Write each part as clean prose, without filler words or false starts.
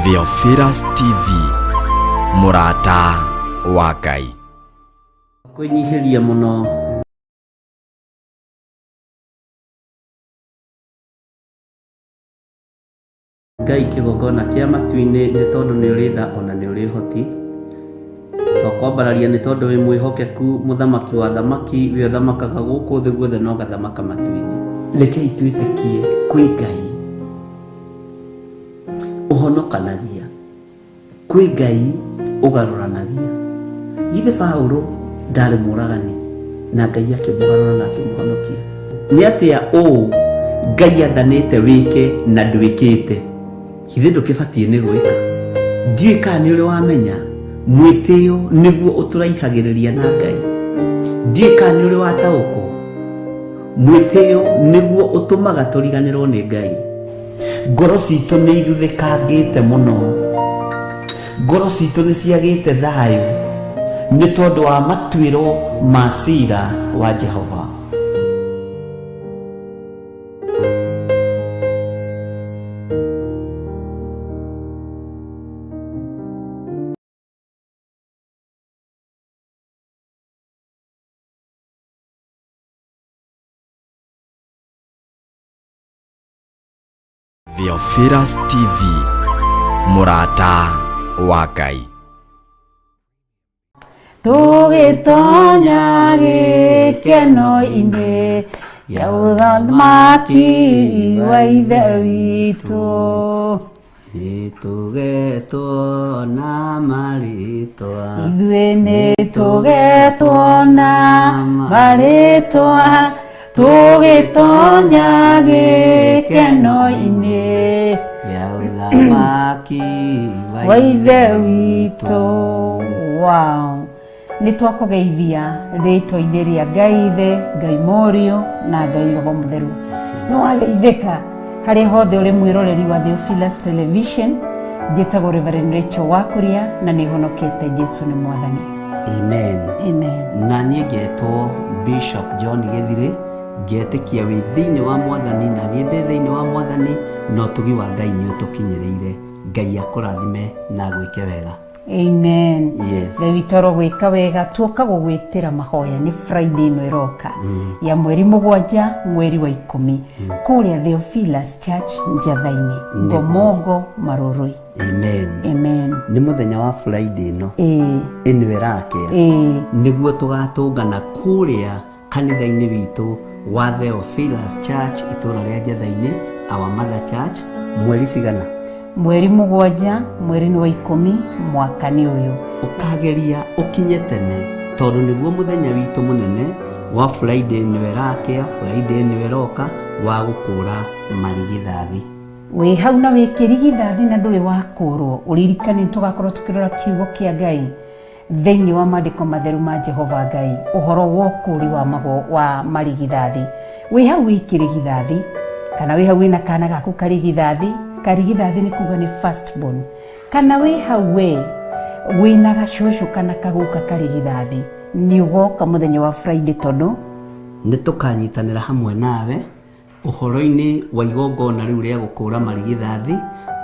Theophilus TV, mũrata wa Ngai. Kwĩnyihĩria mũno Ngai kĩgongona kĩa matu-inĩ nĩ tondũ nĩ ũrĩ tha ona nĩ ũrĩ ũhoti. Twakwambararia nĩ tondũ wĩ mwĩhokeku, mũthamaki wa athamaki, we ũthamakaga gũkũ thĩ guothe na ũgathamaka matu-inĩ. Rekei twĩtĩkie kwĩ Ngai ũhonokanagia, kwĩ Ngai ũgarũranagia. Githĩ Paũlũ ndarĩ mũragani na Ngai akĩmũgarũra na akĩmũhonokia? Nĩ atĩa ũũ Ngai athanĩte wĩke na ndwĩkĩte? Githĩ ndũkĩbatiĩ nĩ gwĩka? Ndiũĩ kana nĩ ũrĩ wamenya mwĩtĩo nĩguo ũtũraihagĩrĩria na Ngai. Ndiũĩ kana nĩ ũrĩ wataũkwo mwĩtĩo nĩguo ũtũmaga tũriganĩrwo nĩ Ngai. Ngoro citũ nĩ ithuthĩkangĩte mũno, ngoro citũ nĩ ciagĩte thayũ nĩ tondũ wa matuĩro ma cira wa Jehova. Theophilus TV, mũrata wa Ngai. Tũgĩtonya gĩkeno-inĩ kĩa ũthamaki wa Ithe witũ. Nĩtũgetwo na marĩtwa. Ithuĩ nĩtũgetwo na marĩtwa tũgĩtonya gĩkeno-inĩ Kĩa ũthamaki wa Ithe witũ. Wow. Nĩ twakũgeithia rĩtwa-inĩ rĩa Ngai Ithe, Ngai Mũriũ na Ngai Roho Mũtheru. Nĩ wageithĩka harĩa hothe ũrĩ mwĩroreri wa Theophilus Television. Njĩtagwo Reverend Rachel Wakuria na nĩ honokete. Jesu nĩ Mwathani. Amen. Amen. Na niĩ ngetwo Bishop John Gĩthirĩ, ngetĩkia wĩ thĩinĩ wa Mwathani na niĩ ndĩ thĩinĩ wa Mwathani, na ũtugi wa Ngai nĩ ũtũkinyĩrĩire. Ngai akũrathime na agwĩke wega. Amen. Yes. Ngai witũ arogwĩka wega. Tuoka gũgwĩtĩra mahoya nĩ Friday ĩno ĩroka ya mweri 7 mweri wa 10 kũrĩa Theophilus Church Njatha-inĩ, Ngomongo, Marũrũi. Amen. Amen. Nĩ mũthenya wa Friday ĩno ĩno ĩrakĩa nĩguo tũgatũngana kũrĩa kanitha-inĩ witũ wa Theophilus Church itũũra rĩa Njatha-inĩ, our mother church, mweri cigana? Mweri 7, mweri nĩ wa 10, mwaka nĩ ũyũ. Ũkageria ũkinye tene tondũ nĩguo mũthenya witũ mũnene wa Friday ĩno ĩrakĩa, Friday ĩno ĩroka, wa gũkũra marigithathi. Wĩ hau na wĩ kĩrigithathi na ndũrĩ wakũrwo, ũririkane nĩ tũgakorwo tũkĩrora kiugo kĩa Ngai thĩinĩ wa maandĩko matheru ma Jehova Ngai, ũhoro wa ũkũũri wa mago wa marigithathi. Wĩ hau wĩ kĩrigithathi kana wĩ hau wĩna kana gaku karigithathi, karigithathi nĩ kuga nĩ first born, kana wĩ hau we wĩna gacũcũ kana kaguka karigithathi, nĩ ũgoka mũthenya wa Friday tondũ nĩ tũkanyitanĩra hamwe nawe ũhoro-inĩ wa igongona rĩu rĩa gũkũũra marigithathi,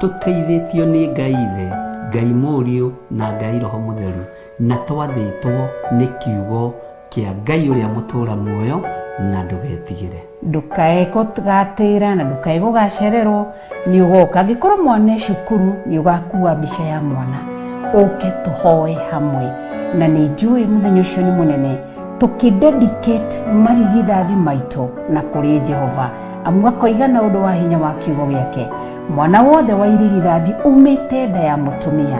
tũteithĩtio nĩ Ngai Ithe, Ngai Mũriũ na Ngai Roho Mũtheru, na twathĩtwo nĩ kiugo kĩa Ngai ũrĩa mũtũũra muoyo, na ndũgetigĩre. Ndũkae gũgatĩra na ndũkae gũgacererwo, nĩ ũgoka. Angĩkorwo mwana e cukuru, nĩ ũgakua mbica ya mwana ũke tũhoe hamwe, na nĩ njũĩ mũthenya ũcio nĩ mũnene tũkĩdedicate marigithathi maitũ na kũrĩ Jehova, amu akoiga na ũndũ wa hinya wa kiugo gĩake, mwana wothe wa irigithathi umĩte nda ya mũtumia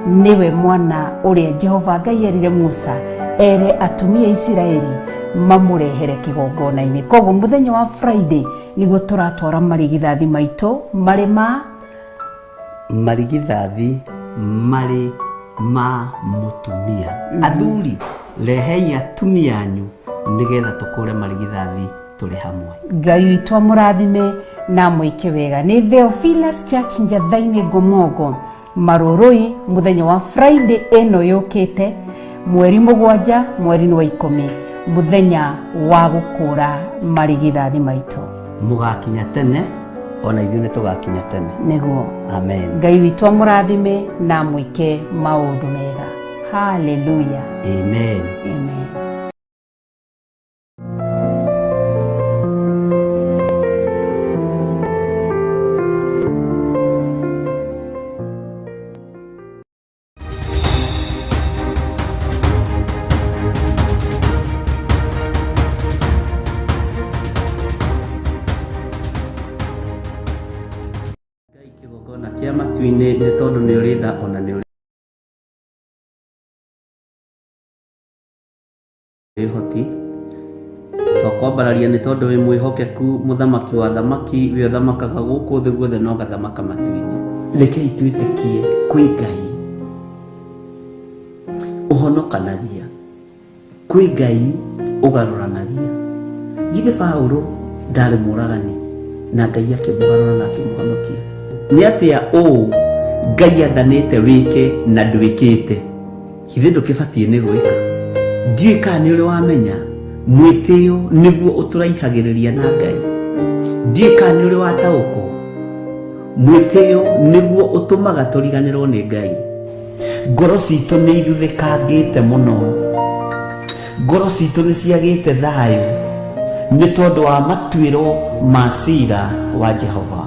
nĩwe mwana ũrĩa Jehova Ngai erire Musa ere atumia Isiraeli mamũrehere kĩgongona-inĩ. Koguo mũthenya wa Friday nĩguo tũratwara marigithathi maitũ marĩ ma marigithathi marĩ ma mũtumia. Athuri, rehei atumia anyu nĩgetha tũkũre marigithathi tũrĩ hamwe. Ngai witũ amũrathime na amwĩke wega. Nĩ Theophilus Church Njatha-inĩ, Ngomongo, Marũrũi, mũthenya wa Friday ĩno yũkĩte, mweri 7, mweri nĩ wa 10, mũthenya wa gũkũra marigithathi maitũ. Mũgakinya tene. Ona ithuĩ nĩ tũgakinya tene. Nĩguo. Amen. Ngai witũ amũrathime na amwĩke maũndũ mega. Haleluya. Amen. Amen. Ngai kĩgongona kĩa matu-inĩ nĩ tondũ nĩ ũrĩ tha ona nĩ ũrĩ ũhoti. Twakwambararia nĩ tondũ wĩ mwĩhokeku, mũthamaki wa thamaki, we ũthamakaga gũkũ thĩ guothe na ũgathamaka matu-inĩ. Rekei twĩtĩkie kwĩ Ngai ũhonokanagia, kwĩ Ngai ũgarũranagia. Githĩ Paũlũ ndarĩ mũragani na Ngai akĩmũgarũra na akĩmũhonokia? Nĩ atĩa ũũ Ngai athanĩte wĩke na ndwĩkĩte? Githĩ ndũkĩbatiĩ nĩ gwĩka? Ndiũĩ kana nĩ ũrĩ wamenya mwĩtĩo nĩguo ũtũraihagĩrĩria na Ngai. Ndiũĩ kana nĩ ũrĩ wataũkwo mwĩtĩo nĩguo ũtũmaga tũriganĩrwo nĩ Ngai. Ngoro citũ nĩ ithuthĩkangĩte mũno, ngoro citũ nĩ ciagĩte thayũ nĩ tondũ wa matuĩro ma cira wa Jehova.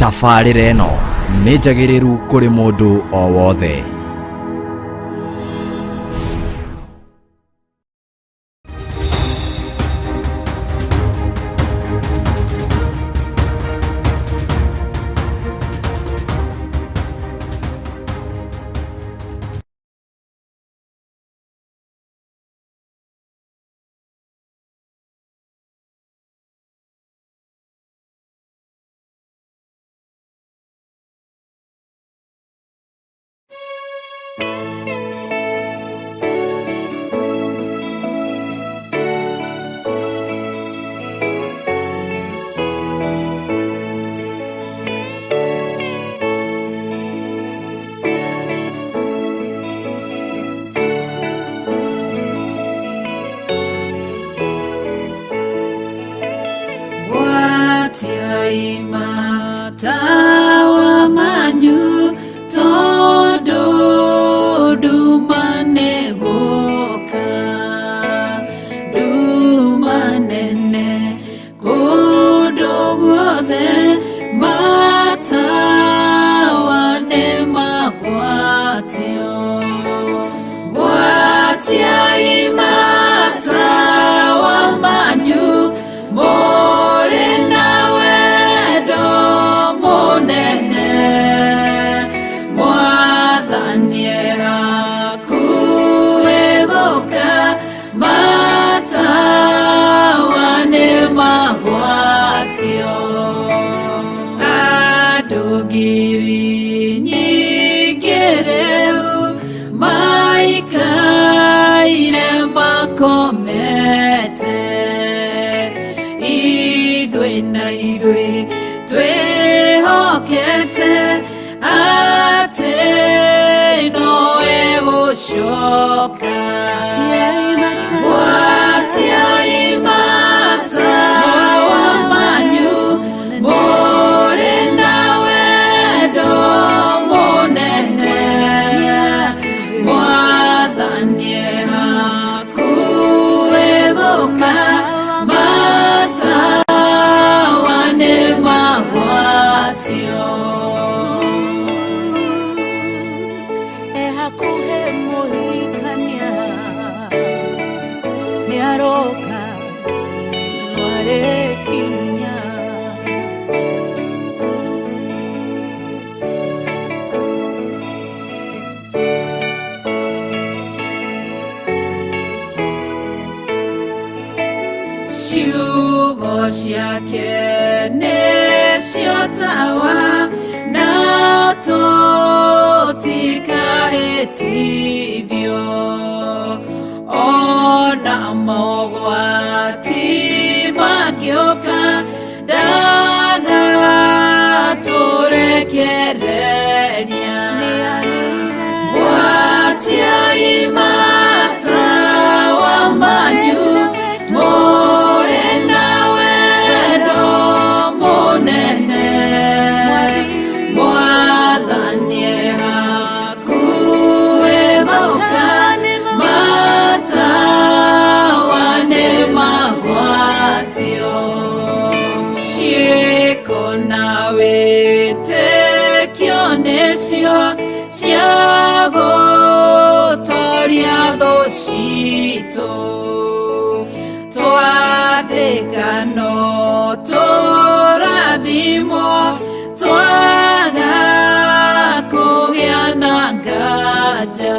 Tabarĩra ĩno nĩ njagĩrĩru kũrĩ mũndũ o wothe. Gwatiai matawa manyu tondũ nduma nĩ gũka, nduma nene kũndũ guothe, matawa nĩ magwatio. Gwatiai matawa manyu mũrĩ na wendo mũnene, Mwathani e hakuhĩ gũka, matawa nĩ magwatio. Andũ ngiri nyingĩ rĩu maikaire makomete, ithuĩ na ithuĩ twĩhokete atĩ nowe gũcoka. Gwatiai matawa manyu mũrĩ na wendo mũnene, Mwathani e hakuhĩ gũka, matawa nĩ magwatio. E hakuhĩ mũhikania. Ciugo ciake nĩcio tawa na tũtikahĩtithio ona mogwati mangĩũka ndagatũrekereria Gwatiai matawa manyu mũrĩ na wendo mũnene Mwathani hakuhĩ gũka matawa nĩmagwatio ciĩko na wĩtĩkio nĩcio cia gũtoria thũ citũ twathĩka no tũrathimwo twaga kũgĩa na nganja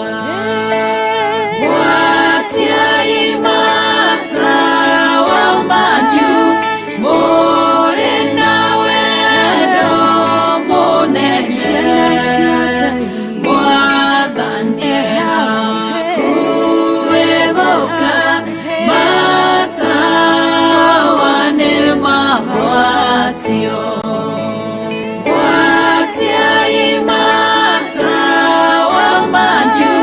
Gwatiai matawa manyu mũrĩ na wendo mũnene Mwathani hakuhĩ gũka matawa nĩmagwatio Gwatiai matawa manyu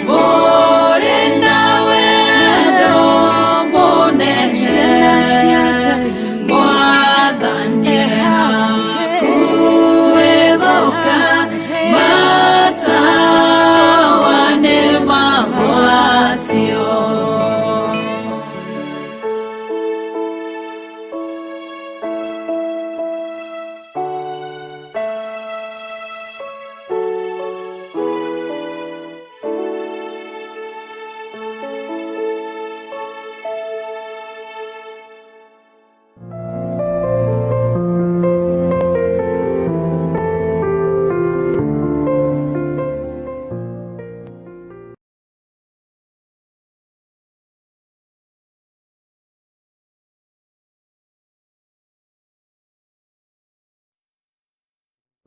mũrĩ na wendo mũnene Mwathani hakuhĩ gũka matawa nĩmagwatio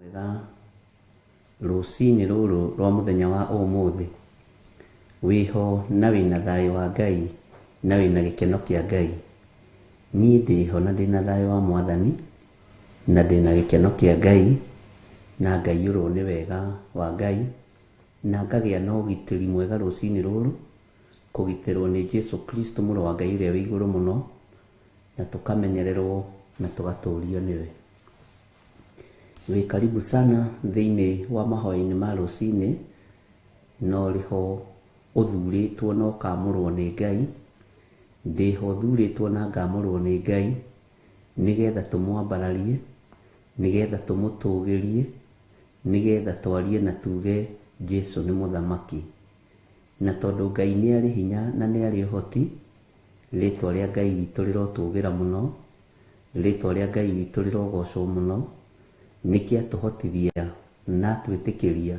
Wega rũcinĩ rũrũ rwa mũthenya wa ũmũthĩ wĩho na wĩna thayũ wa Ngai na wĩna gĩkeno kĩa Ngai. Niĩ ndĩho na ndĩna thayũ wa Mwathani na ndĩna gĩkeno kĩa Ngai na ngaiyũrwo nĩ wega wa Ngai na ngagĩa na ũgitĩri mwega rũcinĩ rũrũ kũgitĩrwo nĩ Jesu Kristo mũrũ wa Ngai ũrĩa wĩ igũrũ mũno na tũkamenyererwo na tũgatũrio nĩwe. Wĩ karibu sana thĩinĩ wa mahoya-inĩ ma rũcinĩ no rĩho ũthurĩtwo na ũkamũrwo nĩ Ngai. Ndĩho thurĩtwo na ngamũrwo nĩ Ngai nĩgetha tũmwambararie, nĩgetha tũmũtũgĩrie, nĩgetha twarie na tuge Jesu nĩ mũthamaki. Na tondũ Ngai nĩ arĩ hinya na nĩ arĩ ũhoti, rĩtwa rĩa Ngai witũ rĩrotũgĩra mũno, rĩtwa rĩa Ngai witũ rĩrogocwo mũno, nĩkĩ atũhotithia na atwĩtĩkĩria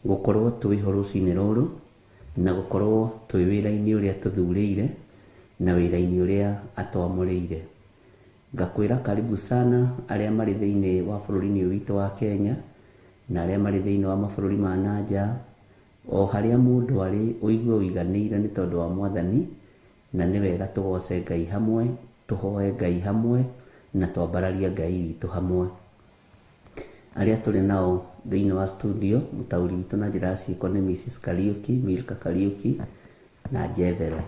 gũkorwo twĩho rũcinĩ rũrũ na gũkorwo twĩ wĩra-inĩ ũrĩa tũthurĩire na wĩra-inĩ ũrĩa atwamũrĩire. Ngakwĩra karibu sana arĩa marĩ thĩinĩ wa bũrũri-inĩ ũyũ witũ wa Kenya na arĩa marĩ thĩinĩ wa mabũrũri ma na nja, o harĩa mũndũ arĩ ũigue ũiganĩire nĩ tondũ wa Mwathani, na nĩ wega tũgoce Ngai hamwe, tũhoe Ngai hamwe na twambararie Ngai witũ hamwe. Arĩa tũrĩ nao thĩinĩ wa studio, mũtaũri witũ na njĩra ya ciĩko nĩ Mrs. Kariuki, Milka Kariuki na Jethero.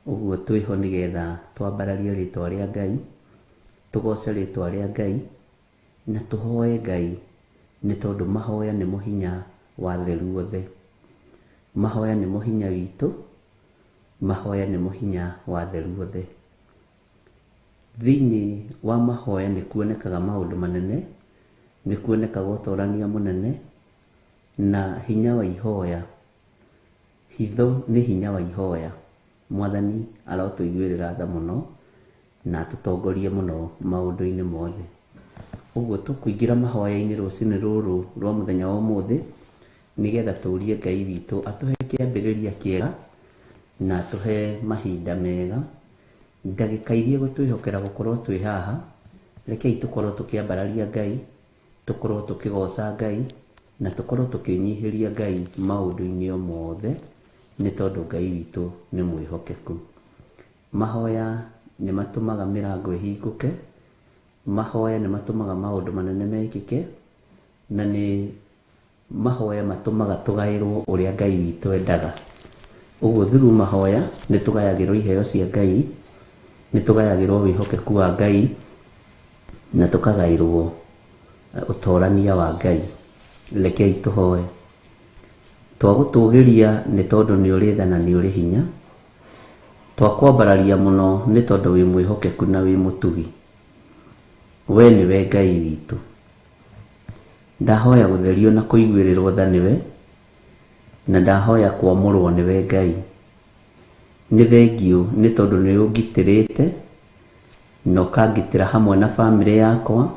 Ũguo twĩho nĩgetha twambararie rĩtwa rĩa Ngai, tũgoce rĩtwa rĩa Ngai na tũhoe Ngai nĩ tondũ mahoya nĩmo hinya wa theru othe. Mahoya nĩmo hinya witũ, mahoya nĩmo hinya wa theru othe. Thĩinĩ wa mahoya nĩ kuonekaga maũndũ manene, nĩ kuonekaga ũtorania mũnene na hinya wa ihoya. Hitho nĩ hinya wa ihoya. Mwathani arotũiguĩrĩra tha mũno na atũtongorie mũno maũndũ-inĩ mothe. Ũguo tũkũingĩra mahoya-inĩ rũcinĩ rũrũ rwa mũthenya wa ũmũthĩ nĩgetha tũrie Ngai witũ atũhe kĩambĩrĩria kĩega na atũhe mahinda mega Ndagĩka iria ũgũtwĩhokera gũkorwo twĩ haha, rekei tũkorwo tũkĩambararia Ngai, tũkorwo tũkĩgoca Ngai, na tũkorwo tũkĩnyihĩria Ngai maũndũ-inĩ o mothe, nĩ tondũ Ngai witũ nĩ mwĩhokeku. Mahoya nĩ matũmaga mĩrango ĩhingũke, mahoya nĩ matũmaga maũndũ manene mekĩke, na nĩ mahoya matũmaga tũgaĩrwo ũrĩa Ngai witũ endaga. Ũguo through mahoya nĩ tũgayagĩrwo iheo cia Ngai, nĩ tũgayagĩrwo wĩhokeku wa Ngai, na tũkagaĩrwo ũtorania wa Ngai. Rekei tũhoe. Twagũtũgĩria nĩ tondũ nĩ ũrĩ tha na nĩ ũrĩ hinya, twakwambararia mũno nĩ tondũ wĩ mwĩhokeku na wĩ mũtugi. We nĩwe Ngai witũ. Ndahoya gũtherio na kũiguĩrĩrwo tha nĩwe, na ndahoya kwamũrwo nĩwe Ngai. Nĩ thengiũ nĩ tondũ nĩ ũngitĩrĩte na ũkangitĩra hamwe na bamĩrĩ yakwa,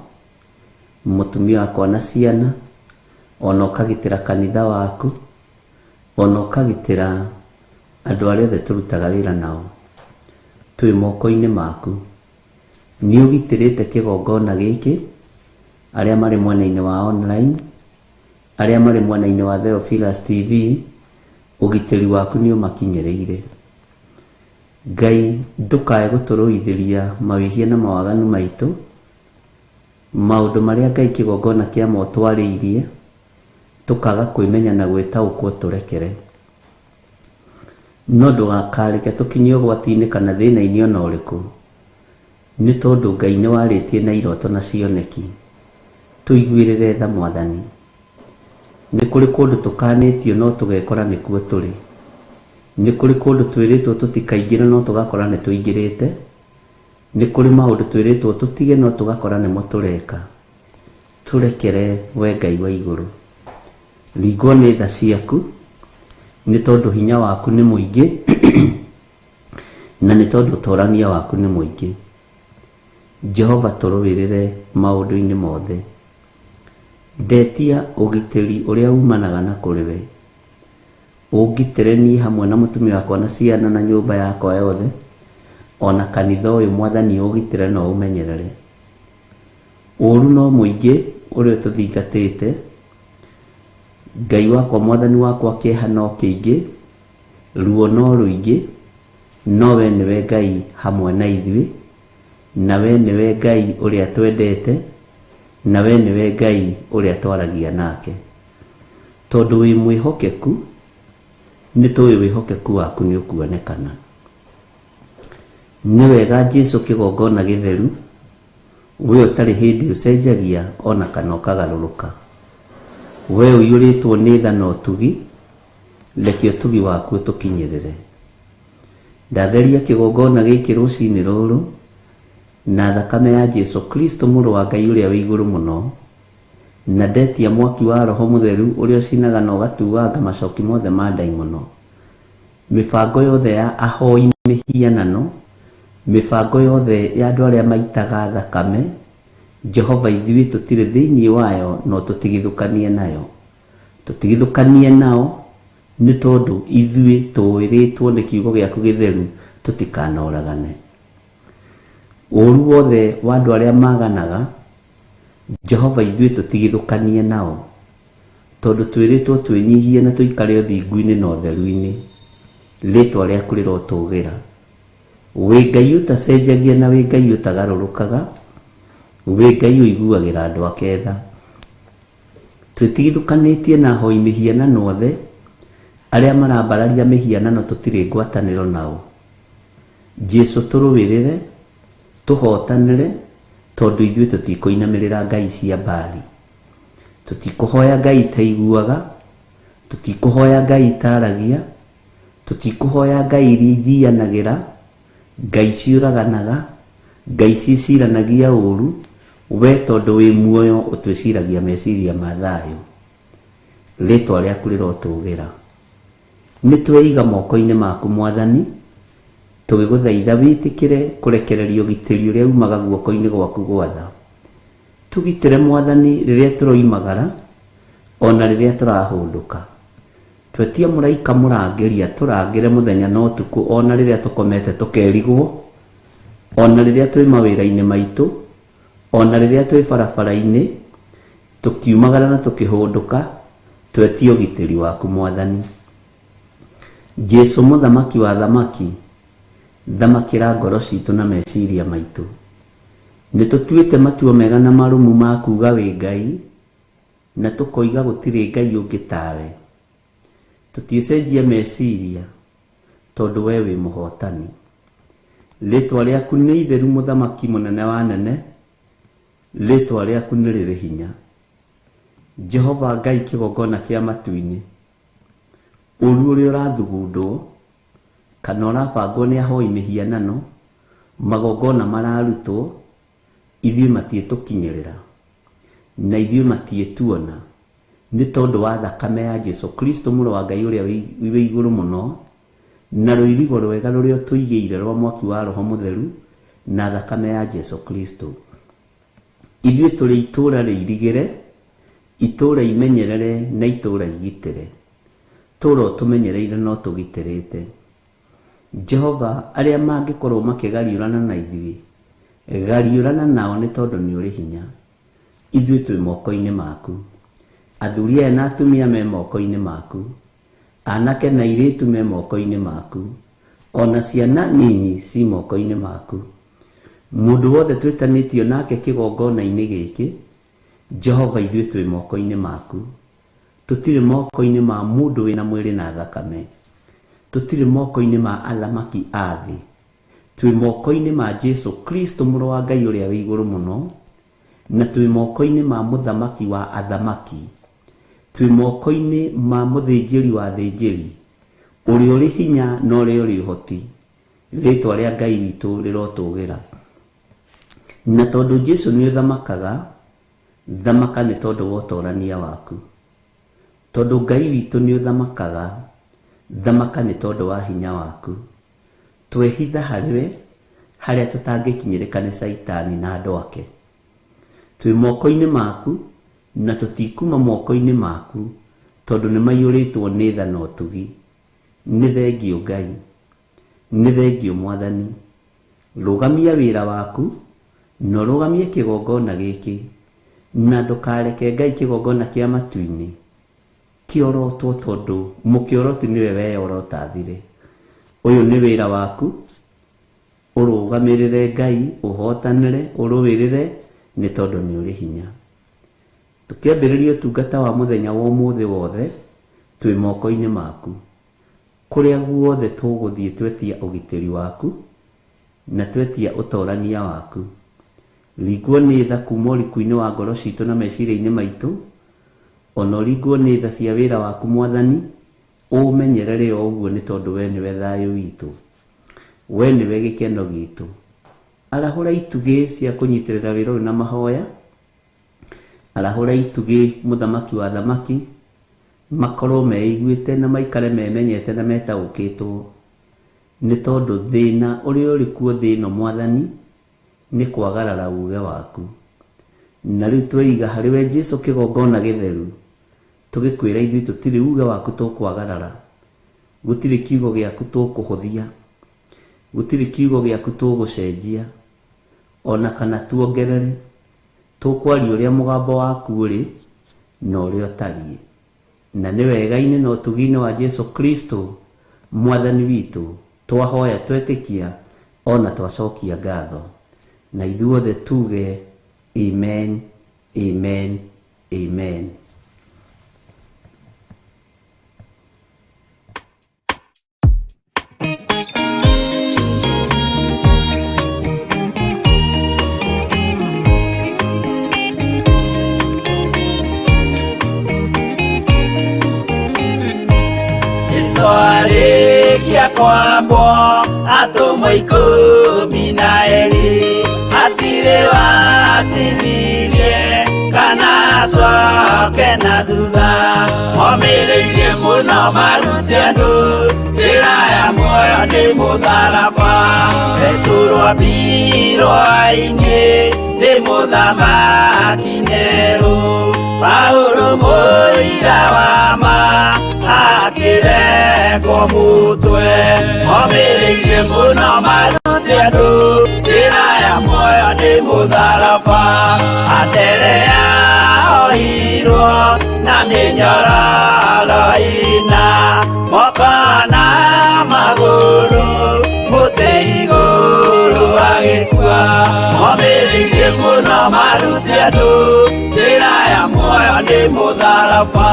mũtumia wakwa na ciana, ona ũkagitĩra kanitha waku, ona ũkagitĩra andũ arĩa othe tũrutaga wĩra nao. Twĩ moko-inĩ maku. Nĩ ũgitĩrĩte kĩgongona gĩkĩ, arĩa marĩ mwena-inĩ wa online, arĩa marĩ mwena-inĩ wa Theophilus TV, ũgitĩri waku nĩ ũmakinyĩrĩire. Ngai ndũkae gũtũrũithĩria mawĩhia na mawaganu maitũ, maũndũ marĩa Ngai kĩgongona kĩamo twarĩirie, tũkaga kwĩmenya na gwĩtaũkwo tũrekere. No ndũgakareke tũkinye ũgwati-inĩ kana thĩna-inĩ ona ũrĩkũ, nĩ tondũ Ngai nĩ warĩtie na iroto na cioneki. Tũiguĩrĩre tha Mwathani. Nĩ kũrĩ kũndũ tũkanĩtio no tũgekora nĩkuo tũrĩ. Nĩ kũrĩ kũndũ twĩrĩtwo tũtikaingĩre no tũgakora nĩ tũingĩrĩte. Nĩ kũrĩ maũndũ twĩrĩtwo tũtige no tũgakora nĩmo tũreka. Tũrekere we Ngai wa igũrũ. Ringwo nĩ tha ciaku, nĩ tondũ hinya waku nĩ mũingĩ, na nĩ tondũ ũtorania waku nĩ mũingĩ. Jehova tũrũĩrĩre maũndũ-inĩ mothe. Ndetia ũgitĩri ũrĩa umanaga na kũrĩ we. Ũngitĩre niĩ hamwe na mũtumia wakwa na ciana na nyũmba yakwa yothe, ona kanitha ũyũ Mwathani ũgitĩre na ũmenyerere. Ũru no mũingĩ ũrĩa ũtũthingatĩte, Ngai wakwa Mwathani wakwa kĩeha no kĩingĩ, ruo no rũingĩ, no we nĩwe Ngai hamwe na ithuĩ, na we nĩwe Ngai ũrĩa twendete, na we nĩwe Ngai ũrĩa twaragia nake. Tondũ wĩ mwĩhokeku, nĩ tũĩ wĩhokeku waku nĩ ũkuonekana. Nĩ wega Jesu kĩgongona gĩtheru, we ũtarĩ hĩndĩ ũcenjagia ona kana ũkagarũrũka. We ũiyũrĩtwo nĩ tha na ũtugi, reke ũtugi waku ũtũkinyĩrĩre. Ndatheria kĩgongona gĩkĩ rũcinĩ rũrũ na thakame ya Jesu Kristo mũrũ wa Ngai ũrĩa wĩ igũrũ mũno, na ndetia mwaki wa Roho Mũtheru ũrĩa ũcinaga na ũgatuanga macoki mothe ma ndaimono. Mĩbango yothe ya ahoi mĩhianano, mĩbango yothe ya andũ arĩa maitaga thakame, Jehova ithuĩ tũtirĩ thĩinĩ wayo no tũtigithũkanie nayo. Tũtigithũkanie nao nĩ tondũ ithuĩ tũĩrĩtwo nĩ kiugo gĩaku gĩtheru tũtikanoragane. Ũru wothe wa andũ arĩa maganaga, Jehova ithuĩ tũtigithũkanie nao, tondũ twĩrĩtwo twĩnyihie na tũikare ũthingu-inĩ na ũtheru-inĩ. Rĩtwa rĩaku rĩrotũgĩra. Wĩ Ngai ũtacenjagia na wĩ Ngai ũtagarũrũkaga, wĩ Ngai ũiguagĩra andũ ake tha. Twĩtigithũkanĩtie na ahoi mĩhianano othe, arĩa marambararia mĩhianano tũtirĩ ngwatanĩro nao. Jesu tũrũĩrĩre, tũhotanĩre, tondũ ithuĩ tũtikũinamĩrĩra ngai cia Baali. Tũtikũhoya ngai itaiguaga, tũtikũhoya ngai itaragia, tũtikũhoya ngai iria ithianagĩra, ngai ciũraganaga, ngai ciĩciranagia ũru, we tondũ wĩ muoyo ũtwĩciragia meciria ma thayũ. Rĩtwa rĩaku rĩrotũgĩra. Nĩ tweiga moko-inĩ maku Mwathani, tũgĩgũthaitha wĩtĩkĩre kũrekereria ũgitĩri ũrĩa umaga guoko-inĩ gwaku gwa tha. Tũgitĩre Mwathani rĩrĩa tũroimagara ona rĩrĩa tũrahũndũka. Twetia mũraika mũrangĩri atũrangĩre mũthenya na ũtukũ ona rĩrĩa tũkomete tũkerigwo. Ona rĩrĩa twĩ mawĩra-inĩ maitũ, ona rĩrĩa twĩ barabara-inĩ, tũkiumagara na tũkĩhũndũka, twetie ũgitĩri waku Mwathani. Jesu mũthamaki wa thamaki, thamakĩra ngoro citũ na meciria maitũ. Nĩ tũtuĩte matua mega na marũmu ma kuuga wĩ Ngai, na tũkoiga gũtirĩ Ngai ũngĩ tawe. Tũtiĩcenjia meciria, tondũ we wĩ mũhotani. Rĩtwa rĩaku nĩ itheru mũthamaki mũnene wa nene, rĩtwa rĩaku nĩ rĩrĩ hinya. Jehova Ngai kĩgongona kĩa matu-inĩ, ũru ũrĩa ũrathugundwo kana ũrabangwo nĩ ahoi mĩhianano, magongona mararutwo, ithuĩ matiĩtũkinyĩrĩra na ithuĩ matiĩtuona, nĩ tondũ wa thakame ya Jesu Kristo mũrũ wa Ngai ũrĩa wĩ igũrũ mũno, na rũirigo rwega rũrĩa ũtũigĩire rwa mwaki wa Roho Mũtheru na thakame ya Jesu Kristo. Ithuĩ tũrĩ itũũra rĩirigĩre, itũũra imenyerere na itũũra igitĩre. Tũũra ũtũmenyereire na ũtũgitĩrĩte. Jehova, arĩa mangĩkorwo makĩgariũrana na ithuĩ, gariũrana nao nĩ tondũ nĩ ũrĩ hinya. Ithuĩ twĩ moko-inĩ maku. Athuri aya na atumia me moko-inĩ maku. Anake na airĩtu me moko-inĩ maku. Ona ciana nyinyi ci moko-inĩ maku. Mũndũ wothe twĩtanĩtio nake kĩgongona-inĩ gĩkĩ, Jehova ithuĩ twĩ moko-inĩ maku. Tũtirĩ moko-inĩ ma mũndũ wĩna mwĩrĩ na thakame. Tũtirĩ moko-inĩ ma athamaki a thĩ. Twĩ moko-inĩ ma Jesu Kristo mũrũ wa Ngai ũrĩa wĩ igũrũ mũno, na twĩ moko-inĩ ma mũthamaki wa athamaki. Twĩ moko-inĩ ma mũthĩnjĩri wa athĩnjĩri, ũrĩa ũrĩ hinya na ũrĩa ũrĩ ũhoti. Rĩtwa rĩa Ngai witũ rĩrotũgĩra. Na tondũ Jesu nĩ ũthamakaga, thamaka nĩ tondũ wa ũtorania waku. Tondũ Ngai witũ nĩ ũthamakaga, thamaka nĩ tondũ wa hinya waku. Twehitha harĩ we, harĩa tũtangĩkinyĩrĩka nĩ Caitani na andũ ake. Twĩ moko-inĩ maku, na tũtikuma moko-inĩ maku, tondũ nĩ maiyũrĩtwo nĩ tha na ũtugi. Nĩ thengiũ Ngai, nĩ thengiũ Mwathani. Rũgamia wĩra waku, na ũrũgamie kĩgongona gĩkĩ, na ndũkareke Ngai kĩgongona kĩa matu-inĩ kĩorotwo, tondũ mũkĩoroti nĩwe weyorotathire. Ũyũ nĩ wĩra waku, ũrũgamĩrĩre Ngai, ũhotanĩre, ũrũĩrĩre, nĩ tondũ nĩ ũrĩ hinya. Tũkĩambĩrĩria ũtungata wa mũthenya wa ũmũthĩ wothe, twĩ moko-inĩ maku. Kũrĩa guothe tũgũthiĩ twetia ũgitĩri waku, na twetia ũtorania waku. Ringwo nĩ tha kuma ũriku-inĩ wa ngoro citũ na meciria-inĩ maitũ, ona ũringwo nĩ tha cia wĩra waku Mwathani, ũmenyerere o ũguo nĩ tondũ we nĩwe thayũ witũ. We nĩwe gĩkeno gitũ. Arahũra itugĩ cia kũnyitĩrĩra wĩra ũyũ na mahoya. Arahũra itugĩ mũthamaki wa thamaki, makorwo meiguĩte na maikare memenyete na metaũkĩtwo. Nĩ tondũ thĩna ũrĩa ũrĩ kuo thĩ ĩno Mwathani, nĩ kwagarara uge waku. Na rĩu tweiga harĩ we Jesu kĩgongona gĩtheru, tũgĩkwĩra ithuĩ tũtirĩ uge waku tũkwagarara, gũtirĩ kiugo gĩaku tũkũhũthia, gũtirĩ kiugo gĩaku tũgũcenjia, ona kana tuongerere. Tũkwaria ũrĩa mũgambo waku ũrĩ na ũrĩa ũtariĩ. Na nĩ wega-inĩ na ũtugi-inĩ wa Jesu Kristo Mwathani witũ, twahoya twetĩkia ona twacokia ngatho. Na ithuothe tuge amen, amen, amen. Jesu arĩkia kwambwo atũmwo ikũmi na erĩ, hatirĩ watithirie kana acoke na thutha. Omĩrĩirie mũno marute andũ njĩra ya muoyo nĩ mũtharaba. Petero ambirwo-inĩ nĩ mũthamaki Nero, Paulo mũira wa ma akĩrekwo mũtwe. Omĩrĩirie mũno marute andũ njĩra Mũtharaba. Anderea oirwo na mĩnyororo ĩna, moko na magũrũ mũtĩ igũrũ agĩkua. Momĩrĩirie mũno marute andũ njĩra ya muoyo nĩ mũtharaba.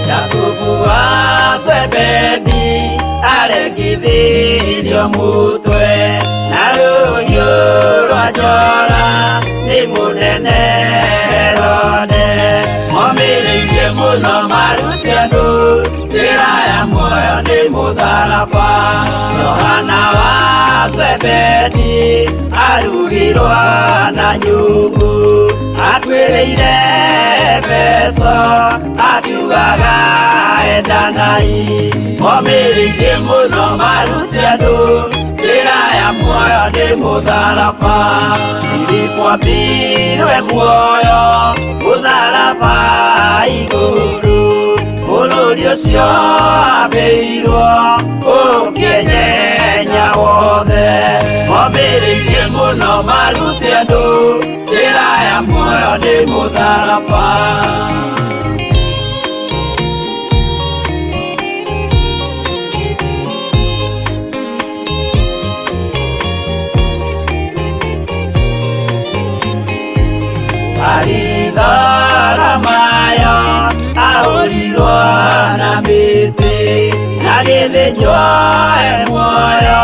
Jakubu wa Zebedi aregithirio mutwe na rũhiũ rwa njora nĩ mũnene Herode. Momĩrĩirie mũno marute andũ njĩra ya muoyo nĩ mũtharaba. Johana wa Zebedi arugirwo na nyungu, atuĩrĩire mbeca akiugaga endanai. Momĩrĩirie mũno marute andũ njĩra ya muoyo nĩ mũtharaba. Filipo ambirwe muoyo mũtharaba igũrũ, bũrũri ũcio ambĩirwo ũkĩnyenya wothe. Momĩrĩirie mũno marute andũ njĩra ya muoyo nĩ mũtharaba. Baritholomayo ahũrirwo na mĩtĩ, agĩthĩnjwo e muoyo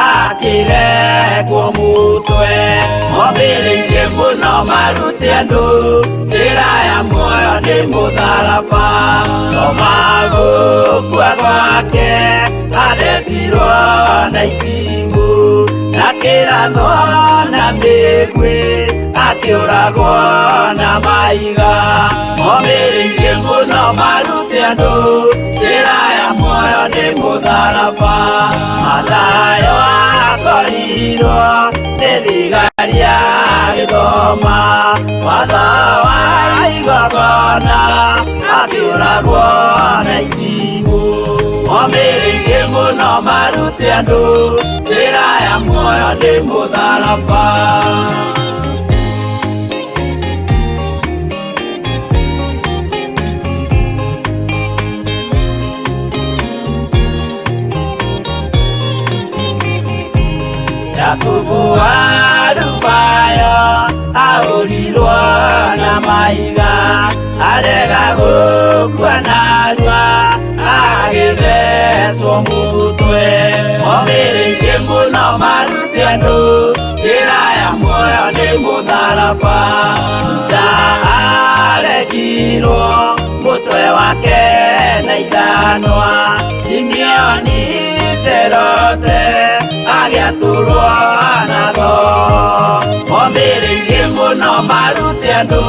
akĩrekwo mũtwe. Momĩrĩirie mũno marute andũ njĩra ya muoyo nĩ mũtharaba. Toma gũkua gwake athecirwo na itimũ, na kĩrathwo na mĩguĩ akĩũragwo na maiga. Momĩrĩirie mũno marute andũ njĩra ya muoyo nĩ mũtharaba. Mathayo akorirwo nĩ thigari agĩthoma watho wa igongona, akĩũragwo na itimũ. Momĩrĩirie mũno marute andũ njĩra ya muoyo nĩ mũtharaba. Jakubu wa Alufayo ahũrirwo na maiga, arega gũkua narua agĩthecwo mũtwe. Momĩrĩirie mũno marute andũ njĩra ya muoyo nĩ mũtharaba. Juda aregirwo mũtwe wake na ithanwa, Simeoni Zerote agĩatũrwo na thoo. Momĩrĩirie mũno marute andũ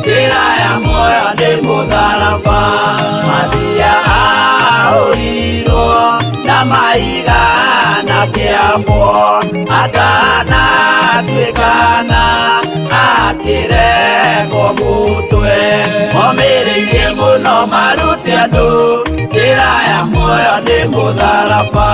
njĩra ya muoyo nĩ mũtharaba. Mathia ahũrirwo na maiga na kĩambo, atanatuĩkana akĩrekwo mũtwe. Momĩrĩirie mũno marute andũ njĩra ya muoyo nĩ mũtharaba.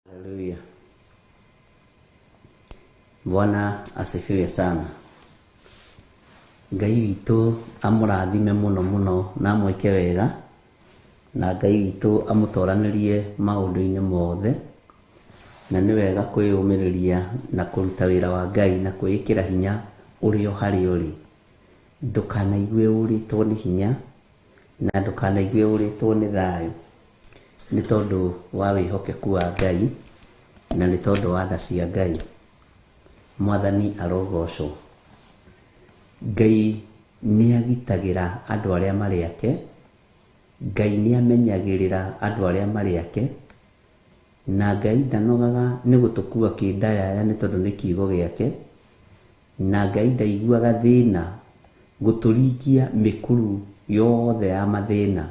Haleluya. Bwana asifiwe sana. Ngai witũ amũrathime mũno mũno na amwĩke wega, na Ngai witũ amũtoranĩrie maũndũ-inĩ mothe, na nĩ wega kwĩyũmĩrĩria na kũruta wĩra wa Ngai na kwĩĩkĩra hinya ũrĩ o harĩa ũrĩ. Ndũkanaigue ũrĩtwo nĩ hinya na ndũkanaigue ũrĩtwo nĩ thayũ. Nĩ tondũ wa wĩhokeku wa Ngai na nĩ tondũ wa tha cia Ngai. Mwathani arogocwo. Ngai nĩ agitagĩra andũ arĩa marĩ ake, Ngai nĩ amenyagĩrĩra andũ arĩa marĩ ake, na Ngai ndanogaga nĩ gũtũkua kĩndayaya nĩ tondũ nĩ kiugo gĩake, na Ngai ndaiguaga thĩna gũtũringia mĩkuru yothe ya mathĩna.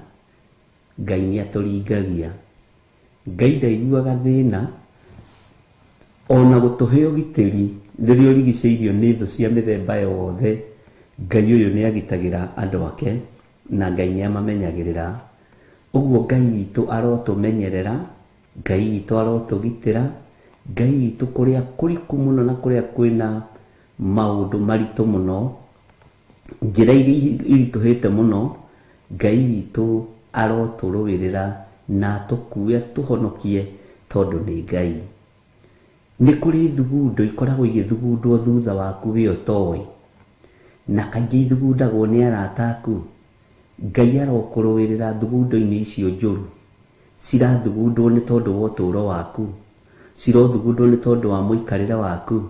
Ngai nĩ atũringagia. Ngai ndaiguaga thĩna ona gũtũhe ũgitĩri rĩrĩa ũrigicĩirio nĩ thũ cia mĩthemba yothe. Ngai ũyũ nĩ agitagĩra andũ ake na Ngai nĩ amamenyagĩrĩra. Ũguo Ngai witũ arotũmenyerera, Ngai witũ arotũgitĩra, Ngai witũ kũrĩa kũriku mũno na kũrĩa kwĩna maũndũ maritũ mũno, njĩra iria iritũhĩte mũno, Ngai witũ arotũrũĩrĩra na atũkue atũhonokie tondũ nĩ Ngai. Nĩ kũrĩ thugundo ikoragwo igĩthugundwo thutha waku we ũtoĩ, na kaingĩ ithugundagwo nĩ arata aku. Ngai arokũrũĩrĩra thugundo-inĩ icio njũru cirathugundwo nĩ tondũ wa ũtũũro waku, cirothugundwo nĩ tondũ wa mũikarĩre waku.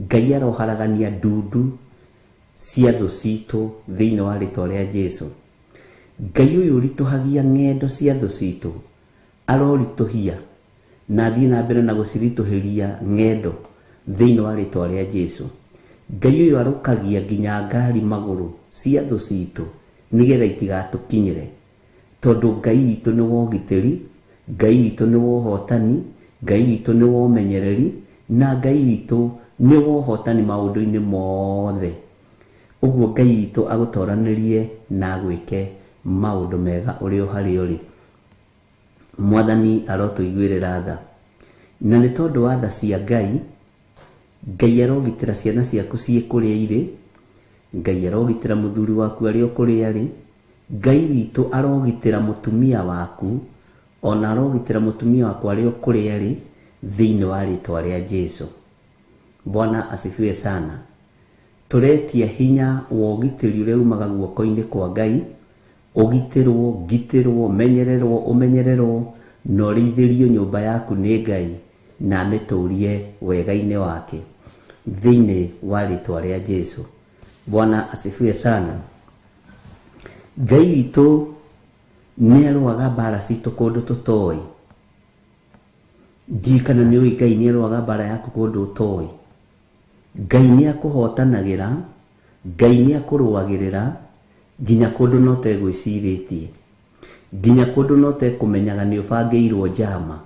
Ngai aroharagania ndundu cia thũ citũ thĩinĩ wa rĩtwa rĩa Jesu. Ngai ũyũ ũritũhagia ng'endo cia thũ citũ aroritũhia na athiĩ na mbere na gũciritũhĩria ng'endo thĩinĩ wa rĩtwa rĩa Jesu. Ngai ũyũ arũkagia nginya ngari magũrũ cia thũ citũ nĩgetha itigatũkinyĩre, tondũ Ngai witũ nĩ wa ũgitĩri, Ngai witũ nĩ wa ũhotani, Ngai witũ nĩ wa ũmenyereri, na Ngai witũ nĩ wa ũhotani maũndũ-inĩ mothe. Ũguo Ngai witũ agũtoranĩrie na agwĩke maũndũ mega ũrĩ o harĩa ũrĩ. Mwathani arotũiguĩrĩra tha, na nĩ tondũ wa tha cia Ngai, Ngai arogitĩra ciana ciaku ciĩ kũrĩa irĩ, Ngai arogitĩra mũthuri waku arĩ o kũrĩa arĩ, Ngai witũ arogitĩra mũtumia waku, ona arogitĩra mũtumia waku arĩ o kũrĩa arĩ thĩinĩ wa rĩtwa rĩa Jesu. Bwana asifiwe sana. Tũretia hinya wa ũgitĩri ũrĩa umaga guoko-inĩ kwa Ngai, ũgitĩrwo, ngitĩrwo, menyererwo, ũmenyererwo, na ũrĩithĩrio nyũmba yaku nĩ Ngai, na amĩtũrie wega-inĩ wake thĩinĩ wa rĩtwa rĩa Jesu. Bwana asifiwe sana. Ngai witũ nĩ arũaga mbara citũ kũndũ tũtoĩ. Ndiũĩ kana nĩ ũĩ Ngai nĩ arũaga mbara yaku kũndũ ũtoĩ. Ngai nĩ akũhotanagĩra, Ngai nĩ akũrũagĩrĩra nginya kũndũ no ũtegwĩcirĩtie, nginya kũndũ no ũtekũmenyaga nĩ ũbangĩirwo njama.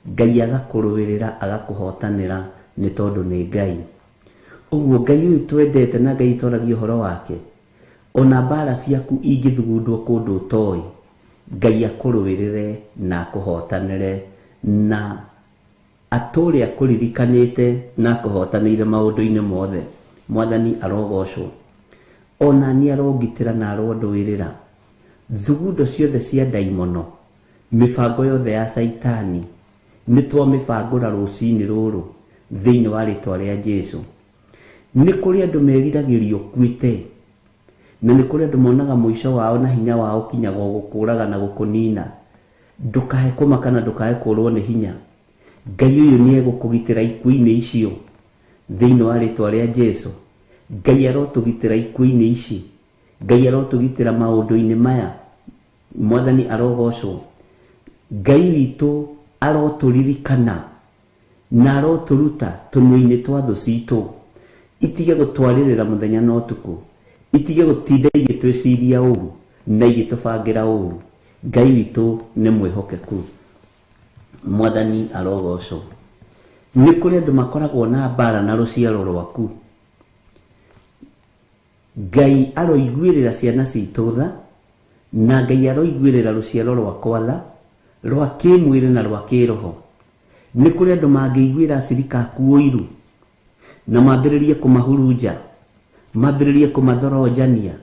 Ngai agakũrũĩrĩra, agakũhotanĩra nĩ tondũ nĩ Ngai. Ũguo Ngai ũyũ twendete na Ngai twaragia ũhoro wake, ona mbara ciaku ingĩthugundwo kũndũ ũtoĩ, Ngai akũrũĩrĩre na akũhotanĩre na atũre akũririkanĩte na akũhotanĩire maũndũ-inĩ mothe. Mwathani arogocwo. Ona nĩ arongitĩra na arondũĩrĩra. Thugundo ciothe cia ndaimono, mĩbango yothe ya Caitani, nĩ twamĩbangũra rũcinĩ rũrũ thĩinĩ wa rĩtwa rĩa Jesu. Nĩ kũrĩ andũ meriragĩria ũkuĩte, na nĩ kũrĩ andũ monaga mũico wao na hinya wao ũkinyaga o gũkũraga na gũkũnina. Ndũkae kũmaka na ndũkae kũrwo nĩ hinya. Ngai ũyũ nĩ egũkũgitĩra ikuũ-inĩ icio thĩinĩ wa rĩtwa rĩa Jesu. Ngai arotũgitĩra ikuũ-inĩ ici, Ngai arotũgitĩra maũndũ-inĩ maya. Mwathani arogocwo. Ngai witũ arotũririkana na arotũruta tũnua-inĩ twa thũ citũ, itige gũtwarĩrĩra mũthenya na ũtukũ, itige gũtinda igĩtwĩciria ũru na igĩtũbangĩra ũru. Ngai witũ nĩ mwĩhokeku. Mwathani arogocwo. Nĩ kũrĩ andũ makoragwo na mbara na rũciaro rwaku. Ngai aroiguĩrĩra ciana citũ tha, na Ngai aroiguĩrĩra rũciaro rwakwa tha, rwa kĩmwĩrĩ na rwa kĩroho. Nĩ kũrĩ andũ mangĩiguĩra acirika aku ũiru na mambĩrĩrie kũmahurunja, mambĩrĩrie kũmathoronjania.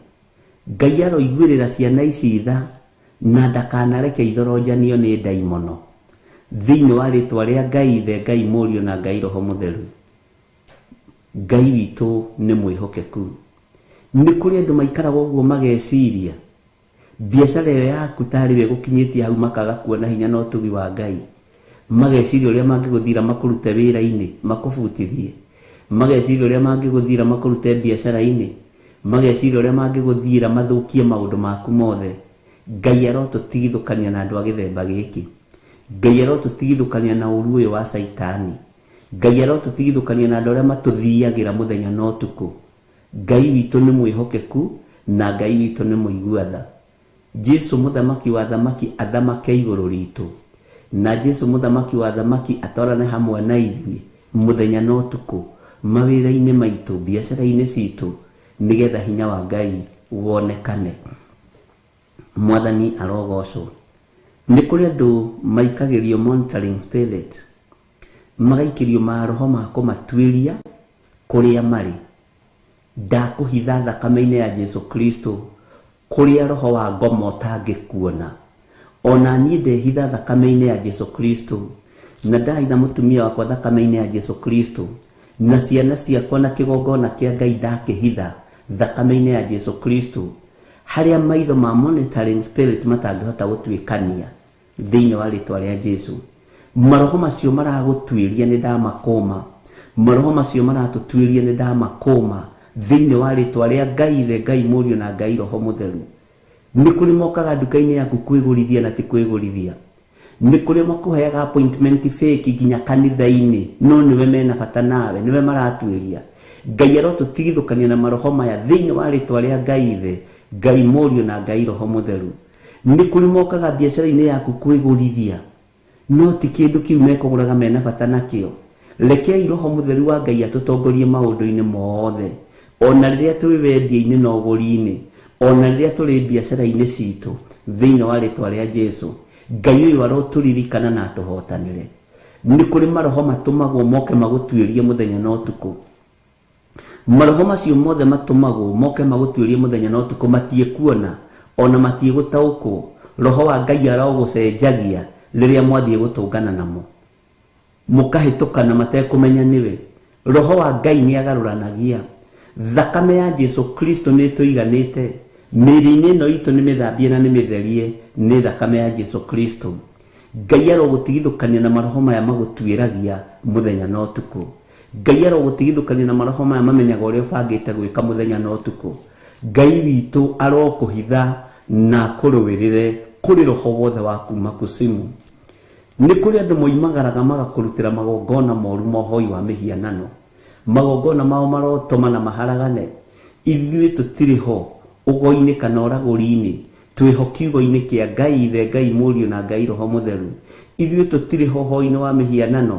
Ngai aroiguĩrĩra ciana ici tha na ndakanareke ithoronjanio nĩ ndaimono thĩinĩ wa rĩtwa rĩa Ngai Ithe, Ngai Mũriũ na Ngai Roho Mũtheru. Ngai witũ nĩ mwĩhokeku. Nĩ kũrĩ andũ maikaraga ũguo mageciria, Biacara ĩyo yaku tarĩ we gũkinyĩtie hau makaga kuona hinya na ũtugi wa Ngai. Mageciria ũrĩa mangĩgũthira makũrute wĩra-inĩ, makũbutithie. Mageciria ũrĩa mangĩgũthira makũrute biacara-inĩ. Mageciria ũrĩa mangĩgũthira mathũkie maũndũ maku mothe. Ngai arotũtigithũkania na andũ a gĩthemba gĩkĩ. Ngai arotũtigithũkania na ũru ũyũ wa Caitani. Ngai arotũtigithũkania na andũ arĩa matũthiagĩra mũthenya na ũtukũ. Ngai witũ nĩ mwĩhokeku na Ngai witũ nĩ mũigua tha. Jesu mũthamaki wa thamaki athamake igũrũ ritũ. Na Jesu mũthamaki wa thamaki atwarane hamwe na ithuĩ mũthenya na ũtukũ, mawĩra-inĩ maitũ, biacara-inĩ citũ, nĩgetha hinya wa Ngai wonekane. Mwathani arogocwo. Nĩ kũrĩ andũ maikagĩrio monitoring spirit, magaikĩrio maroho ma kũmatuĩria kũrĩa marĩ. Ndakũhitha thakame-inĩ ya Jesu Kristo kũrĩa roho wa ngoma ũtangĩkuona. Ona niĩ ndehitha thakame-inĩ ya Jesu Kristo, na ndahitha mũtumia wakwa thakame-inĩ ya Jesu Kristo, na ciana ciakwa na kĩgongona kĩa Ngai ndakĩhitha thakame-inĩ ya Jesu Kristo, harĩa maitho ma monitoring spirit matangĩhota gũtuĩkania thĩinĩ wa rĩtwa rĩa Jesu. Maroho macio maragũtuĩria nĩ ndamakũma. Maroho macio maratũtuĩria nĩ ndamakũma thĩinĩ wa rĩtwa rĩa Ngai Ithe, Ngai Mũriũ na Ngai Roho Mũtheru. Nĩ kũrĩ mokaga nduka-inĩ yaku kwĩgũrithia na ti kwĩgũrithia. Nĩ kũrĩ makũheaga appointment fake nginya kanitha-inĩ, no nĩwe mena bata nawe, nĩwe maratuĩria. Ngai arotũtigithũkania na maroho maya thĩinĩ wa rĩtwa rĩa Ngai Ithe, Ngai Mũriũ na Ngai Roho Mũtheru. Nĩ kũrĩ mokaga biacara-inĩ yaku kwĩgũrithia, no ti kĩndũ kĩu mekũgũraga mena bata nakĩo. Rekei Roho Mũtheru wa Ngai atũtongorie maũndũ-inĩ mothe, ona rĩrĩa tũrĩ wendia-inĩ na ũgũri-inĩ, ona rĩrĩa tũrĩ biacara-inĩ citũ, thĩinĩ wa rĩtwa rĩa Jesu. Ngai ũyũ arotũririkana na atũhotanĩre. Nĩ kũrĩ maroho matũmagwo moke magũtuĩrie mũthenya na ũtukũ. Maroho macio mothe matũmagwo moke magũtuĩrie mũthenya na ũtukũ matiĩkuona ona matiĩgũtaũkwo. Roho wa Ngai arogũcenjagia rĩrĩa mwathiĩ gũtũngana namo, mũkahĩtũkana matekũmenya nĩwe. Roho wa Ngai nĩ agarũranagia. Thakame ya Jesu Kristo nĩ ĩtũiganĩte. Mĩĩrĩ-inĩ ĩno itũ nĩ mĩthambie na nĩ mĩtherie nĩ thakame ya Jesu Kristo. Ngai arogũtigithũkania na maroho maya magũtuĩragia mũthenya na ũtukũ. Ngai arogũtigithũkania na maroho maya mamenyaga ũrĩa ũbangĩte gwĩka mũthenya na ũtukũ. Ngai witũ arokũhitha na akũrũĩrĩre kũrĩ roho wothe wa kuma kusimu. Nĩ kũrĩ andũ moimagaraga magakũrutĩra magongona moru ma ũhoi wa mĩhianano. Magongona mao marotoma na maharagane. Ithuĩ tũtirĩ ho ũgo-inĩ kana ũragũri-inĩ, twĩho kiugo-inĩ kĩa Ngai Ithe, Ngai Mũriũ na Ngai Roho Mũtheru. Ithuĩ tũtirĩ ho ũhoi-inĩ wa mĩhianano,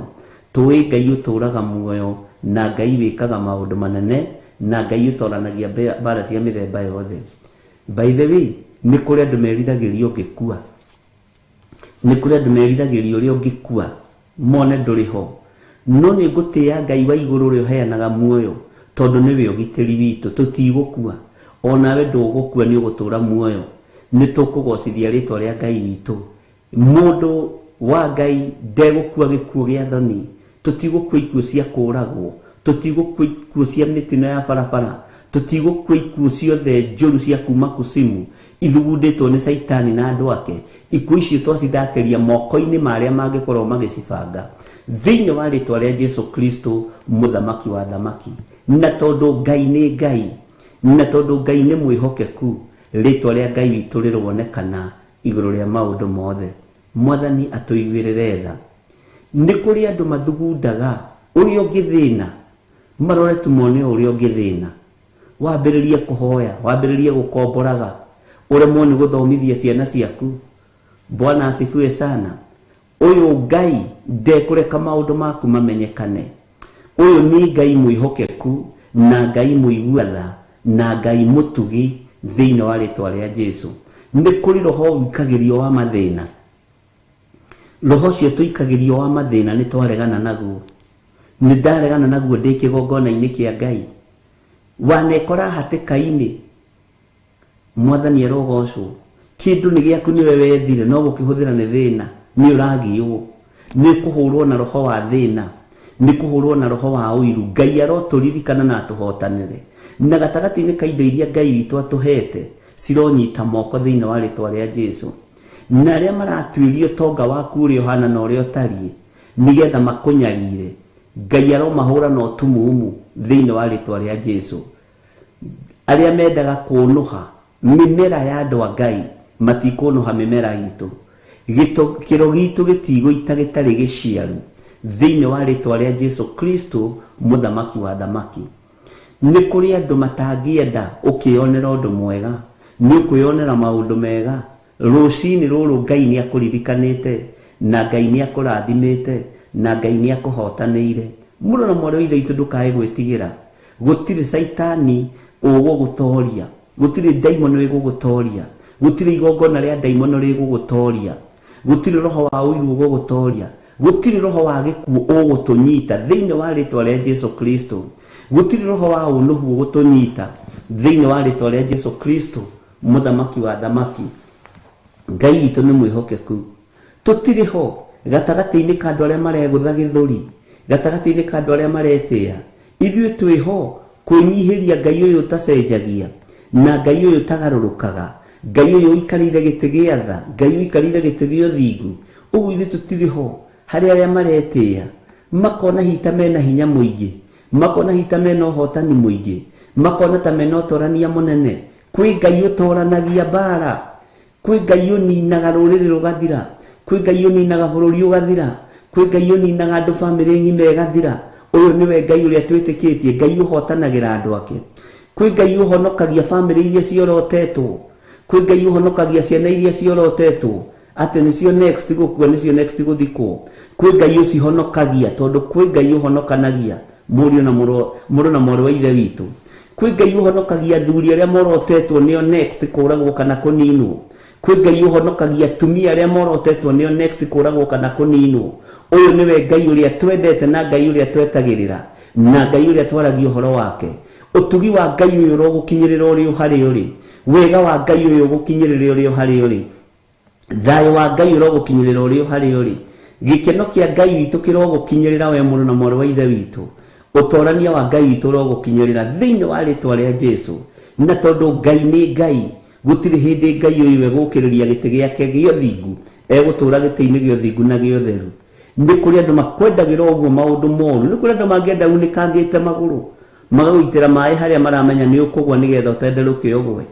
tũĩ Ngai ũtũũraga muoyo na Ngai wĩkaga maũndũ manene na Ngai ũtoranagia mbara cia mĩthemba yothe. By the way, nĩ kũrĩ andũ meriragĩria ũngĩkua. Nĩ kũrĩ andũ meriragĩria ũrĩa ũngĩkua mone ndũrĩ ho. No nĩ ngũtĩĩa Ngai wa igũrũ ũrĩa ũheanaga muoyo, tondũ nĩwe ũgitĩri witũ. Tũtigũkua, onawe ndũgũkua, nĩ ũgũtũũra muoyo. Nĩ tũkũgocithia rĩtwa rĩa Ngai witũ. Mũndũ wa Ngai ndegũkua gĩkuũ gĩa thoni. Tũtigũkua ikuũ cia kũũragwo, tũtigũkua ikuũ cia mĩtino ya barabara, tũtigũkua ikuũ ciothe njũru cia kuma kusimu ithugundĩtwo nĩ Caitani na andũ ake. Ikuũ icio twacithakĩria moko-inĩ ma arĩa mangĩkorwo magĩcibanga thĩinĩ wa rĩtwa rĩa Jesu Kristo mũthamaki wa thamaki. Na tondũ Ngai nĩ Ngai, na tondũ Ngai nĩ mwĩhokeku, rĩtwa rĩa Ngai witũ rĩronekana igũrũ rĩa maũndũ mothe. Mwathani atũiguĩrĩre tha. Nĩ kũrĩ andũ mathugundaga ũrĩa ũngĩthĩna, marore tu mone ũrĩa ũngĩthĩna. Wambĩrĩrie kũhoya, wambĩrĩrie gũkomboraga, ũremwo nĩ gũthomithia ciana ciaku. Bwana asifiwe sana. Ũyũ Ngai ndekũreka maũndũ maku mamenyekane. Ũyũ nĩ Ngai mwĩhokeku na Ngai mũigua tha na Ngai mũtugi thĩinĩ wa rĩtwa rĩa Jesu. Nĩ kũrĩ roho ũikagĩrio wa mathĩna. Roho ũcio tũikagĩrio wa mathĩna nĩ twaregana naguo. Nĩ ndaregana naguo ndĩ kĩgongona-inĩ kĩa Ngai. Wanekora hatĩka-inĩ, Mwathani arogocwo. Kĩndũ nĩ gĩaku nĩwe wethire, no gũkĩhũthĩra nĩ thĩna, nĩ ũragiywo, nĩ kũhũrwo na roho wa thĩna, nĩ kũhũrwo na roho wa ũiru. Ngai arotũririkana na atũhotanĩre. Na gatagatĩ-inĩ ka indo iria Ngai witũ atũhete, Cironyita moko thĩinĩ wa rĩtwa rĩa Jesu. Na arĩa maratuĩria ũtonga waku ũrĩa ũhana na ũrĩa ũtariĩ nĩgetha makũnyarire, Ngai aromahũra na ũtumumu thĩinĩ wa rĩtwa rĩa Jesu. Arĩa mendaga kũnũha mĩmera ya andũ a Ngai matikũnũha mĩmera itũ. Kĩro gitũ gĩtigũita gĩtarĩ gĩciaru thĩinĩ wa rĩtwa rĩa Jesu Kristo mũthamaki wa thamaki. Nĩ kũrĩ andũ matangĩenda ũkĩyonera ũndũ mwega, nĩ ũkwĩyonera maũndũ mega. Rũcinĩ rũrũ Ngai nĩ akũririkanĩte na Ngai nĩ akũrathimĩte na Ngai nĩ akũhotanĩire. Mũrũ na mwarĩ wa ithe witũ ndũkae gwĩtigĩra. Gũtirĩ caitani ũgũgũtoria, gũtirĩ ndaimono ĩgũgũtoria, gũtirĩ igongona rĩa ndaimono rĩgũgũtoria, gũtirĩ roho wa ũiru ũgũgũtoria, gũtirĩ roho wa gĩkuũ ũgũtũnyita thĩinĩ wa rĩtwa rĩa Jesu Kristo, gũtirĩ roho wa ũnũhu ũgũtũnyita thĩinĩ wa rĩtwa rĩa Jesu Kristo mũthamaki wa thamaki. Ngai witũ nĩ mwĩhokeku. Tũtirĩ ho gatagatĩ-inĩ ka andũ arĩa maregũtha gĩthũri, gatagatĩ-inĩ ka andũ arĩa maretĩĩa. Ithuĩ twĩho kwĩnyihĩria Ngai ũyũ ũtacenjagia na Ngai ũyũ ũtagarũrũkaga, Ngai ũyũ ũikarĩire gĩtĩ gĩa tha, Ngai ũikarĩire gĩtĩ gĩa ũthingu. Ũguo ithuĩ tũtirĩ ho harĩ arĩa maretĩĩa, makona hita mena hinya mũingĩ, makona hita mena ũhotani mũingĩ, makona ta mena ũtorania mũnene. Kwĩ Ngai ũtoranagia mbara, kwĩ Ngai ũninaga rũrĩrĩ rũgathira, kwĩ Ngai ũninaga bũrũri ũgathira, kwĩ Ngai ũninaga andũ bamĩrĩ ng'ima ĩgathira. Ũyũ nĩwe Ngai ũrĩa twĩtĩkĩtie, Ngai ũhotanagĩra andũ ake. Kwĩ Ngai ũhonokagia bamĩrĩ iria ciorotetwo, kwĩ Ngai ũhonokagia ciana iria ciorotetwo atĩ nĩcio next gũkua, nĩcio next gũthikwo. Kwĩ Ngai ũcihonokagia, tondũ kwĩ Ngai ũhonokanagia mũriũ na mũrũ na mwarĩ wa ithe witũ. Kwĩ Ngai ũhonokagia athuri arĩa morotetwo nĩo next kũragwo kana kũninwo. Kwĩ Ngai ũhonokagia atumia arĩa morotetwo nĩo next kũragwo kana kũninwo. Ũyũ nĩwe Ngai ũrĩa twendete na Ngai ũrĩa twetagĩrĩra na Ngai ũrĩa twaragia ũhoro wake. Ũtugi wa Ngai ũyũ ũrogũkinyĩrĩra ũrĩ harĩa ũrĩ, wega wa Ngai ũyũ ũgũkinyĩrĩra ũrĩ harĩa ũrĩ, thayũ wa Ngai ũrogũkinyĩrĩra ũrĩ harĩa ũrĩ, gĩkeno kĩa Ngai witũ kĩrogũkinyĩrĩra we mũrũ na mwarĩ wa ithe witũ, ũtorania wa Ngai witũ ũrogũkinyĩrĩra thĩinĩ wa rĩtwa rĩa Jesu. Na tondũ Ngai nĩ Ngai, gũtirĩ hĩndĩ Ngai ũyũ egũkĩrĩria gĩtĩ gĩake gĩa ũthingu, egũtũũra gĩtĩ-inĩ gĩa ũthingu na gĩa ũtheru. Nĩ kũrĩ andũ makwendagĩra ũguo maũndũ moru, nĩ kũrĩ andũ mangĩenda unĩkangĩte magũrũ magagũitĩra maĩ harĩa maramenya nĩ ũkũgwa nĩgetha ũtenderũke ũgwe.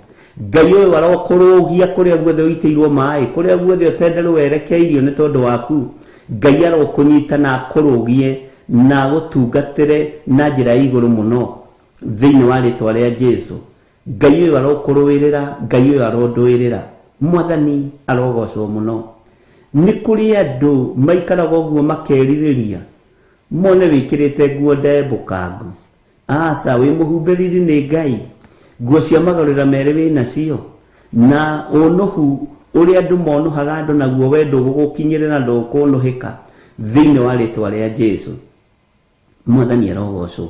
Ngai ũyũ arokũrũgia kũrĩa guothe ũitĩirwo maĩ, kũrĩa guothe ũtenderũ werekeirio nĩ tondũ waku. Ngai arokũnyita na akũrũgie na agũtungatĩre na njĩra ya igũrũ mũno thĩinĩ wa rĩtwa rĩa Jesu. Ngai ũyũ arokũrũĩrĩra, Ngai ũyũ arondũĩrĩra. Mwathani arogocwo mũno. Nĩ kũrĩ andũ maikaraga ũguo makerirĩria mone wĩkĩrĩte nguo ndembũkangu. Aca, wĩ mũhumbĩriri nĩ Ngai, nguo cia magarũrĩra merĩ wĩ nacio, na ũnũhu ũrĩa andũ monũhaga andũ naguo we ndũgũgũkinyĩrĩra, ndũkũnũhĩka thĩinĩ wa rĩtwa rĩa Jesu. Mwathani arogocwo.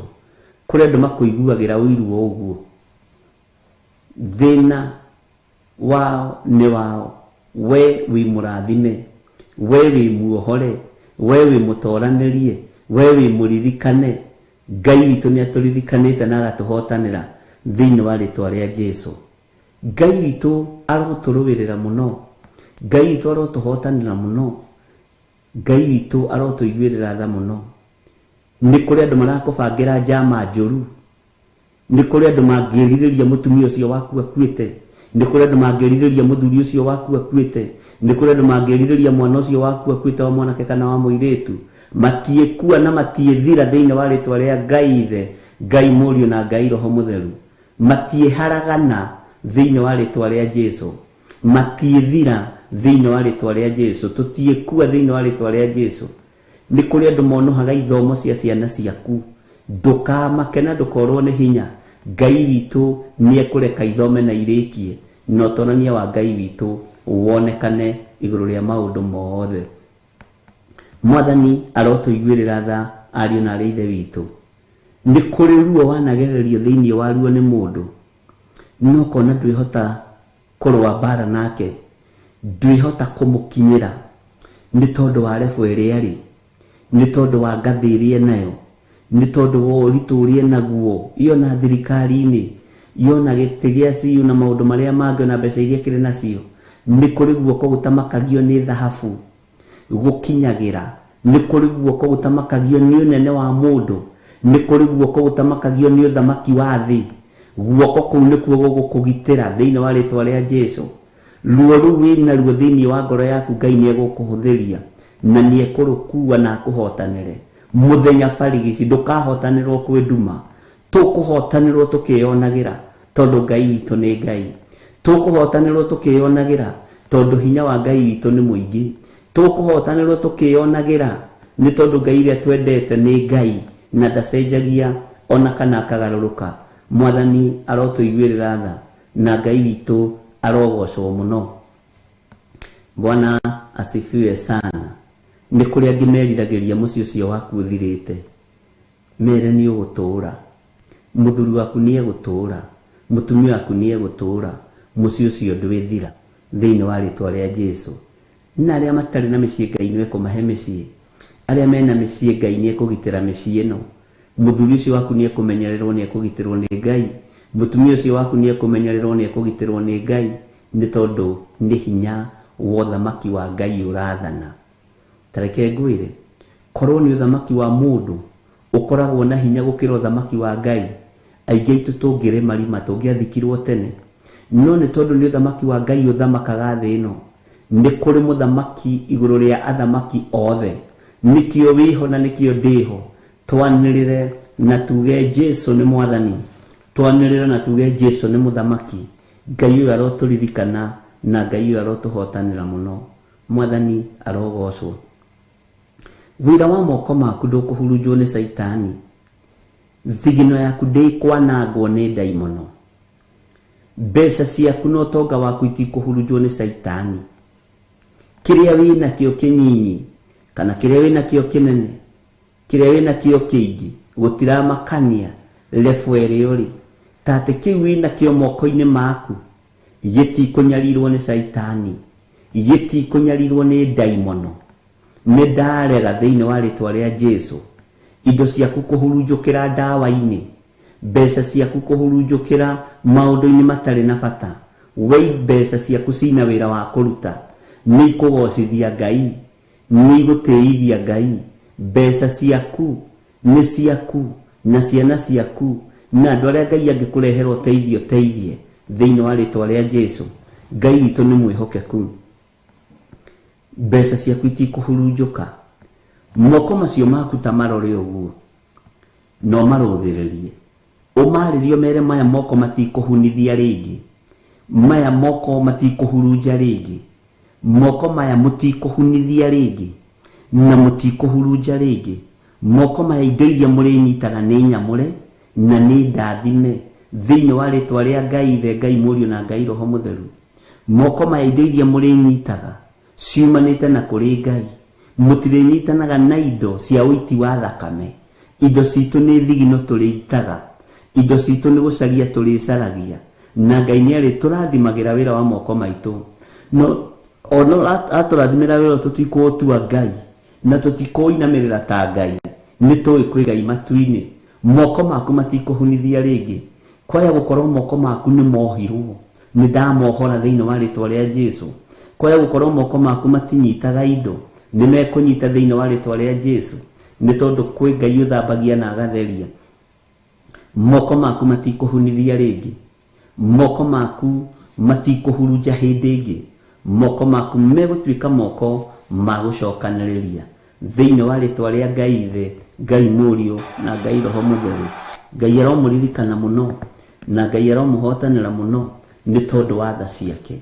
Kũrĩ andũ makũiguagĩra ũiru o ũguo, thĩna wao nĩ wao. We wĩ mũrathime, we wĩ muohore, we wĩ mũtoranĩrie, we wĩ mũririkane. Ngai witũ nĩ atũririkanĩte na agatũhotanĩra thĩinĩ wa rĩtwa rĩa Jesu. Ngai witũ arotũrũĩrĩra mũno, Ngai witũ arotũhotanĩra mũno, Ngai witũ arotũiguĩrĩra tha mũno. Nĩ kũrĩ andũ marakũbangĩra njama njũru, nĩ kũrĩ andũ mangĩrirĩria mũtumia ũcio waku akuĩte, nĩ kũrĩ andũ mangĩrirĩria mũthuri ũcio waku akuĩte, nĩ kũrĩ andũ mangĩrirĩria mwana ũcio waku akuĩte wa mwanake kana wa mũirĩtu. Matiĩkua na matiĩthira thĩinĩ wa rĩtwa rĩa Ngai Ithe, Ngai Mũriũ na Ngai Roho Mũtheru. Matiĩharagana thĩinĩ wa rĩtwa rĩa Jesu, matiĩthira thĩinĩ wa rĩtwa rĩa Jesu, tũtiĩkua thĩinĩ wa rĩtwa rĩa Jesu. Nĩ kũrĩ andũ monũhaga ithomo cia ciana ciaku, ndũkamake na ndũkorwo nĩ hinya. Ngai witũ nĩ ekũreka ithome na irĩkie, na ũtorania wa Ngai witũ wonekane igũrũ rĩa maũndũ mothe. Mwathani arotũiguĩrĩra tha ariũ na arĩ ithe witũ. Nĩ kũrĩ ruo wanagererio thĩinĩ wa ruo nĩ mũndũ, no kona ndwĩhota kũrũa mbara nake, ndwĩhota kũmũkinyĩra nĩ tondũ wa rebu ĩrĩa arĩ, nĩ tondũ wa ngathĩ ĩrĩa enayo, nĩ tondũ wa ũritũ ũrĩa enaguo iyo na thirikari-inĩ. Yona gĩtĩ gĩa CU na maũndũ marĩa mangĩ na mbeca iria kĩrĩ nacio. Nĩ kũrĩ guoko gũtamakagio nĩ thahabu gũkinyagĩra. Nĩ kũrĩ guoko gũtamakagio nĩ ũnene wa mũndũ. Nĩ kũrĩ guoko gũtamakagio nĩ ũthamaki wa thĩ. Guoko kũu nĩkuo gũgũkũgitĩra thĩinĩ wa rĩtwa rĩa Jesu. Ruo rũu wĩna ruo thĩinĩ wa ngoro yaku Ngai nĩegũkũhũthĩria na nĩekũrũkua na akũhotanĩre. Mũthenya barigici ndũkahotanĩrwo kwĩ nduma. Tũkũhotanĩrwo tũkĩyonagĩra tondũ Ngai witũ nĩ Ngai. Tũkũhotanĩrwo tũkĩyonagĩra tondũ hinya wa Ngai witũ nĩ mũingĩ. Tũkũhotanĩrwo tũkĩyonagĩra nĩ tondũ Ngai ũrĩa twendete nĩ Ngai na ndacenjagia ona kana akagarũrũka. Mwathani arotũiguĩrĩra tha na Ngai witũ arogocwo mũno. Bwana asifiwe sana. Nĩ kũrĩ angĩ meriragĩria mũciĩ ũcio waku ũthirĩte. Mere nĩ ũgũtũũra. Mũthuri waku nĩ egũtũũra. Mũtumia waku nĩ egũtũũra. Mũciĩ ũcio ndwĩthira thĩinĩ wa rĩtwa rĩa Jesu. Na arĩa matarĩ na mĩciĩ Ngai nĩ ekũmahe mĩciĩ. Arĩa mena mĩciĩ Ngai nĩ ekũgitĩra mĩciĩ ĩno. Mũthuri ũcio waku nĩ ekũmenyererwo nĩ ekũgitĩrwo nĩ Ngai. Mũtumia ũcio waku nĩ ekũmenyererwo nĩ ekũgitĩrwo nĩ Ngai. Nĩ tondũ nĩ hinya wa ũthamaki wa Ngai ũrathana. Ta reke ngwĩre, korwo nĩ ũthamaki wa mũndũ ũkoragwo na hinya gũkĩra ũthamaki wa Ngai, aingĩ aitũ tũngĩrĩ marima tũngĩathikirwo tene. No nĩ tondũ nĩ ũthamaki wa Ngai ũthamakaga thĩ ĩno, nĩ kũrĩ mũthamaki igũrũ rĩa athamaki othe. Nĩkĩo wĩho na nĩkĩo ndĩho. Twanĩrĩre na tuge Jesu nĩ mwathani. Twanĩrĩre na tuge Jesu nĩ mũthamaki. Ngai ũyũ arotũririkana na Ngai ũyũ arotũhotanĩra mũno. Mwathani arogocwo. Wĩra wa moko maku ndũkũhurunjwo nĩ Caitani. Thigino yaku ndĩkwanangwo nĩ ndaimono. Mbeca ciaku na ũtonga waku itikũhurunjwo nĩ Caitani. Kĩrĩa wĩnakĩo kĩnyinyi kana kĩrĩa wĩnakĩo kĩnene, kĩrĩa wĩnakĩo kĩingĩ, gũtiramakania level ĩrĩa ũrĩ. Ta atĩ kĩu wĩnakĩo moko-inĩ maku gĩtikũnyarirwo nĩ Caitani, gĩtikũnyarirwo nĩ ndaimono. Nĩ ndarega thĩinĩ wa rĩtwa rĩa Jesu. Indo ciaku kũhurunjũkĩra ndawa-inĩ, mbeca ciaku kũhurunjũkĩra maũndũ-inĩ matarĩ na bata. We mbeca ciaku cina wĩra wa kũruta, nĩ ikũgocithia Ngai, nĩ igũtĩithia Ngai. Mbeca ciaku nĩ ciaku na ciana ciaku na andũ arĩa Ngai angĩkũrehera ũteithio teithie thĩinĩ wa rĩtwa rĩa Jesu. Ngai witũ nĩ mwĩhokeku. Mbeca ciaku itikũhurunjũka. Moko macio maku ta marore ũguo, no marũthĩrĩrie. Ũmarĩrie mere maya moko matikũhunithia rĩngĩ, maya moko matikũhurunja rĩngĩ, moko maya mũtikũhunithia rĩngĩ na mũtikũhurunja rĩngĩ. Moko maya indo iria mũrĩnyitaga nĩ nyamũre na nĩ ndathime thĩinĩ wa rĩtwa rĩa Ngai Ithe, Ngai Mũriũ na Ngai Roho Mũtheru. Moko maya indo iria mũrĩnyitaga ciumanĩte na kũrĩ Ngai. Mũtirĩnyitanaga na indo cia ũiti wa thakame. Indo citũ nĩ thigino tũrĩitaga, indo citũ nĩ gũcaria tũrĩcaragia, na Ngai nĩ arĩtũrathimagĩra wĩra wa moko maitũ. No ona atũrathimĩra wĩra tũtikũũtua Ngai na tũtikũinamĩrĩra ta Ngai. Nĩ tũĩ kwĩ Ngai matu-inĩ. Moko maku matikũhunithia rĩngĩ. Kwaya gũkorwo moko maku nĩ mohirwo, nĩ ndamohora thĩinĩ wa rĩtwa rĩa Jesu. Kwaya gũkorwo moko maku matinyitaga indo, nĩ mekũnyita thĩinĩ wa rĩtwa rĩa Jesu. Nĩ tondũ kwĩ Ngai ũthambagia na agatheria. Moko maku matikũhunithia rĩngĩ. Moko maku matikũhurunja hĩndĩ ĩngĩ. Moko maku megũtuĩka moko ma gũcokanĩrĩria thĩinĩ wa rĩtwa rĩa Ngai Ithe, Ngai Mũriũ na Ngai Roho Mũtheru. Ngai aromũririkana mũno na Ngai aromũhotanĩra mũno nĩ tondũ wa tha ciake,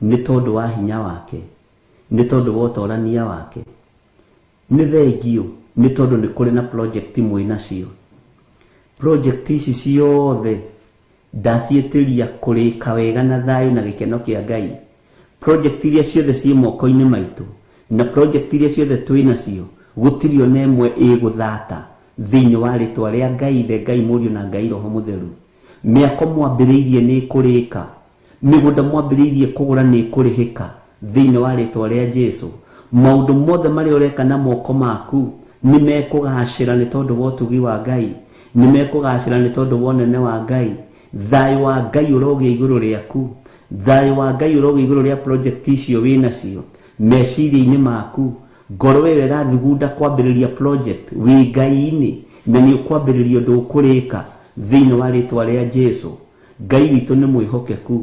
nĩ tondũ wa hinya wake, nĩ tondũ wa ũtorania wake. Nĩ thengio nĩ tondũ nĩ kũrĩ na project mwĩ nacio. Project ici ciothe ndaciĩtĩria kũrĩka wega na thayũ na gĩkeno kĩa Ngai. Project iria ciothe ciĩ moko-inĩ maitũ na project iria ciothe twĩ nacio, gũtirĩ ona ĩmwe ĩgũthata thĩinĩ wa rĩtwa rĩa Ngai Ithe, Ngai Mũriũ na Ngai Roho Mũtheru. Mĩako mwambĩrĩirie nĩ ĩkũrĩka, mĩgũnda mwambĩrĩirie kũgũra nĩ ĩkũrĩhĩka thĩinĩ wa rĩtwa rĩa Jesu. Maũndũ mothe marĩa ũreka na moko maku nĩ mekũgacĩra nĩ tondũ wa ũtugi wa Ngai, nĩ mekũgacĩra nĩ tondũ wa ũnene wa Ngai, Thayũ wa Ngai ũrogĩa igũrũ rĩaku, thayũ wa Ngai ũrogĩa igũrũ rĩa project icio wĩnacio meciria-inĩ maku. Ngoro ĩyo ĩrathugunda kwambĩrĩria project wĩ Ngai-inĩ, na nĩ ũkwambĩrĩria ũndũ ũkũrĩka thĩinĩ wa rĩtwa rĩa Jesu. Ngai witũ nĩ mwĩhokeku.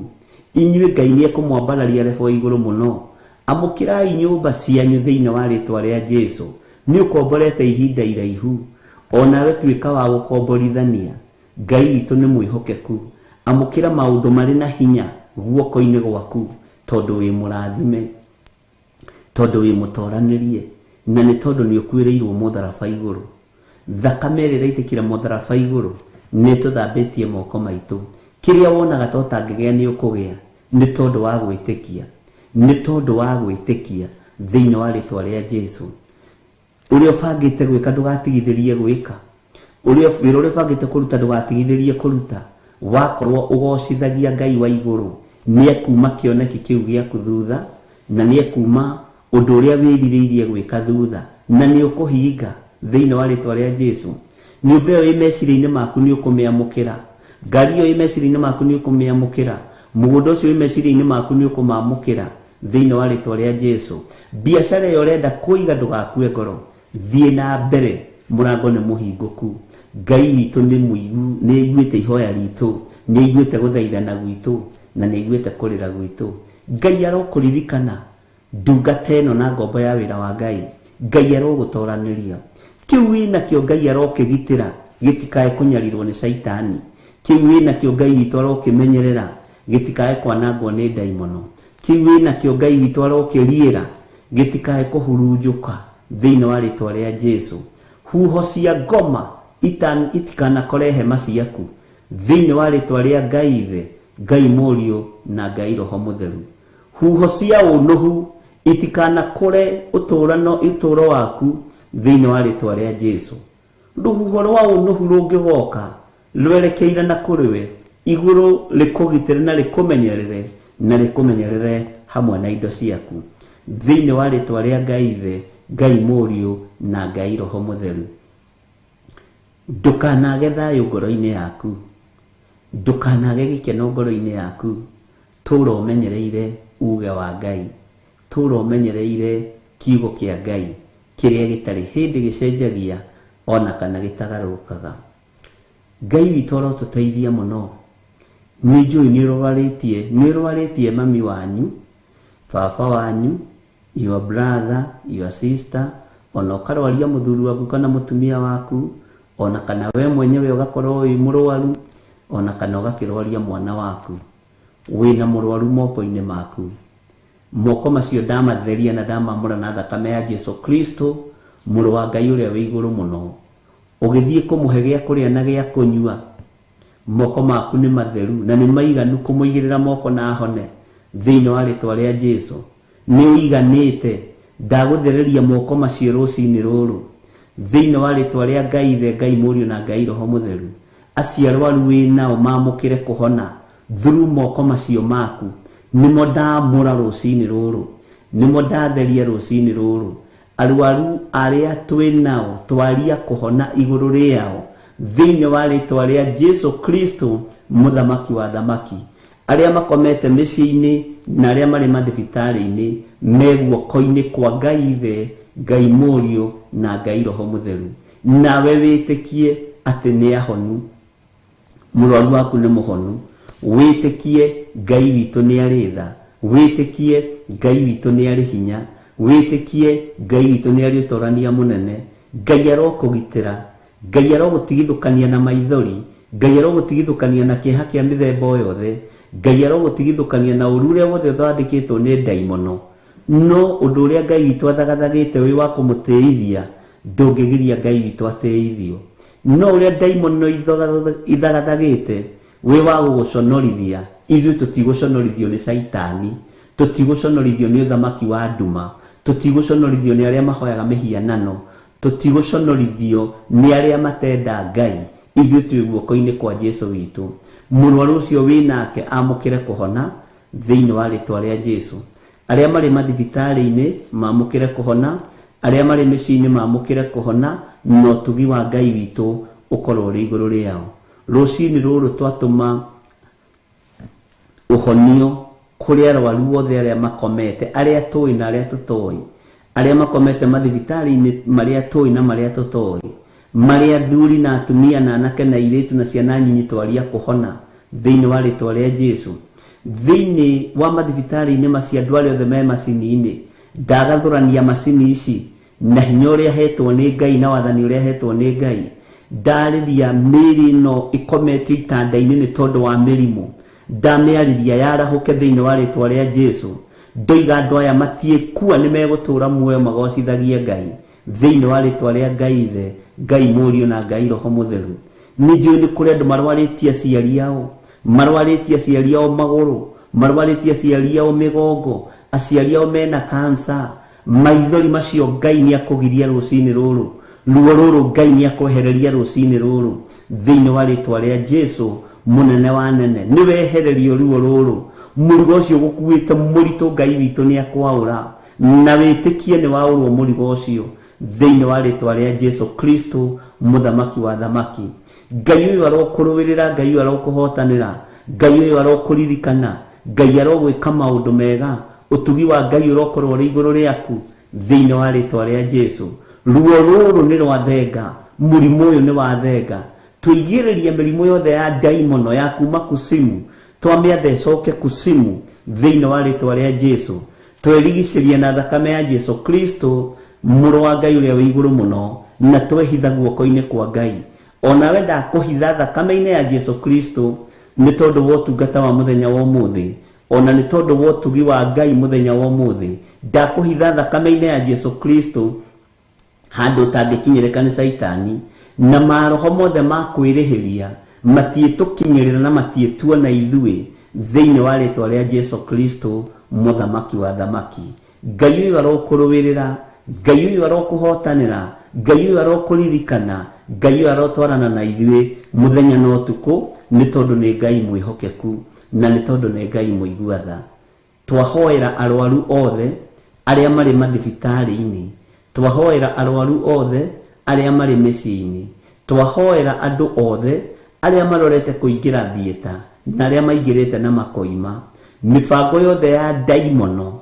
Inyuĩ Ngai nĩ ekũmwambararia rebo igũrũ mũno. Amũkĩrai nyũmba cianyu thĩinĩ wa rĩtwa rĩa Jesu. Nĩ ũkomborete ihinda iraihu, onawe tuĩka wa gũkomborithania. Ngai witũ nĩ mwĩhokeku. Amũkĩra maũndũ marĩ na hinya guoko-inĩ gwaku, tondũ wĩ mũrathime, tondũ wĩ mũtoranĩrie, na nĩ tondũ nĩ ũkuĩrĩirwo mũtharaba igũrũ. Thakame ĩrĩa ĩraitĩkĩra mũtharaba igũrũ nĩ ĩtũthambĩtie moko maitũ. Kĩrĩa wonaga ta ũtangĩgĩa nĩ ũkũgĩa, nĩ tondũ wa gwĩtĩkia, nĩ tondũ wa gwĩtĩkia thĩinĩ wa rĩtwa rĩa Jesu. Ũrĩa ũbangĩte gwĩka ndũgatigithĩrie gwĩka, ũrĩa wĩra ũrĩa ũbangĩte kũruta ndũgatigithĩrie kũruta. Wakorwo ũgocithagia Ngai wa igũrũ, nĩ ekuma kĩoneki kĩu gĩaku thutha, na nĩ ekuma ũndũ ũrĩa wĩrirĩirie gwĩka thutha, na nĩ ũkũhinga thĩinĩ wa rĩtwa rĩa Jesu. Nyũmba ĩyo ĩ meciria-inĩ maku nĩ ũkũmĩamũkĩra, ngari ĩyo ĩ meciria-inĩ maku nĩ ũkũmĩamũkĩra, mũgũnda ũcio wĩ meciria-inĩ maku nĩ ũkũmamũkĩra thĩinĩ wa rĩtwa rĩa Jesu. Biacara ĩyo ũrenda kũiga ndũgakue ngoro, thiĩ na mbere, mũrango nĩ mũhingũku. Ngai witũ nĩ mũigu, nĩ aiguĩte ihoya ritũ, nĩ aiguĩte gũthaithana gwitũ, na nĩ aiguĩte kũrĩra gwitũ. Ngai arokũririkana ndungata ĩno na ngombo ya wĩra wa Ngai. Ngai arogũtoranĩria. Kĩu wĩnakĩo Ngai arokĩgitĩra gĩtikae kũnyarirwo nĩ caitani. Kĩu wĩnakĩo Ngai witũ arokĩmenyerera gĩtikae kwanangwo nĩ ndaimono. Kĩu wĩnakĩo Ngai witũ arokĩriĩra gĩtikae kũhurunjũka thĩinĩ wa rĩtwa rĩa Jesu. Huho cia ngoma itikanakore hema ciaku thĩinĩ wa rĩtwa rĩa Ngai Ithe, Ngai Mũriũ na Ngai Roho Mũtheru. Huho cia ũnũhu itikanakore ũtũũro waku thĩinĩ wa rĩtwa rĩa Jesu. Rũhuho rwa ũnũhu rũngĩgoka rwerekeire na kũrĩ we, igũrũ rĩkũgitĩre na rĩkũmenyerere, na rĩkũmenyerere hamwe na indo ciaku thĩinĩ wa rĩtwa rĩa Ngai Ithe, Ngai Mũriũ na Ngai Roho Mũtheru. Ndũkanage thayũ ngoro-inĩ yaku, ndũkanage gĩkeno ngoro-inĩ yaku. Tũũra ũmenyereire uge wa Ngai, tũũra ũmenyereire kiugo kĩa Ngai kĩrĩa gĩtarĩ hĩndĩ gĩcenjagia ona kana gĩtagarũrũkaga. Ngai witũ arotũteithia mũno. Nĩ njũĩ nĩ ũrwarĩtie mami wanyu, baba wanyu, your brother, your sister, ona ũkarwaria mũthuri waku kana mũtumia waku, ona kana we mwenyewe ũgakorwo wĩ mũrwaru, ona kana ũgakĩrwaria mwana waku. Wĩna mũrwaru moko-inĩ maku. Moko macio ndamatheria na ndamamũra na thakame ya Jesu Kristo, mũrũ wa Ngai ũrĩa wĩ igũrũ mũno. Ũgĩthiĩ kũmũhe gĩa kũrĩa na gĩa kũnyua, moko maku nĩ matheru na nĩ maiganu kũmũigĩrĩra moko na ahone thĩinĩ wa rĩtwa rĩa Jesu. Nĩ ũiganĩte, ndagũthereria moko macio rũcinĩ rũrũ thĩinĩ wa rĩtwa rĩa Ngai Ithe, Ngai Mũriũ na Ngai Roho Mũtheru. Acio arwaru wĩ nao mamũkĩre kũhona through moko macio maku. Nĩmo ndamũra rũcinĩ rũrũ, nĩmo ndatheria rũcinĩ rũrũ. Arwaru arĩa twĩ nao twaria kũhona igũrũ rĩao thĩinĩ wa rĩtwa rĩa Jesu Kristo, mũthamaki wa thamaki. Arĩa makomete mĩciĩ-inĩ na arĩa marĩ mathibitarĩ-inĩ me guoko-inĩ kwa Ngai Ithe, Ngai Mũriũ na Ngai Roho Mũtheru. Nawe wĩtĩkie atĩ nĩ ahonu, mũrwaru waku nĩ mũhonu. Wĩtĩkie Ngai witũ nĩ arĩ tha, wĩtĩkie Ngai witũ nĩ arĩ hinya, wĩtĩkie Ngai witũ nĩ arĩ ũtorania mũnene. Ngai arokũgitĩra, Ngai arogũtigithũkania na maithori, Ngai arogũtigithũkania na kĩeha kĩa mĩthemba o yothe, Ngai arogũtigithũkania na ũru ũrĩa wothe ũthandĩkĩtwo nĩ ndaimono. No ũndũ ũrĩa Ngai witũ athagathagĩte wĩ wa kũmũtĩithia, ndũngĩgiria Ngai witũ atĩithio. No ũrĩa ndaimono ithagathagĩte wĩ wa gũgũconorithia, ithuĩ tũtigũconorithio nĩ caitani, tũtigũconorithio nĩ ũthamaki wa nduma, tũtigũconorithio nĩ arĩa mahoyaga mĩhianano, tũtigũconorithio nĩ arĩa matenda Ngai. Ithuĩ twĩ guoko-inĩ kwa Jesu witũ. Mũrwaru ũcio wĩ nake amũkĩre kũhona thĩinĩ wa rĩtwa rĩa Jesu. Arĩa marĩ mathibitarĩ-inĩ mamũkĩre kũhona, arĩa marĩ mĩciĩ-inĩ mamũkĩre kũhona, na ũtugi wa Ngai witũ ũkorwo ũrĩ igũrũ rĩao. Rũcinĩ rũrũ twatũma Ũhonio kũrĩ arwaru othe arĩa makomete, arĩa tũĩ na arĩa tũtoĩ, arĩa makomete mathibitarĩ-inĩ marĩa tũĩ na marĩa tũtoĩ, marĩa athuri na atumia na anake na airĩtu na ciana nyinyi twaria kũhona thĩinĩ wa rĩtwa rĩa Jesu. Thĩinĩ wa mathibitarĩ-inĩ macio andũ arĩa othe me macini-inĩ, ndagathũrania macini ici na hinya ũrĩa hetwo nĩ Ngai na wathani ũrĩa hetwo nĩ Ngai. Ndarĩria mĩĩrĩ ĩno ĩkometio itanda-inĩ nĩ tondũ wa mĩrimũ, ndamĩarĩria yarahũke thĩinĩ wa rĩtwa rĩa Jesu. Ndoiga andũ aya matiĩkua, nĩ megũtũũra muoyo magocithagie Ngai thĩinĩ wa rĩtwa rĩa Ngai Ithe, Ngai Mũriũ na Ngai Roho Mũtheru. Nĩ njũĩ nĩ kũrĩ andũ marwarĩtie aciari ao, marwarĩtie aciari ao magũrũ, marwarĩtie aciari ao mĩgongo, aciari ao mena kansa. Maithori macio Ngai nĩ akũgiria rũcinĩ rũrũ, ruo rũrũ Ngai nĩ akwehereria rũcinĩ rũrũ thĩinĩ wa rĩtwa rĩa Jesu mũnene wa nene. Nĩ wehererio ruo rũrũ, mũrigo ũcio ũgũkuĩte mũritũ Ngai witũ nĩ akwaũra, na wĩtĩkie nĩ waũrwo mũrigo ũcio thĩinĩ wa rĩtwa rĩa Jesu Kristo mũthamaki wa thamaki. Ngai ũyũ arokũrũĩrĩra, Ngai ũyũ arokũhotanĩra, Ngai ũyũ arokũririkana, Ngai arogwĩka maũndũ mega, ũtugi wa Ngai ũrokorwo ũrĩ igũrũ rĩaku thĩinĩ wa rĩtwa rĩa Jesu. Ruo rũrũ nĩ rwa thenga, mũrimũ ũyũ nĩ wa thenga. Tũigĩrĩrie mĩrimũ yothe ya ndaimono ya kuma kusimu, twamĩatha ĩcoke kusimu thĩinĩ wa rĩtwa rĩa Jesu. Twerigicĩrie na thakame ya Jesu Kristo mũrũ wa Ngai ũrĩa wĩ igũrũ mũno, na twehitha guoko-inĩ kwa Ngai. Onawe ndakũhitha thakame-inĩ ya Jesu Kristo nĩ tondũ wa ũtungata wa mũthenya wa ũmũthĩ, ona nĩ tondũ wa ũtugi wa Ngai mũthenya wa ũmũthĩ. Ndakũhitha thakame-inĩ ya Jesu Kristo handũ ũtangĩkinyĩrĩka nĩ Caitani, na maroho mothe ma kwĩrĩhĩria matiĩtũkinyĩrĩra na matiĩtuona ithuĩ thĩinĩ wa rĩtwa rĩa Jesu Kristo mũthamaki wa thamaki. Ngai ũyũ arokũrũĩrĩra, Ngai ũyũ arokũhotanĩra, Ngai ũyũ arokũririkana, Ngai ũyũ arotwarana na ithuĩ mũthenya na ũtukũ, nĩ tondũ nĩ Ngai mwĩhokeku na nĩ tondũ nĩ Ngai mũigua tha. Twahoera arwaru othe arĩa marĩ mathibitarĩ-inĩ, twahoera arwaru othe arĩa marĩ mĩciĩ-inĩ, twahoera andũ othe arĩa marorete kũingĩra thieta na arĩa maingĩrĩte na makoima. Mĩbango yothe ya ndaimono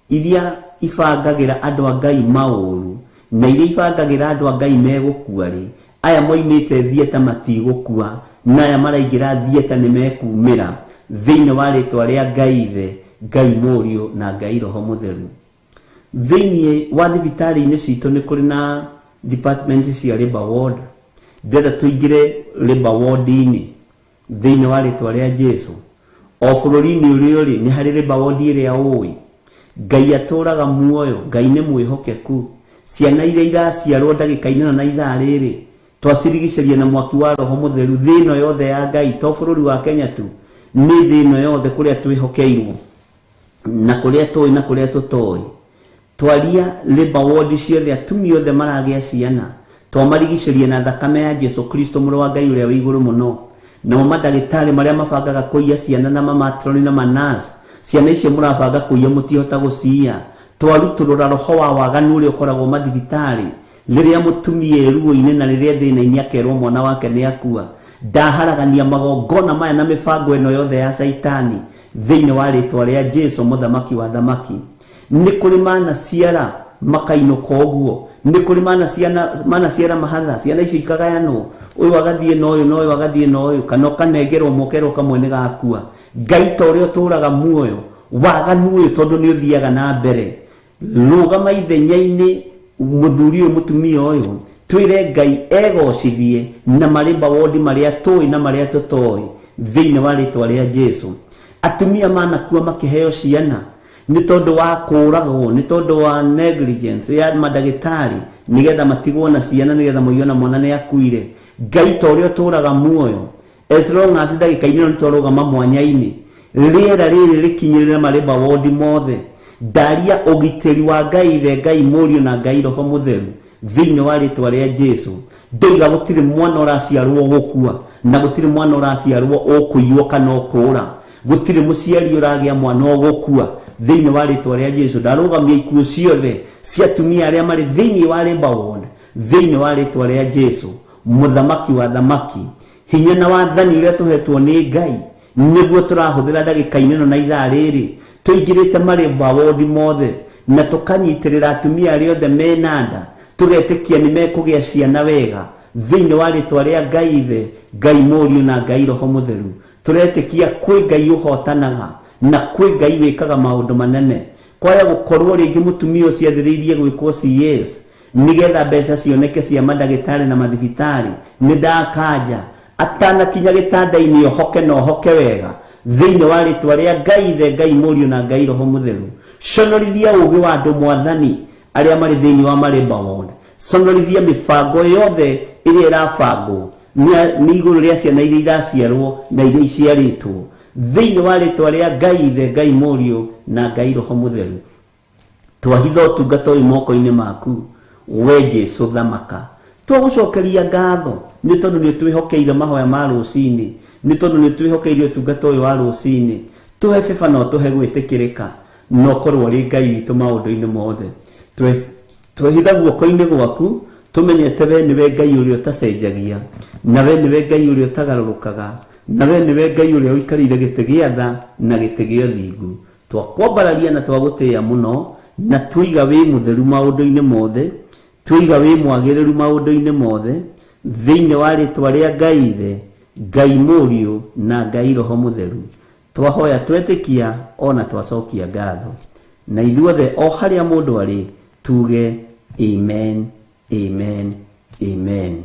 iria ibangagĩra andũ a Ngai maũru na iria ibangagĩra andũ a Ngai megũkua rĩ, aya moimĩte thieta matigũkua na aya maraingĩra thieta nĩ mekumĩra thĩinĩ wa rĩtwa rĩa Ngai Ithe, Ngai Mũriũ na Ngai Roho Mũtheru. Thĩinĩ wa thibitarĩ-inĩ citũ nĩ kũrĩ na department cia labor ward. Ndĩrenda tũingĩre labor ward-inĩ thĩinĩ wa rĩtwa rĩa Jesu. O bũrũri-inĩ ũrĩa ũrĩ nĩ harĩ labor ward ĩrĩa ũĩ. Ngai atũũraga muoyo, Ngai nĩ mwĩhokeku. Ciana iria iraciarwo ndagĩka-inĩ ĩno na ithaa rĩrĩ, twacirigicĩria na mwaki wa Roho Mũtheru. Thĩ ĩno yothe ya Ngai, to bũrũri wa Kenya tu, nĩ thĩ ĩno yothe kũrĩa twĩhokeirwo na kũrĩa tũĩ na kũrĩa tũtoĩ. Twaria labor ward ciothe, atumia othe maragĩa ciana, twamarigicĩria na thakame ya Jesu Kristo mũrũ wa Ngai ũrĩa wĩ igũrũ mũno. Namo mandagĩtarĩ marĩa mabangaga kũiya ciana na mamatroni na manas, ciana icio mũrabanga kũiya mũtihota gũciiya. Twarutũrũra roho wa waganu ũrĩa ũkoragwo mathibitarĩ rĩrĩa mũtumia ruo-inĩ na rĩrĩa thĩna-inĩ akerwo mwana wake nĩ akua. Ndaharagania magongona maya na mĩbango ĩno yothe ya Caitani thĩinĩ wa rĩtwa rĩa Jesu mũthamaki wa thamaki. Nĩ kũrĩ manaciara makainũka ũguo, nĩ kũrĩ manaciara mahatha, ciana icio ikagayanwo, ũyũ agathiĩ na ũyũ na ũyũ agathiĩ na ũyũ, kana ũkanengerwo mokerwo kamwe nĩ gakua. Ngai ta ũrĩa ũtũũraga muoyo, waganu ũyũ tondũ nĩ ũthiaga na mbere, rũgama ithenya-inĩ mũthuri ũyũ mũtumia ũyũ, twĩre Ngai egocithie na marĩmba wondi marĩa tũĩ na marĩa tũtoĩ thĩinĩ wa rĩtwa rĩa Jesu. Atumia manakua makĩheo ciana nĩ tondũ wa kũũragwo, nĩ tondũ wa negligence ya mandagĩtarĩ, nĩgetha matigwo na ciana, nĩgetha moiyo na mwana nĩ akuire. Ngai ta ũrĩa ũtũũraga muoyo, as long as ndagĩka-inĩ ĩno nĩtwarũgama mwanya-inĩ, rĩera rĩrĩ rĩkinyĩrĩre marĩmba wondi mothe. Ndaria ũgitĩri wa Ngai Ithe, Ngai Mũriũ na Ngai Roho Mũtheru thĩinĩ wa rĩtwa rĩa Jesu. Ndoiga gũtirĩ mwana ũraciarwo ũgũkua, na gũtirĩ mwana ũraciarwo ũkũiywo kana ũkũũra. Gũtirĩ mũciari ũragĩa mwana ũgũkua thĩinĩ wa rĩtwa rĩa Jesu. Ndarũgamia ikuũ ciothe cia atumia arĩa marĩ thĩinĩ wa labor ward thĩinĩ wa rĩtwa rĩa Jesu mũthamaki wa thamaki. Hinya na wathani ũrĩa tũhetwo nĩ Ngai Nĩguo tũrahũthĩra ndagĩka-inĩ ĩno na ithaa rĩrĩ, tũingĩrĩte marĩmba wodi mothe na tũkanyitĩrĩra atumia arĩa othe mena nda, tũgetĩkia nĩ mekũgĩa ciana wega thĩinĩ wa rĩtwa rĩa Ngai Ithe, Ngai Mũriũ na Ngai Roho Mũtheru. Tũretĩkia kwĩ Ngai ũhotanaga na kwĩ Ngai wĩkaga maũndũ manene. Kwaya gũkorwo rĩngĩ mũtumia ũcio athĩrĩirie gwĩkwo CS nĩgetha mbeca cioneke cia mandagĩtarĩ na mathibitarĩ, nĩ ndakanja atanakinya gĩtanda-inĩ ohoke na ohoke wega thĩinĩ wa rĩtwa rĩa Ngai Ithe, Ngai Mũriũ na Ngai Roho Mũtheru. Conorithia ũũgĩ wa andũ mwathani arĩa marĩ thĩinĩ wa marĩmba ward. Conorithia mĩbango yothe ĩrĩa ĩrabangwo nĩ igũrũ rĩa ciana iria iraciarwo na iria iciarĩtwo thĩinĩ wa rĩtwa rĩa Ngai Ithe, Ngai Mũriũ na Ngai Roho Mũtheru. Twahitha ũtungata ũyũ moko-inĩ maku, we Jesũ thamaka. Twagũcokeria ngatho nĩ tondũ nĩ twĩhokeire mahoya ma rũcinĩ, nĩ tondũ nĩ twĩhokeire ũtungata ũyũ wa rũcinĩ. Tũhe beba na ũtũhe gwĩtĩkĩrĩka na ũkorwo ũrĩ Ngai witũ maũndũ-inĩ mothe. Twehitha guoko-inĩ gwaku, tũmenyete we nĩwe Ngai ũrĩa ũtacenjagia, na we nĩwe Ngai ũrĩa ũtagarũrũkaga, na we nĩwe Ngai ũrĩa ũikarĩire gĩtĩ gĩa tha na gĩtĩ gĩa ũthingu. Twakwambararia na twagũtĩĩa mũno, na twiga wĩ mũtheru maũndũ-inĩ mothe, twiga wĩ mwagĩrĩru maũndũ-inĩ mothe, thĩinĩ wa rĩtwa rĩa Ngai Ithe, Ngai Mũriũ na Ngai Roho Mũtheru. Twahoya twetĩkia ona twacokia ngatho. Na ithuothe o harĩa mũndũ arĩ tuge amen, amen, amen.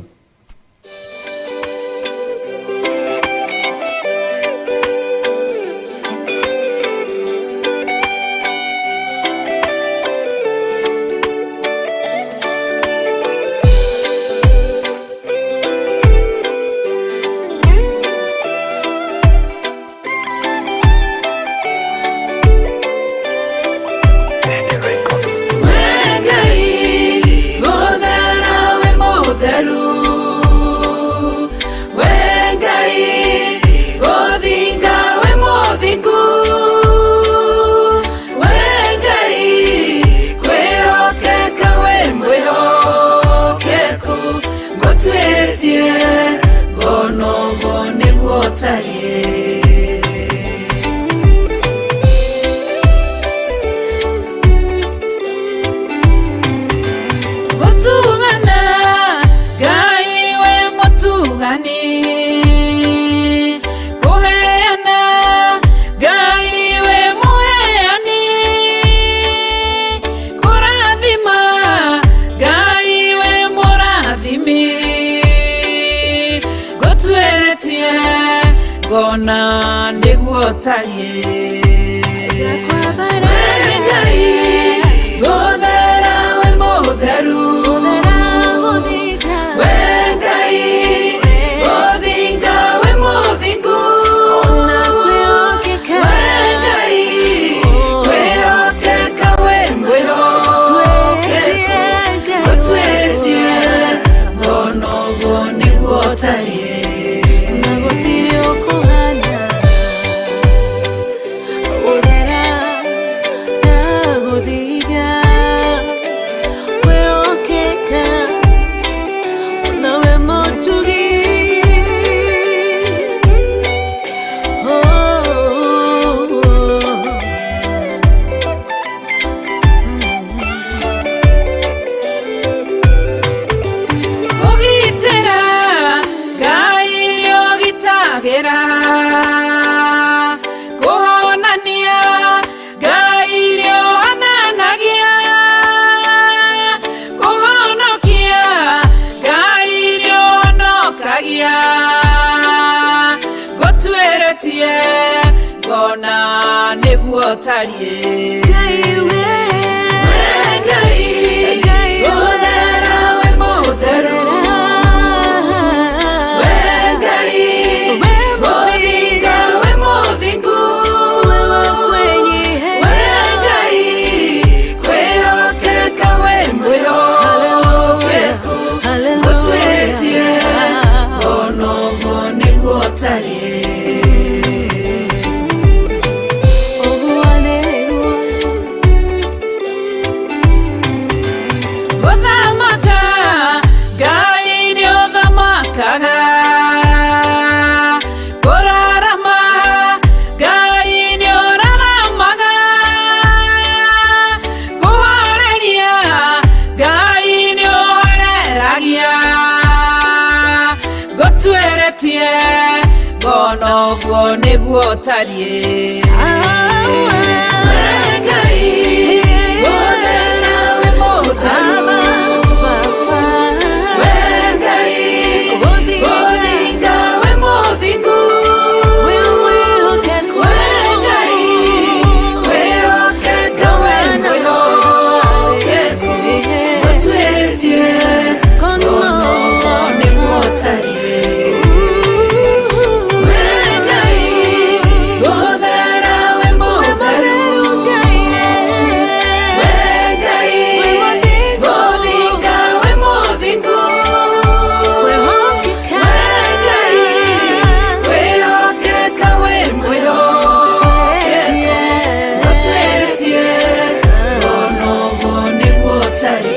Gona nĩguo tariĩ. We Ngai, gũthera we mũtheru. We Ngai, gũthinga we mũthingu. We Ngai, kwĩhokeka we mwĩhokeku. Gũtuĩrĩtie, ngona ũguo nĩguo tariĩ. Tariĩ. We Ngai, gũthera we mũtheru. We Ngai, gũthinga we mũthingu. We Ngai, kwĩhokeka we mwĩhokeku. Gũtuĩrĩtie, ngona ũguo nĩguo tariĩ. Ũguo nĩguo Ngona ũguo nĩguo ũtariĩ. We Ngai mũthera, wĩ mũtheru. We Ngai mũthinga, wĩ mũthingu. We Ngai wĩhokeka, we mwĩhokeku. Ũtuĩrĩtie, ngona ũguo nĩguo ũtariĩ. We Ngai mũthera, wĩ mũtheru. We Ngai mũthinga, wĩ mũthingu. We Ngai wĩhokeka, wĩ mwĩhokeku. Ũtuĩrĩtie, ngona ũguo nĩguo ũtariĩ.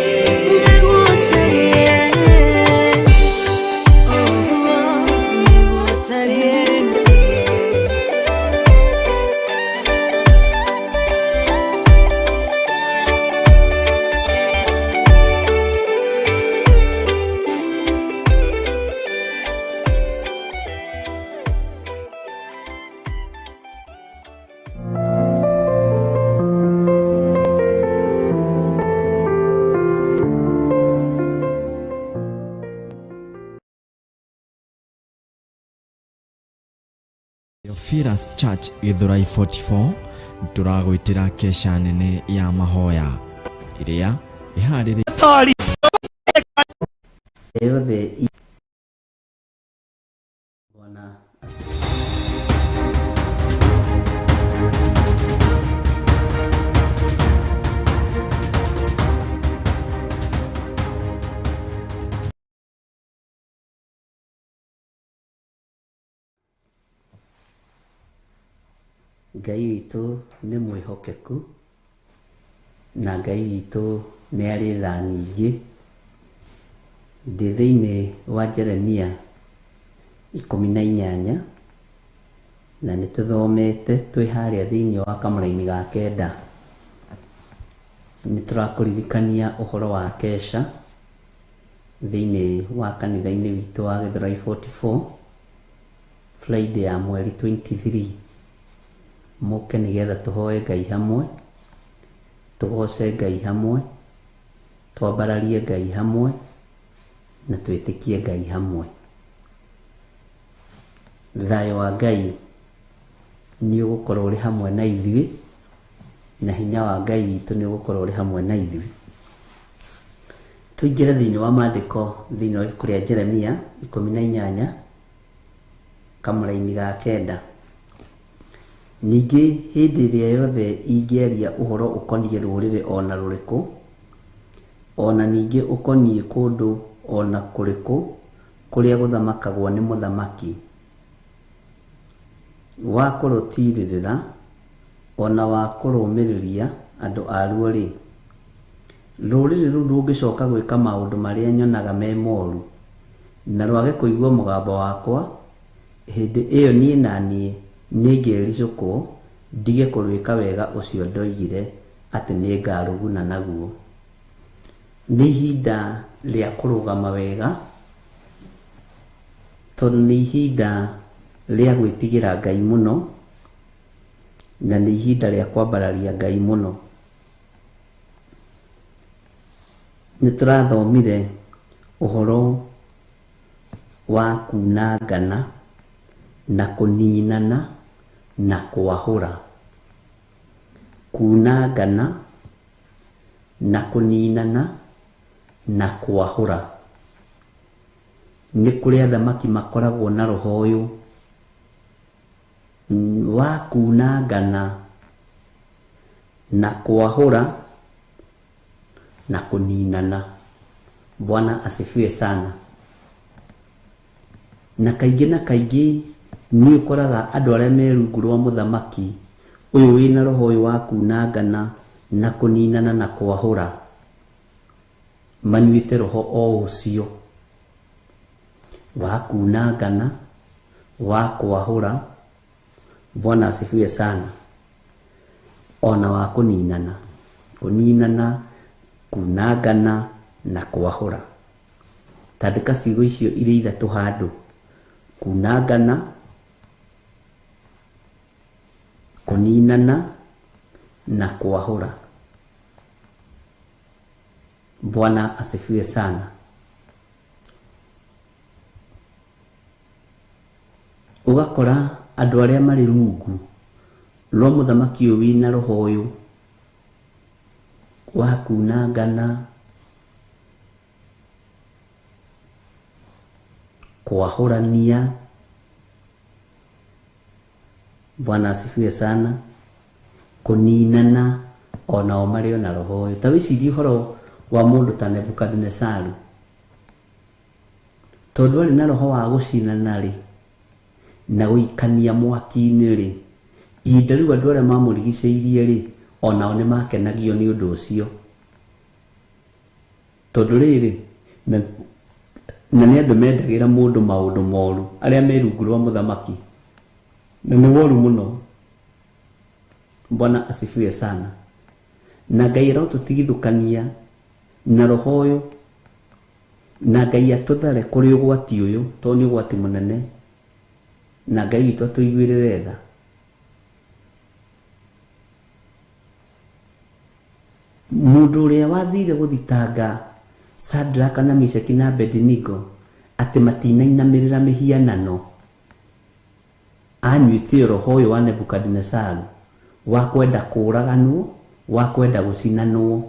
Theophilus Church Githurai 44 tũragwĩtĩra kesha nene ya mahoya ĩrĩa ĩharĩrĩirio Tori. Yothe Bwana asifiwe. Ngai witũ nĩ mwĩhokeku na Ngai witũ nĩ arĩ tha nyingĩ. Ndĩ thĩinĩ wa Jeremia 18 na nĩ tũthomete twĩ harĩa thĩinĩ wa kamũraini ga 9. Nĩ tũrakũririkania ũhoro wa kesha thĩinĩ wa kanitha-inĩ witũ wa Githurai 44 Friday ya mweri 23. Mũke nĩgetha tũhoe Ngai hamwe, tũgoce Ngai hamwe, twambararie Ngai hamwe na twĩtĩkie Ngai hamwe. Thayũ wa Ngai nĩ ũgũkorwo ũrĩ hamwe na ithuĩ, na hinya wa Ngai witũ nĩ ũgũkorwo ũrĩ hamwe na ithuĩ. Tũingĩre thĩinĩ wa maandĩko thĩinĩ wa ibuku rĩa Jeremia 18 kamũraini ga 9. Ningĩ hĩndĩ ĩrĩa yothe ingĩaria ũhoro ũkoniĩ rũrĩrĩ o na rũrĩkũ, o na ningĩ ũkoniĩ kũndũ o na kũrĩkũ kũrĩa gũthamakagwo nĩ mũthamaki, wa kũrũtirĩrĩra o na wa kũrũmĩrĩria andũ aruo-rĩ, rũrĩrĩ rũu rũngĩcoka gwĩka maũndũ marĩa nyonaga me moru, na rwage kũigua mũgambo wakwa, hĩndĩ ĩyo niĩ na niĩ nĩngericũkwo ndige kũrwĩka wega ũcio ndoigire atĩ nĩngarũguna naguo. Nĩ ihinda rĩa kũrũgama wega, tondũ nĩ ihinda rĩa gwĩtigĩra Ngai mũno, na nĩ ihinda rĩa kwambararia Ngai mũno. Nĩ tũrathomire ũhoro wa kunangana na kũninana na kwahũra. Kunangana na kũninana na kwahũra. Nĩ kũrĩ athamaki makoragwo na roho ũyũ wa kunangana na kwahũra na kũninana. Bwana asifiwe sana. Na kaingĩ na kaingĩ nĩ ũkoraga andũ arĩa me rungu rwa mũthamaki ũyũ wĩna roho ũyũ wa kunangana na kũninana na kwahũra, manyuĩte roho o ũcio wa kunangana, wa kwahũra. Bwana asifiwe sana. Ona wa kũninana, kũninana, kunangana na kwahũra. Tandĩka ciugo icio irĩ ithatũ handũ, Kunangana, kuninana na kuahura. Bwana asifiwe sana. Ugakora andu aria mari rungu rwa muthamaki uyu wina roho uyu wa kunangana, kuahurania. Bwana asifiwe sana. Kuninana onao mari ona roho uyu. Ta wicirie uhoro wa mundu ta Nebukadnesaru, tondu ari na roho wa gucinana ri na guikania mwaki-inĩ rĩ, ihinda rĩu andũ arĩa mamũrigicĩirie rĩ, onao nĩ makenagio nĩ ũndũ ũcio, tondũ rĩrĩ na nĩ andũ mendagĩra mũndũ maũndũ moru arĩa me rungu rwa mũthamaki, na nĩ woru mũno. Bwana asifiwe sana. Na Ngai arotũtigithũkania na roho ũyũ, na Ngai atũthare kũrĩ ũgwati ũyũ, tondũ nĩ ũgwati mũnene, na Ngai witũ atũiguĩrĩre tha. Mũndũ ũrĩa wathire gũthitanga Shadraka na Meshaki na Abednego atĩ matinainamĩrĩra mĩhianano, anyuĩte roho ũyũ wa Nebukadnesaru wa kwenda kũũraganwo, wa kwenda gũcinanwo.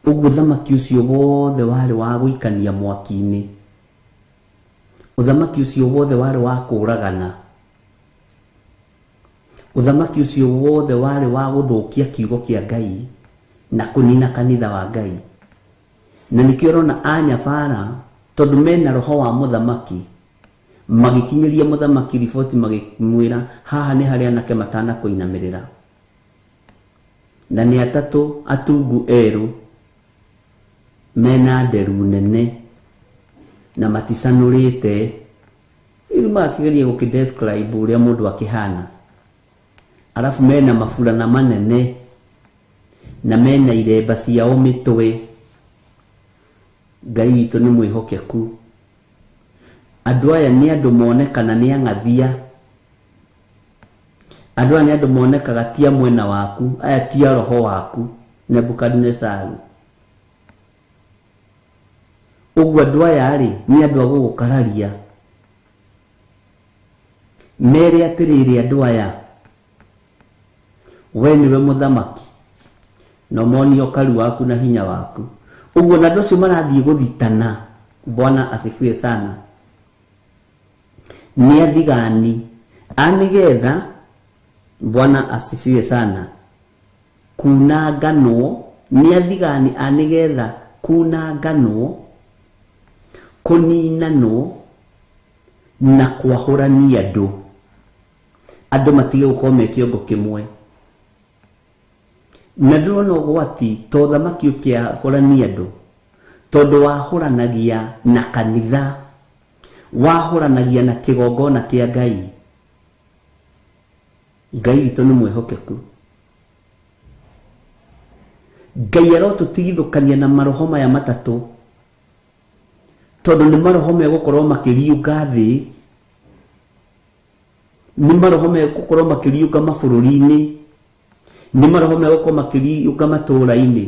Ũguo ũthamaki ũcio wothe warĩ wa gũikania mwaki-inĩ, ũthamaki ũcio wothe warĩ wa kũũragana, ũthamaki ũcio wothe warĩ wa gũthũkia kiugo kĩa Ngai na kũnina kanitha wa Ngai. Na nĩkĩo ũrona anyabara, tondũ mena roho wa mũthamaki, magĩkinyĩria mũthamaki riboti magĩmwĩra haha nĩ harĩa anake matanakũinamĩrĩra, na nĩ atatũ atungu erũ mena nderu nene na maticanũrĩte. Rĩu magakĩgeria gũkĩ-describe ũrĩa mũndũ akĩhana, arabu mena maburana manene na mena iremba ciao mĩtwe. Ngai witũ nĩ mwĩhokeku. Andũ aya nĩ andũ monekana nĩ ang'athia, andũ aya nĩ andũ monekaga ti a mwena waku, aya ti a roho waku Nebukadnesaru. Ũguo andũ aya rĩ nĩ andũ a gũgũkararia, mere atĩrĩrĩ, andũ aya we nĩwe mũthamaki na ũmonie ũkaru waku na hinya waku. Ũguo na andũ acio marathiĩ gũthitana. Bwana asifiwe sana. Nĩ athigani a nĩgetha, Bwana asifiwe sana, kunanganwo. Nĩ athigani a nĩgetha kunanganwo, kũninanwo na kwahũrania andũ, andũ matige gũkorwo me kĩongo kĩmwe. Na ndĩrona ũgwati to ũthamaki ũkĩahũrania andũ, tondũ wahũranagia na kanitha, wahũranagia na kĩgongona kĩa Ngai. Ngai witũ nĩ mwĩhokeku. Ngai arotũtigithũkania na maroho maya matatũ, tondũ nĩ maroho megũkorwo makĩriũnga thĩ, nĩ maroho megũkorwo makĩriũnga mabũrũri-inĩ, nĩ maroho megũkorwo makĩriũnga matũũra-inĩ,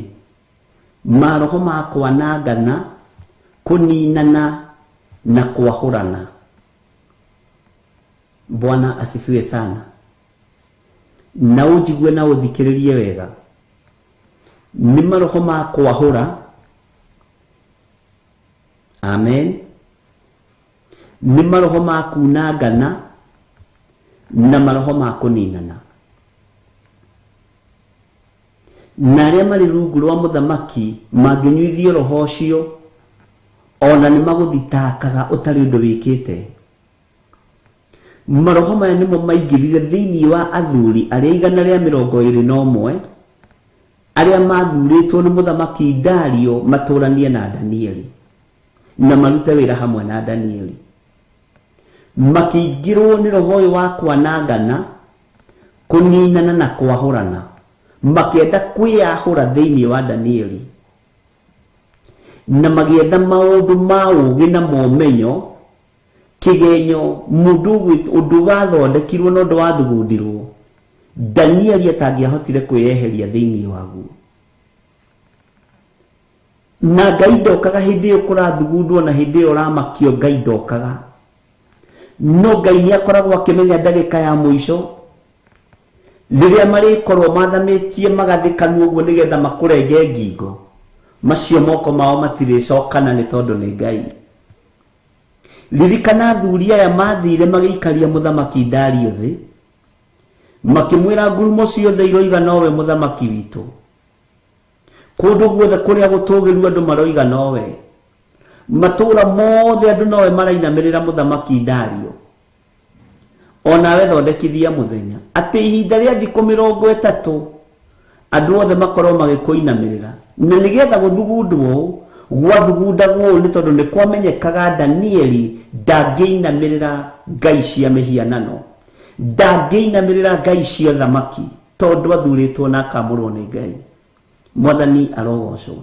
maroho ma kwanangana, kũninana na kwahũrana. Bwana asifiwe sana. Na ũnjigue na ũthikĩrĩrie wega. Nĩ maroho ma kwahũra, amen, nĩ maroho ma kunangana na maroho ma kũninana. Na arĩa marĩ rungu rwa mũthamaki mangĩnyuithio roho ũcio, ona nĩ magũthitakaga ũtarĩ ũndũ wĩkĩte. Maroho maya nĩmo maingĩrire thĩinĩ wa athuri arĩa 121 arĩa mathurĩtwo nĩ mũthamaki Dario matũranie na Danieli na marute wĩra hamwe na Danieli. Makĩingĩrwo nĩ roho ũyũ wa kwanangana, kũninana na kwahũrana, makĩenda kwĩyahũra thĩinĩ wa Danieli, na magĩetha maũndũ ma ũũgĩ na momenyo Kĩgenyo mũndũ ũndũ wathondekirwo na ũndũ wathugundirwo Danieli atangĩahotire kwĩyeheria thĩinĩ waguo. Na Ngai ndokaga hĩndĩ ĩyo kũrathugundwo na hĩndĩ ĩyo ũramakio, Ngai ndokaga. No Ngai nĩ akoragwo akĩmenya ndagĩka ya mũico rĩrĩa marĩkorwo mathamĩtie magathĩkanwo ũguo nĩgetha makũrenge ngingo, macio moko mao matirĩcokana nĩ tondũ nĩ Ngai. Ririkana athuri aya mathire magĩikaria mũthamaki Dario thĩ, makĩmwĩra ngurumo ciothe iroiga nowe mũthamaki witũ, kũndũ guothe kũrĩa gũtũgĩru andũ maroiga nowe, matũra mothe andũ nowe marainamĩrĩra mũthamaki Dario. Onawe thondekithia mũthenya atĩ ihinda rĩa thikũ 30 andũ othe makorwo magĩkũinamĩrĩra, na nĩgetha gũthugundwo gwathugundagwo nĩ tondũ nĩ kwamenyekaga Danieli ndangĩinamĩrĩra ngai cia mĩhianano, ndangĩinamĩrĩra ngai cia thamaki, tondũ athurĩtwo na akamũrwo nĩ Ngai. Mwathani arogocwo.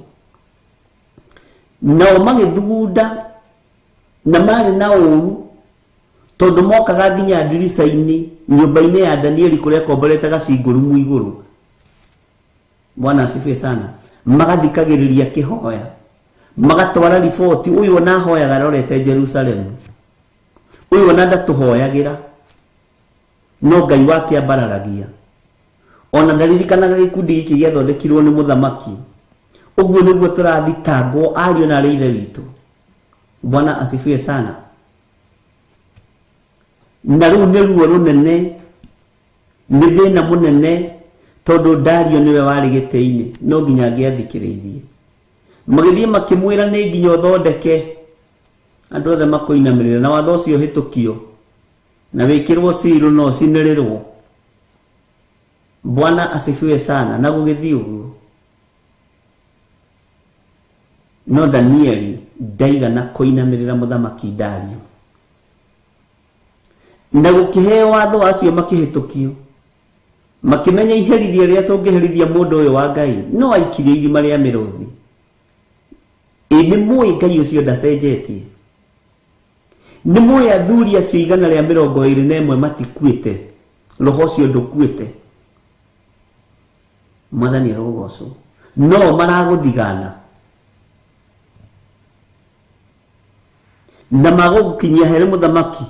Nao magĩthugunda na marĩ na ũru, tondũ mokaga nginya ndirica-inĩ nyũmba-inĩ ya Danieli kũrĩa akomborete gacingũrumu igũrũ. Bwana asifiwe sana. Magathikagĩrĩria kĩhoya, magatwara riboti, ũyũ ona ahoyaga arorete Jerusalemu, ũyũ ona ndatũhoyagĩra, no Ngai wake ambararagia. Ona ndaririkanaga gĩkundi gĩkĩ gĩathondekirwo nĩ mũthamaki. Ũguo nĩguo tũrathitangwo ariũ na arĩ ithe witũ. Bwana asifiwe sana. Na rĩu nĩ ruo rũnene, nĩ thĩna mũnene, tondũ Dario nĩwe warĩ gĩtĩ-inĩ, no nginya angĩathikĩrĩirie. Magĩthiĩ makĩmwĩra nĩ nginya ũthondeke andũ othe makũinamĩrĩra, na watho ũcio ũhĩtũkio na wĩkĩrwo ciru na ũcinĩrĩrwo. Bwana asifiwe sana. Na gũgĩthiĩ ũguo, no Danieli ndaigana kũinamĩrĩra mũthamaki Dario. Na gũkĩheo watho acio makĩhĩtũkio, makĩmenya iherithia rĩrĩa tũngĩherithia mũndũ ũyũ wa Ngai no aikirio irima rĩa mĩrũthi. Ĩ nĩ mũĩ Ngai ũcio ndacenjetie? Nĩ mũĩ athuri acio 121 matikuĩte, roho ũcio ndũkuĩte. Mwathani arogocwo. No maragũthigana na magũgũkinyia harĩ mũthamaki,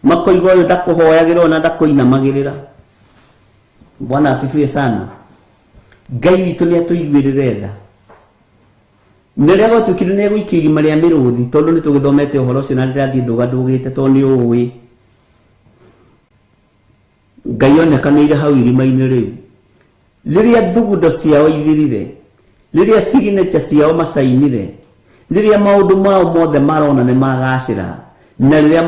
makoiga ũyũ ndakũhoyagĩra ona ndakũinamagĩrĩra. Bwana asifiwe sana. Ngai witũ nĩ atũiguĩrĩre tha. Na rĩrĩa gwatuĩkire nĩ egũikia irima rĩa mĩrũthi, tondũ nĩ tũgĩthomete ũhoro ũcio na ndĩrathiĩ ndũgandũgĩte tondũ nĩ ũĩ, Ngai onekanĩire hau irima-inĩ rĩu. Rĩrĩa thugundo ciao ithirire, rĩrĩa signature ciao macainire, rĩrĩa maũndũ mao mothe marona nĩ magacĩra, na rĩrĩa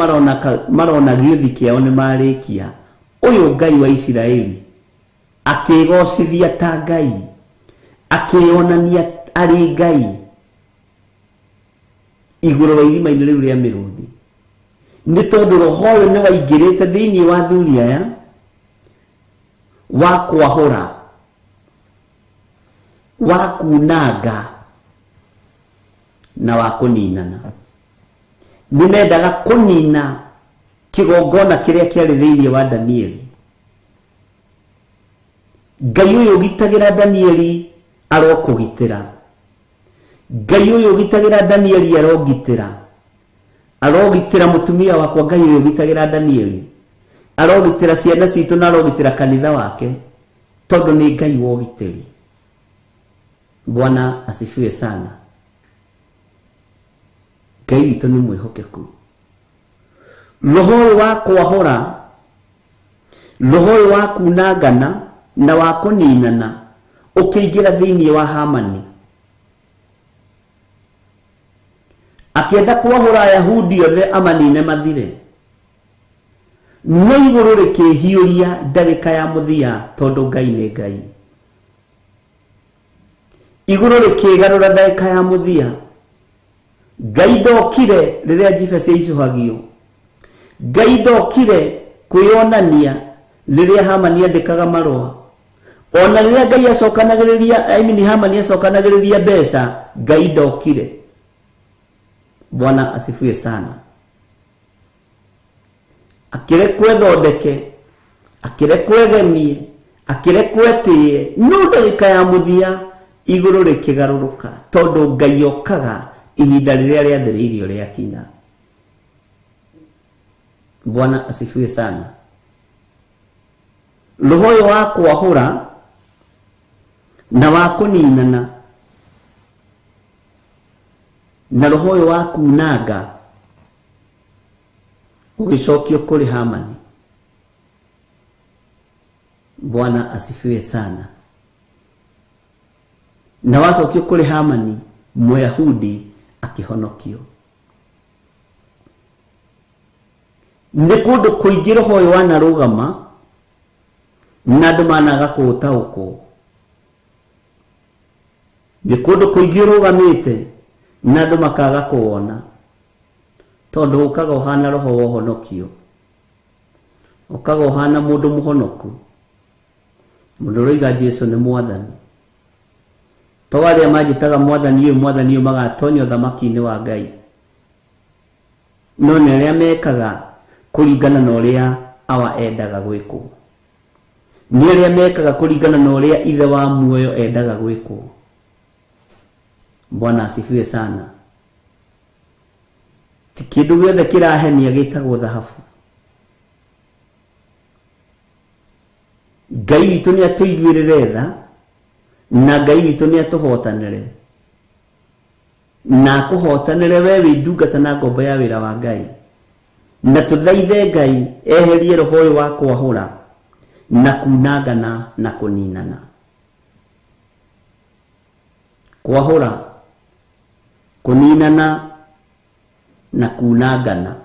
marona gĩũthi kĩao nĩ marĩkia, ũyũ Ngai wa Isiraeli akĩgocithia ta Ngai, akĩonania arĩ Ngai igũrũ wa irima-inĩ rĩu rĩa mĩrũthi. Nĩ tondũ roho ũyũ nĩ waingĩrĩte thĩinĩ wa athuri aya wa kwahũra, wa kunanga na wa kũninana. Nĩ mendaga kũnina kĩgongona kĩrĩa kĩarĩ thĩinĩ wa Danieli. Ngai ũyũ ũgitagĩra Danieli arokũgitĩra. Ngai ũyũ ũgitagĩra Danieli arongitĩra. Arogitĩra mũtumia wakwa. Ngai ũyũ ũgitagĩra Danieli arogitĩra ciana citũ na arogitĩra kanitha wake, tondũ nĩ Ngai wa ũgitĩri. Bwana asifiwe sana. Ngai witũ nĩ mwĩhokeku. Roho ũyũ wa kwahũra, roho ũyũ wa kunangana na wa kũninana ũkĩingĩra thĩinĩ wa Hamani. Akĩenda kwahũra Ayahudi othe amanine mathire. No igũrũ rĩkĩhiũria ndagĩka ya mũthia, tondũ Ngai nĩ Ngai. Igũrũ rĩkĩgarũra ndagĩka ya mũthia. Ngai ndokire rĩrĩa njibe ciaicũhagio. Ngai ndokire kwĩyonania rĩrĩa Hamani andĩkaga marũa. Ona rĩrĩa Ngai acokanagĩrĩria, I mean Hamani acokanagĩrĩria mbeca, Ngai ndokire. Bwana asifiwe sana. Akĩrekwo ethondeke, akĩrekwo egemie, akĩrekwo etĩĩe, no ndagĩka ya mũthia igũrũ rĩkĩgarũrũka, tondũ Ngai okaga ihinda rĩrĩa rĩathĩrĩirio rĩakinya. Bwana asifiwe sana. Roho ũyũ wa kwahũra na wa kũninana na roho ũyũ wa kunanga ũgĩcokio kũrĩ Hamani. Bwana asifiwe sana. Na wacokio kũrĩ Hamani, Mũyahudi akĩhonokio. Nĩ kũndũ kũingĩ roho ũyũ wanarũgama na andũ managa kũũtaũkwo. Nĩ kũndũ kũingĩ ũrũgamĩte na andũ makaga kũwona, tondũ ũkaga ũhana roho wa ũhonokio, ũkaga ũhana mũndũ mũhonoku, mũndũ ũroiga Jesũ nĩ mwathani. To arĩa manjĩtaga mwathani ũyũ mwathani ũyũ magatonya ũthamaki-inĩ wa Ngai, no nĩ arĩa mekaga kũringana na ũrĩa Awa endaga gwĩkwo, nĩ arĩa mekaga kũringana na ũrĩa Ithe wa muoyo endaga gwĩkwo. Bwana asifiwe sana. Ti kĩndũ gĩothe kĩrahenia gĩtagwo thahabu. Ngai witũ nĩ atũiguĩrĩre tha, na Ngai witũ nĩ atũhotanĩre, na akũhotanĩre we wĩ ndungata na ngombo ya wĩra wa Ngai. Na tũthaithe Ngai eherie roho ũyũ wa kwahũra na kunangana na kũninana. Kwahũra, kũninana na kunangana.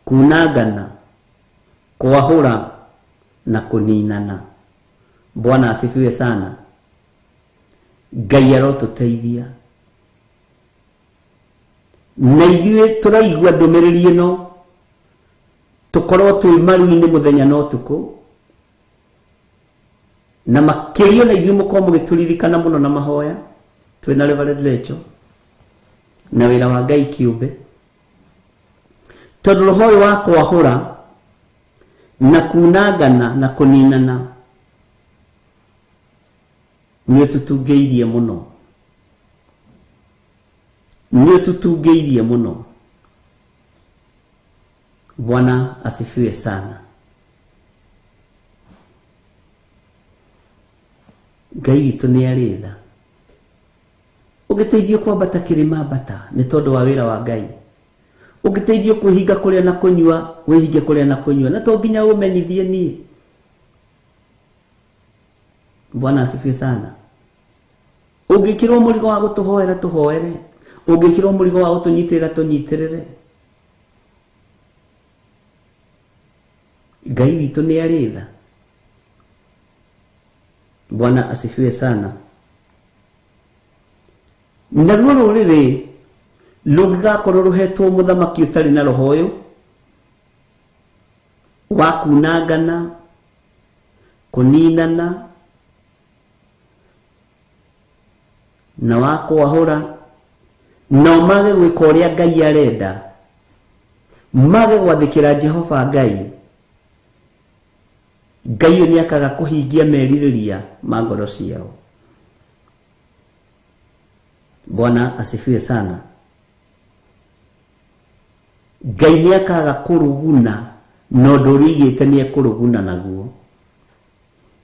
Kunangana, kwahũra na kũninana. Bwana asifiwe sana. Ngai arotũteithia. Na ithuĩ tũraigua ndũmĩrĩri ĩno, tũkorwo twĩ maru-inĩ mũthenya na ũtukũ, na makĩria na ithuĩ mũkorwo mũgĩtũririkana mũno na mahoya. Twĩna Reverend Rachel na wĩra wa Ngai kĩũmbe, tondũ roho ũyũ wa kwahũra na kunangana na kũninana nĩ ũtũtungĩirie mũno, nĩ ũtũtungĩirie mũno. Bwana asifiwe sana. Ngai witũ nĩ arĩ tha. Ũngĩteithio kwambata kĩrĩma ambata nĩ tondũ wa wĩra wa Ngai. Ũngĩteithio kwĩhinga kũrĩa na kũnyua, wĩhinge kũrĩa na kũnyua, na to nginya ũmenyithie niĩ. Bwana asifiwe sana. Ũngĩkĩrwo mũrigo wa gũtũhoera tũhoere, ũngĩkĩrwo mũrigo wa gũtũnyitĩrĩra tũnyitĩrĩre. Ngai witũ nĩ arĩ tha. Bwana asifiwe sana. Naruo rũrĩrĩ rũngĩgakorwo rũhetwo mũthamaki ũtarĩ na roho ũyũ wa kunangana, kũninana na wa kwahũra, nao mage gwĩka ũrĩa Ngai arenda, mage gwathĩkĩra Jehova Ngai, Ngai ũyũ nĩakaga kũhingia merirĩria ma ngoro ciao. Bwana asifiwe sana. Ngai nĩakaga kũrũguna na ũndũ ũrĩa aigĩte nĩekũrũguna naguo.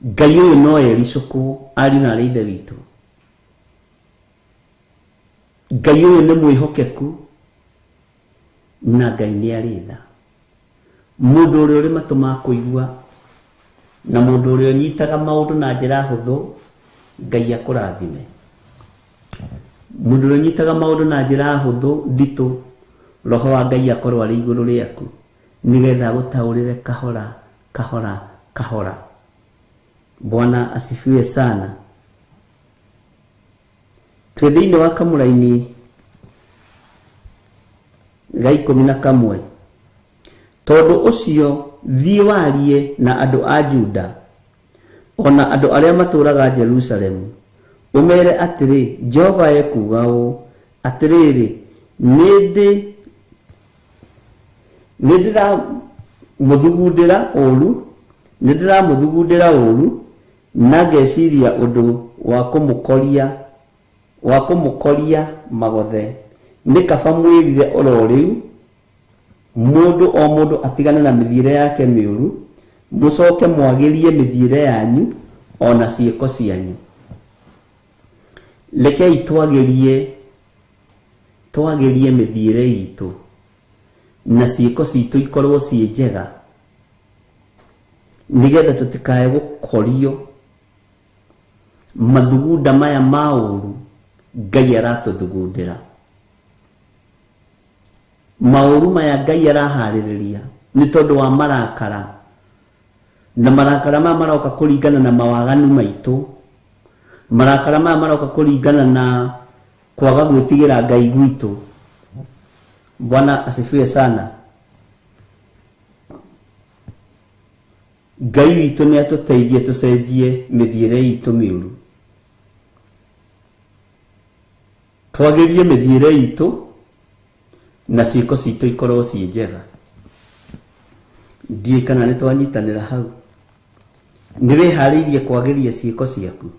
Ngai ũyũ no ericũkwo ariũ na aarĩ a Ithe witũ. Ngai ũyũ nĩ mwĩhokeku na Ngai nĩ arĩ tha. Mũndũ ũrĩa ũrĩ matũ ma kũigua na mũndũ ũrĩa ũnyitaga maũndũ na njĩra hũthũ, Ngai akũrathime. Mũndũ ũrĩa ũnyitaga maũndũ na njĩra hũthũ nditũ, roho wa Ngai akorwo arĩ igũrũ rĩaku nĩgetha agũtaũrĩre kahora kahora kahora. Bwana asifiwe sana. Twĩ thĩinĩ wa kamũraini ga 11. Tondũ ũcio thiĩ warie na andũ a Juda ona andũ arĩa matũũraga Jerusalemu, ũmeere atĩrĩ, Jehova ekuuga ũũ, atĩrĩrĩ, Nĩ ndĩramũthugundĩra ũũru, nĩ ndĩramũthugundĩra ũũru na ngeciria ũndũ wa kũmũkoria magothe. Nĩ kaba mwĩrire oro rĩu, mũndũ o mũndũ atigane na mĩthiĩre yake mĩũru, mũcoke mwagĩrie mĩthiĩre yanyu ona ciĩko cianyu. Rekei twagĩrie mĩthiĩre itũ na ciĩko citũ ikorwo ciĩ njega, nĩgetha tũtikae gũkorio mathugunda maya ma ũũru Ngai aratũthugundĩra. Maũru maya Ngai araharĩrĩria nĩ tondũ wa marakara, na marakara maya maroka kũringana na mawaganu maitũ, marakara maya maroka kũringana na kwaga gwĩtigĩra Ngai gwitũ. Bwana asifiwe sana. Ngai witũ nĩ atũteithie tũcenjie mĩthiĩre itũ mĩũru, twagĩrie mĩthiĩre itũ na ciĩko citũ ikorwo ciĩ njega. Ndiũĩ kana nĩ twanyitanĩra hau. Nĩ wĩharĩirie kwagĩria ciĩko ciaku?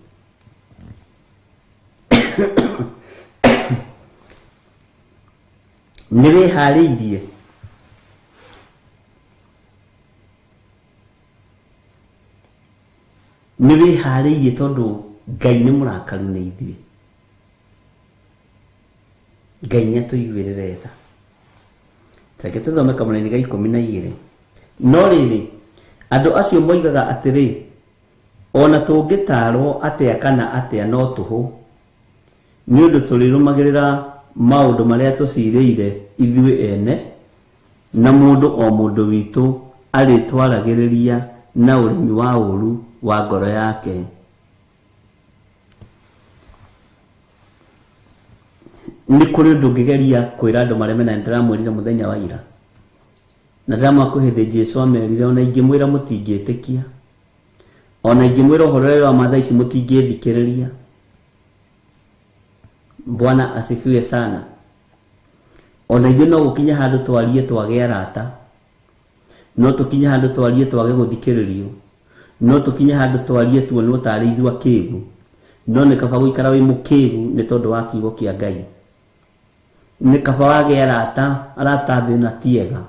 Nĩ wĩharĩirie? Nĩ wĩharĩirie tondũ Ngai nĩ mũrakaru nĩ ithuĩ. Ngai nĩ atũiguĩrĩre tha. Reke tũthome kamũraini ga 12. No rĩrĩ, andũ acio moigaga atĩrĩ, ona tũngĩtaarwo atĩa kana atĩa no tũhũ, nĩ ũndũ tũrĩrũmagĩrĩra maũndũ marĩa tũcirĩire ithuĩ ene, na mũndũ o mũndũ witũ arĩtwaragĩrĩria na ũremi wa ũũru wa ngoro yake. Nĩ kũrĩ ũndũ ũngĩgeria kwĩra andũ mareme, na nĩndĩramwĩrire mũthenya wa ira, na ndĩramwĩra kwĩ hĩndĩ Jesũ amerire, ona ingĩmwĩra mũtingĩtĩkia, ona ingĩmwĩra ũhoro ũrĩa wa ma thaa ici mũtingĩthikĩrĩria. Bwana asifiwe sana. Ona ithuĩ no gũkinye handũ twarie twage arata, no tũkinye handũ twarie twage gũthikĩrĩrio, no tũkinye handũ twarie tuonwo tarĩ ithuĩ akĩgu, no nĩ kaba gũikara wĩ mũkĩgu nĩ tondũ wa kiugo kĩa Ngai. Nĩ kaba wage arata, arata thĩ na ti ega.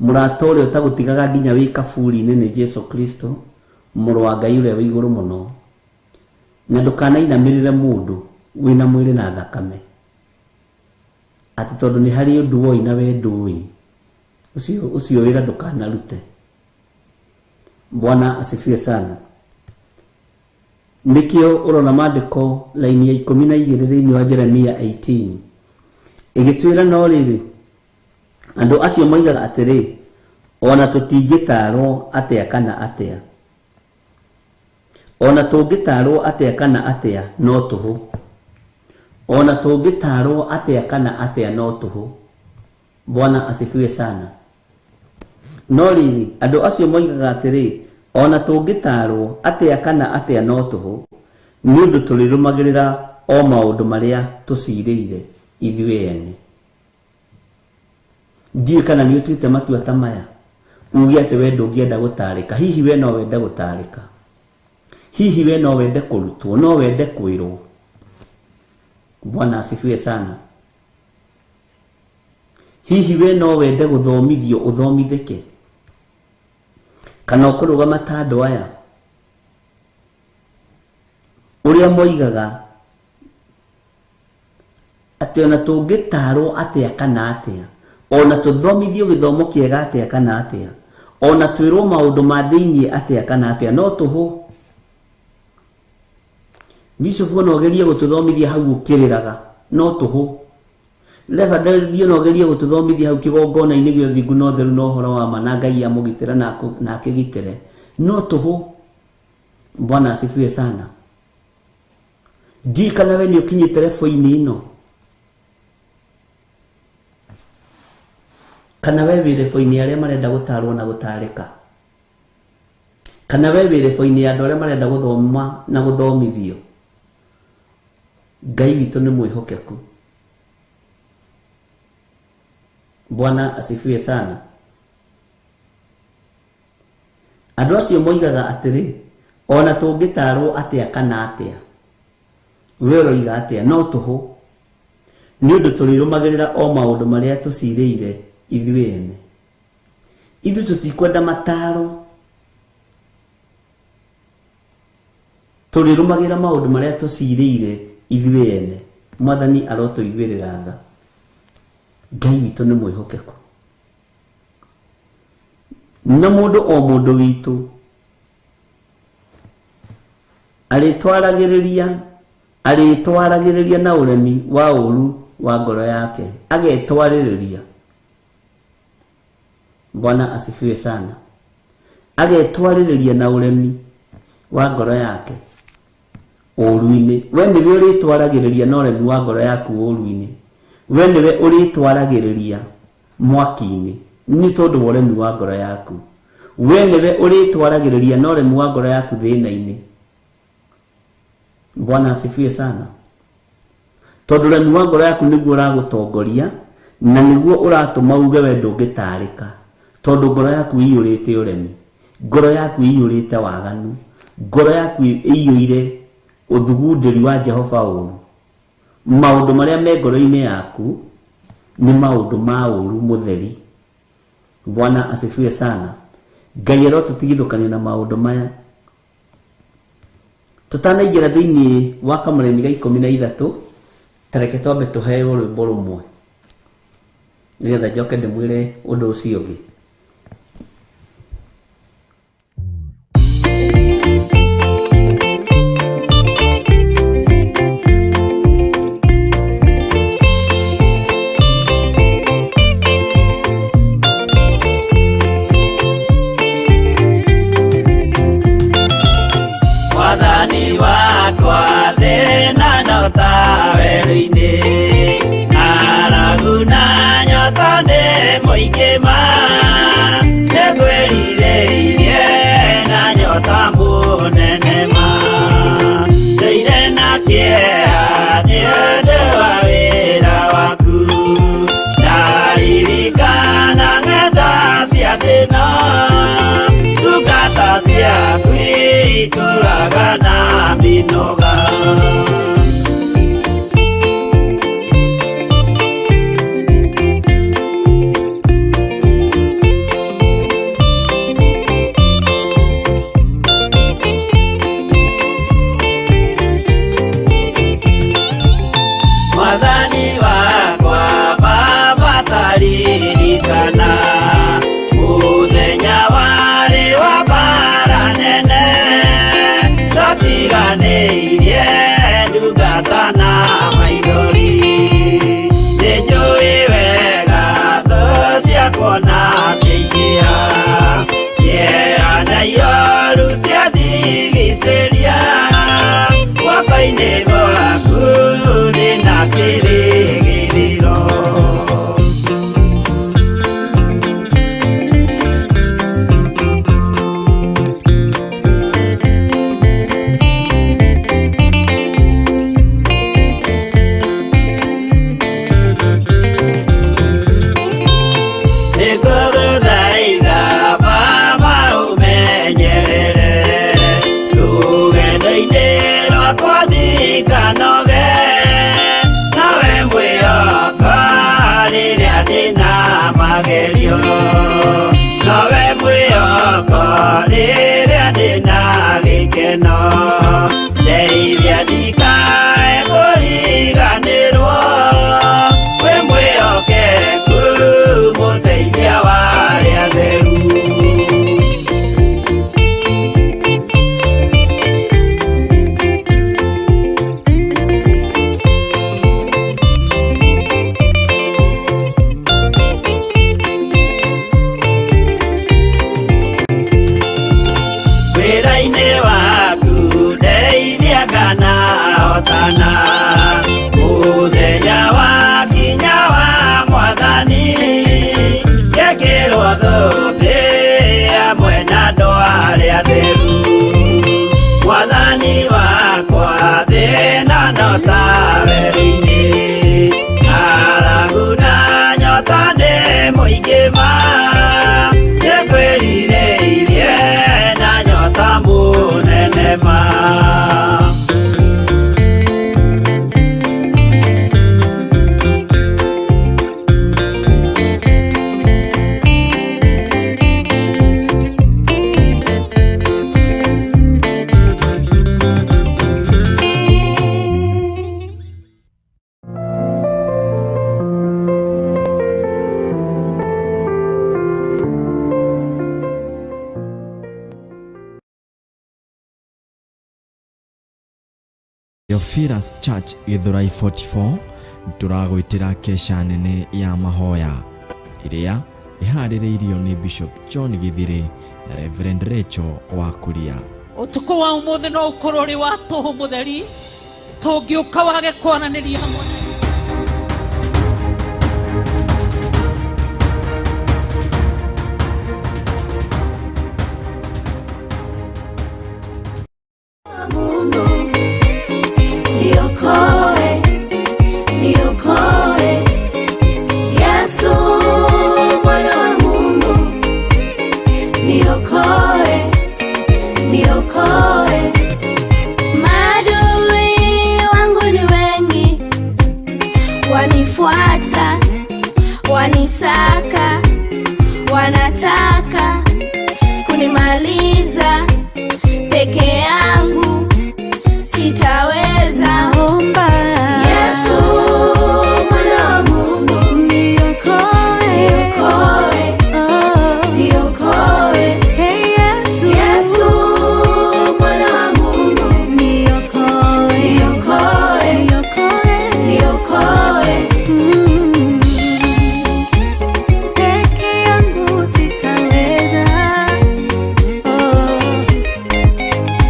Mũrata ũrĩa ũtagũtigaga nginya wĩ kaburi-inĩ nĩ Jesũ Kristo, mũrũ wa Ngai ũrĩa wĩ igũrũ mũno. Na ndũkanainamĩrĩre mũndũ wĩna mwĩrĩ na thakame, atĩ tondũ nĩ harĩ ũndũ woi na we ndũĩ, ũcio wĩra ndũkanarute. Bwana asifiwe sana. Nĩkĩo ũrona maandĩko laini ya 12 thĩinĩ wa Jeremia 18 ĩgĩtwĩra, no rĩrĩ, andũ acio moigaga atĩrĩ, ona tũtingĩtaarwo atĩa kana atĩa, ona tũngĩtaarwo atĩa kana atĩa no tũhũ, ona tũngĩtaarwo atĩa kana atĩa no tũhũ. Bwana asifiwe sana. No rĩrĩ, andũ acio moigaga atĩrĩ, ona tũngĩtaarwo atĩa kana atĩa no tũhũ, nĩ ũndũ tũrĩrũmagĩrĩra o maũndũ marĩa tũcirĩire ithuĩ ene. Ndiũĩ kana nĩ ũtuĩte matua ta maya, uge atĩ we ndũngĩenda gũtarĩka. Hihi we no wende gũtarĩka? Hihi we no wende kũrutwo? No wende kwĩrwo? Bwana asifiwe sana. Hihi we no wende gũthomithio ũthomithĩke? Kana ũkũrũgama ta andũ aya ũrĩa moigaga atĩ ona tũngĩtaarwo atĩa kana atĩa, ona tũthomithio gĩthomo kĩega atĩa kana atĩa, ona twĩrwo maũndũ ma thĩiniĩ atĩa kana atĩa no tũhũ. Bishop ona ũgerie gũtũthomithia hau ũkĩrĩraga no tũhũ. Reverend ona ũgerie gũtũthomithia hau kĩgongona-inĩ gĩa ũthingu na ũtheru na ũhoro wa ma, na Ngai amũgitĩre na akĩgitĩre no tũhũ. Bwana asifiwe sana. Ndiũĩ kana we nĩ ũkinyĩte rebo-inĩ ĩno, kana we wĩ rebo-inĩ arĩa marenda gũtarwo na gũtarĩka, kana we wĩ rebo-inĩ ya andũ arĩa marenda gũthoma na gũthomithio. Ngai witũ nĩ mwĩhokeku. Bwana asifiwe sana. Andũ acio moigaga atĩrĩ, ona tũngĩtaarwo atĩa kana atĩa, we ũroiga atĩa, no tũhũ, nĩ ũndũ tũrĩrũmagĩrĩra o maũndũ marĩa tũcirĩire ithuĩ ene. Ithuĩ tũtikwenda mataro, tũrĩrũmagĩrĩra maũndũ marĩa tũcirĩire ithuĩ ene. Mwathani arotũiguĩrĩra tha. Ngai witũ nĩ mwĩhokeku, na mũndũ o mũndũ witũ arĩtwaragĩrĩria na ũremi wa ũru wa ngoro yake, agetwarĩrĩria. Bwana asifiwe sana. Agetwarĩrĩria na ũremi wa ngoro yake ũru-inĩ. We nĩwe ũrĩtwaragĩrĩria na ũremi wa ngoro yaku ũru-inĩ. We nĩwe ũrĩtwaragĩrĩria mwaki-inĩ nĩ tondũ wa ũremi wa ngoro yaku. We nĩwe ũrĩtwaragĩrĩria na ũremi wa ngoro yaku thĩna-inĩ. Bwana asifiwe sana. Tondũ ũremi wa ngoro yaku nĩguo ũragũtongoria na nĩguo ũratũma uge we ndũngĩtarĩka, tondũ ngoro yaku ĩiyũrĩte ũremi, ngoro yaku ĩiyũrĩte waganu, ngoro yaku ĩiyũire ũthugundĩri wa Jehova ũru. Maũndũ marĩa me ngoro-inĩ yaku nĩ maũndũ ma ũru mũtheri. Bwana asifiwe sana. Ngai arotũtigithũkania na maũndũ maya. Tũtanaingĩra thĩinĩ wa kamũraini ga 13, tareke twambe tũheo rwĩmbo rũmwe nĩgetha njoke ndĩmwĩre ũndũ ũcio ũngĩ. Mwathani wakwa thĩna no ta werũ-inĩ, ng'aragu na nyota nĩ mũingĩ ma, nĩngwĩrirĩirie na nyota mũnene ma, ndũire na kĩeha nĩ ũndũ wa wĩra waku, ndaririkana ng'enda cia thĩna, ndungata ciaku itũraga na mĩnoga. Mwathani wakwa Baba taririkana mũthenya warĩ wa mbara nene, twatiganĩirie ndungata na maithori, nĩnjũĩ wega thũ ciakwa na ciaingĩha, kĩeha na ioru ciandigicĩria, guoko-inĩ gwaku ndĩna kĩrĩgĩrĩro. Nĩngũgũthaitha Baba ũmenyerere rũgendo-inĩ rwakwa ndikanoge, nawe mwĩhoka rĩrĩa ndĩna magerio, nowe mwĩhoko rĩrĩa ndĩna gĩkeno, ndeithia ndikae kũriganĩrwo, wĩ mwĩhokeku mũteithia wa arĩa atheru. Wĩra-inĩ waku ndeithia kana hotana, mũthenya wakinya wa Mwathani, ngekĩrwo thũmbĩ hamwe na andũ arĩa atheru. Mwathani wakwa thĩna no ta werũ-inĩ, ng'aragu na nyota nĩ mũingĩ ma, nĩngwĩrirĩirie Theophilus Church Githurai 44 tũragwĩtĩra kesha nene ya mahoya ĩrĩa ĩharĩrĩirio nĩ Bishop John Githiri na Reverend Rachel wa Kuria. Utuku wa umuthi no ukorwo uri wa tuhu mutheri tungiuka wage kwananiria hamwe. Niokoe, niokoe, Yesu mwana wa Mungu, niokoe, niokoe. Maadui wangu ni wengi, wanifuata, wanisaka, wanataka kunimaliza. Peke yangu sitaweza. Omba Yesu mwana wa Mungu, niokoe, niokoe, niokoe. Hey Yesu, Yesu mwana wa Mungu, niokoe, niokoe, niokoe, niokoe. Peke yangu sitaweza, oh,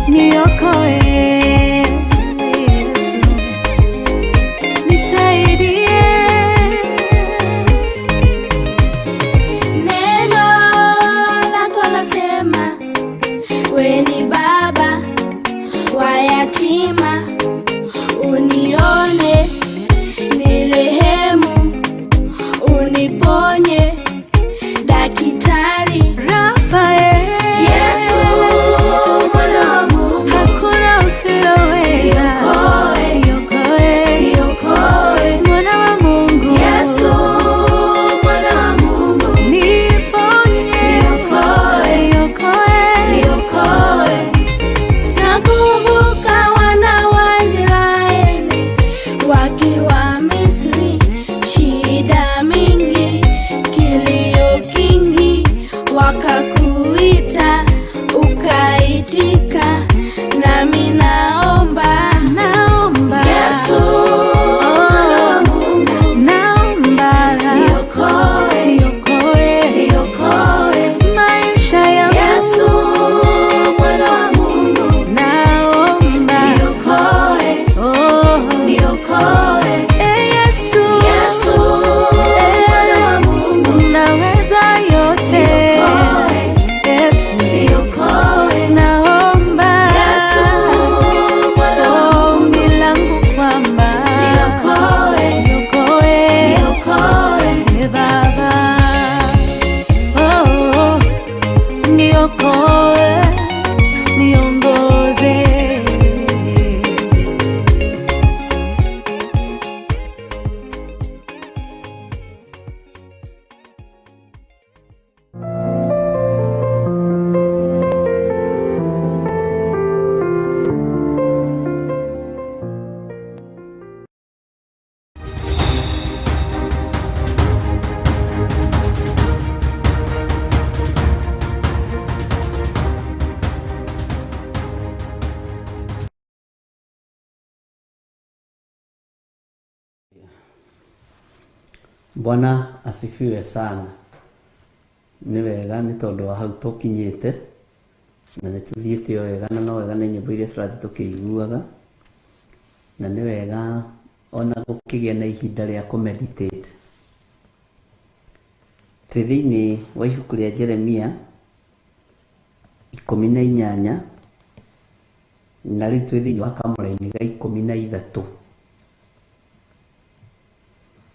niokoe Yesu, nisaidie. Neno lako lasema, we ni baba wa yatima, unione nirehemu, uniponye daktari. Rafael, Yesu mwana wa Mungu, hakuna usiloweza, Niokoe, niokoe, niokoe. mwana wa Mungu, Yesu mwana wa Mungu, niponye, Niokoe, niokoe, niokoe. Nakumbuka wana wa Israeli wakiwa Misri, shida mingi, kilio kingi, wakakuita ukaitika, nami naomba, naomba, Yesu mwana wa Mungu, naomba, niokoe, niokoe, niokoe. maisha yangu, Yesu mwana wa Mungu, naomba, niokoe, oh, niokoe. eh, Yesu, Yesu mwana wa Mungu, unaweza yote, niokoe, Yesu, niokoe. naomba, Yesu mwana wa Mungu, ombi langu kwamba niokoe, niokoe, niokoe. eh, Baba, oh, oh, niokoe, niongoze. Bwana asifiwe sana. Nĩ wega nĩ tondũ wa hau tũkinyĩte na nĩ tũthiĩte o wega na no wega nĩ nyĩmbo iria tũrathiĩ tũkĩiguaga, na nĩ wega ona gũkĩgĩa na ihinda rĩa kũ-meditate. Twĩ thĩinĩ wa ibuku rĩa Jeremia 18 na rĩu twĩ thĩinĩ wa kamũraini ga 13.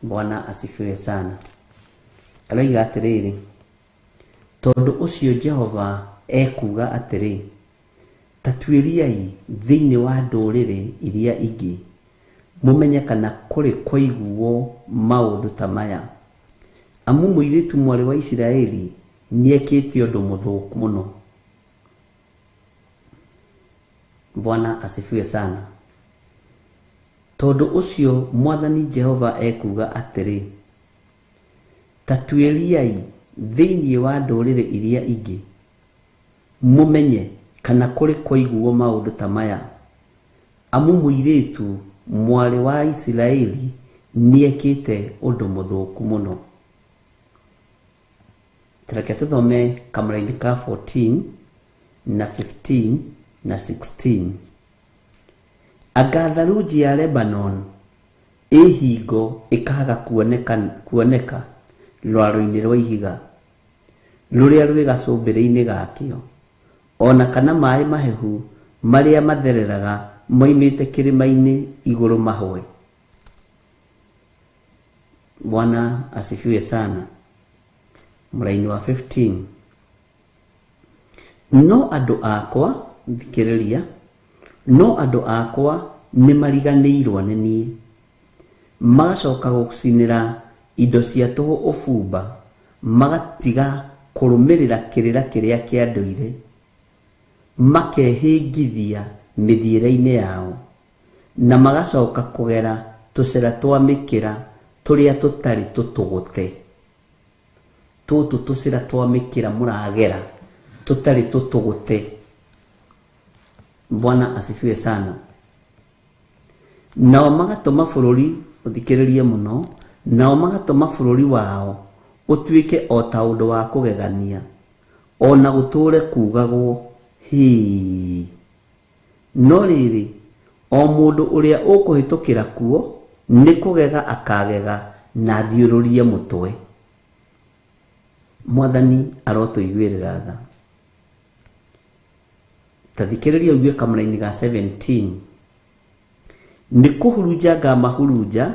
Bwana asifiwe sana. Aroiga atĩrĩrĩ, tondũ ũcio Jehova ekuuga atĩrĩ, ta tuĩriai thĩinĩ wa ndũrĩrĩ iria ingĩ, mũmenye kana kũrĩ kwaiguo maũndũ ta maya. Amu mũirĩtu mwarĩ wa Isiraeli nĩekĩte ũndũ mũthũku mũno. Bwana asifiwe sana. Tondũ ũcio Mwathani Jehova ekuuga atĩrĩ, ta tuĩriai thĩinĩ wa ndũrĩrĩ iria ingĩ, mũmenye kana kũrĩ kwaiguo maũndũ ta maya. Amu mũirĩtu mwarĩ wa Isiraeli nĩekĩte ũndũ mũthũku mũno. Reke tũthome kamũraini ka 14 na 15 na 16. Anga tharunji ya Lebanon ĩ hingo ĩkaaga kuoneka rwaro-inĩ rwa ihiga rũrĩa rwĩ gacũmbĩrĩ-inĩ gakĩo, ona kana maĩ mahehu marĩa mathereraga moimĩte kĩrĩma-inĩ igũrũ mahwe. Bwana asifiwe sana. Mũraini wa 15. No andũ akwa, thikĩrĩria, no andũ akwa nĩ mariganĩirwo nĩ niĩ, magacoka gũcinĩra indo cia tũhũ ũbumba, magatiga kũrũmĩrĩra kĩrĩra kĩrĩa kĩa ndũire, makehĩngithia mĩthiĩre-inĩ yao, na magacoka kũgera tũcĩra twa mĩkĩra tũrĩa tũtarĩ tũtũgũte. Tũtũ tũcĩra twa mĩkĩra mũragera tũtarĩ tũtũgũte. Bwana asifiwe sana. Nao magatũma bũrũri, ũthikĩrĩrie mũno, nao magatũma bũrũri wao ũtuĩke o ta ũndũ wa kũgegania, ona gũtũũre kuugagwo hĩĩ. No rĩrĩ, o mũndũ ũrĩa ũkũhĩtũkĩra kuo nĩ kũgega akagega na athiũrũrie mũtwe. Mwathani arotũiguĩrĩra tha. Ta thikĩrĩria ũigue kamũraini ga 17. Nĩ kũhurunja ngamahurunja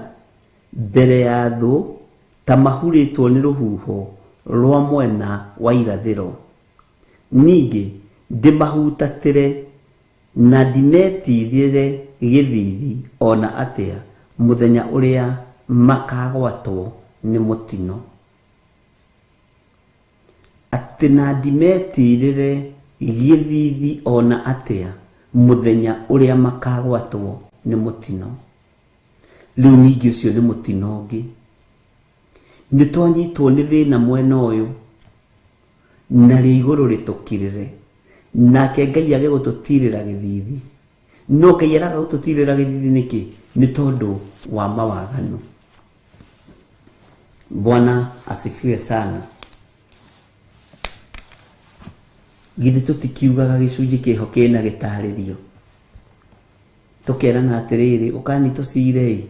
mbere ya thũ ta mahurĩtwo nĩ rũhuho rwa mwena wa irathĩro. Ningĩ ndĩmahutatĩre na ndimetirĩre gĩthithi ona atĩa mũthenya ũrĩa makagwatwo nĩ mũtino. Atĩ na ndimetirĩre gĩthithi ona atĩa mũthenya ũrĩa makagwatwo nĩ mũtino. Rĩu ningĩ ũcio nĩ mũtino ũngĩ. Nĩ twanyitwo nĩ thĩna mwena ũyũ narĩo igũrũ rĩtũkirĩre, nake Ngai age gũtũtirĩra gĩthithi. No Ngai araga gũtũtirĩra gĩthithi nĩkĩ? Nĩ tondũ wa mawaganu. Bwana asifiwe sana. Githĩ tũtikiugaga gĩcunjĩ kĩho kĩna gĩtarĩrio, tũkerana atĩrĩrĩ, ũkani tũcire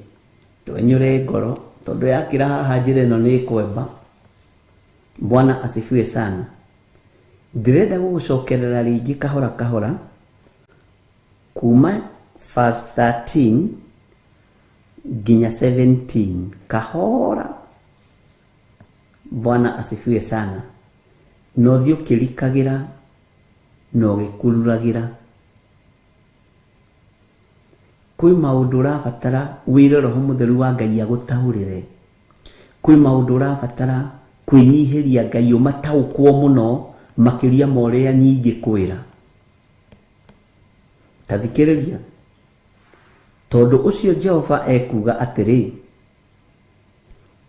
twenyũre ngoro tondũ yakĩra haha njĩra ĩno nĩ ĩkwemba. Bwana asifiwe sana. Ndĩrenda gũgũcokerera rĩngĩ kahora kahora kuma verse 13 nginya 17 kahora. Bwana asifiwe sana. Na ũthiĩ ũkĩrikagĩra na ũgĩkururagĩra. Kwĩ maũndũ ũrabatara wĩre Roho Mũtheru wa Ngai agũtaũrĩre. Kwĩ maũndũ ũrabatara kwĩnyihĩria Ngai ũmataũkwo mũno makĩria ma ũrĩa niĩ ingĩkwĩra. Ta thikĩrĩria. Tondũ ũcio Jehova ekuuga atĩrĩ,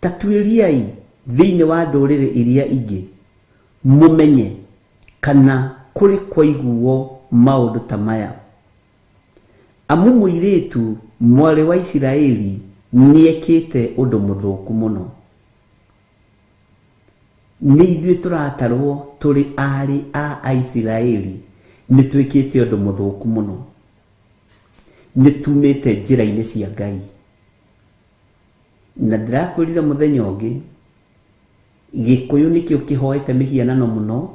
ta tuĩriai thĩinĩ wa ndũrĩrĩ iria ingĩ, mũmenye kana kũrĩ kwaiguo maũndũ ta maya. Amu mũirĩtu mwarĩ wa Isiraeli nĩekĩte ũndũ mũthũku mũno. Nĩ ithuĩ tũratarwo tũrĩ aarĩ a Aisiraeli nĩ twĩkĩte ũndũ mũthũku mũno. Nĩ tumĩte njĩra-inĩ cia Ngai. Na ndĩrakwĩrire mũthenya ũngĩ, Gĩkũyũ nĩkĩo kĩhoete mĩhianano mũno,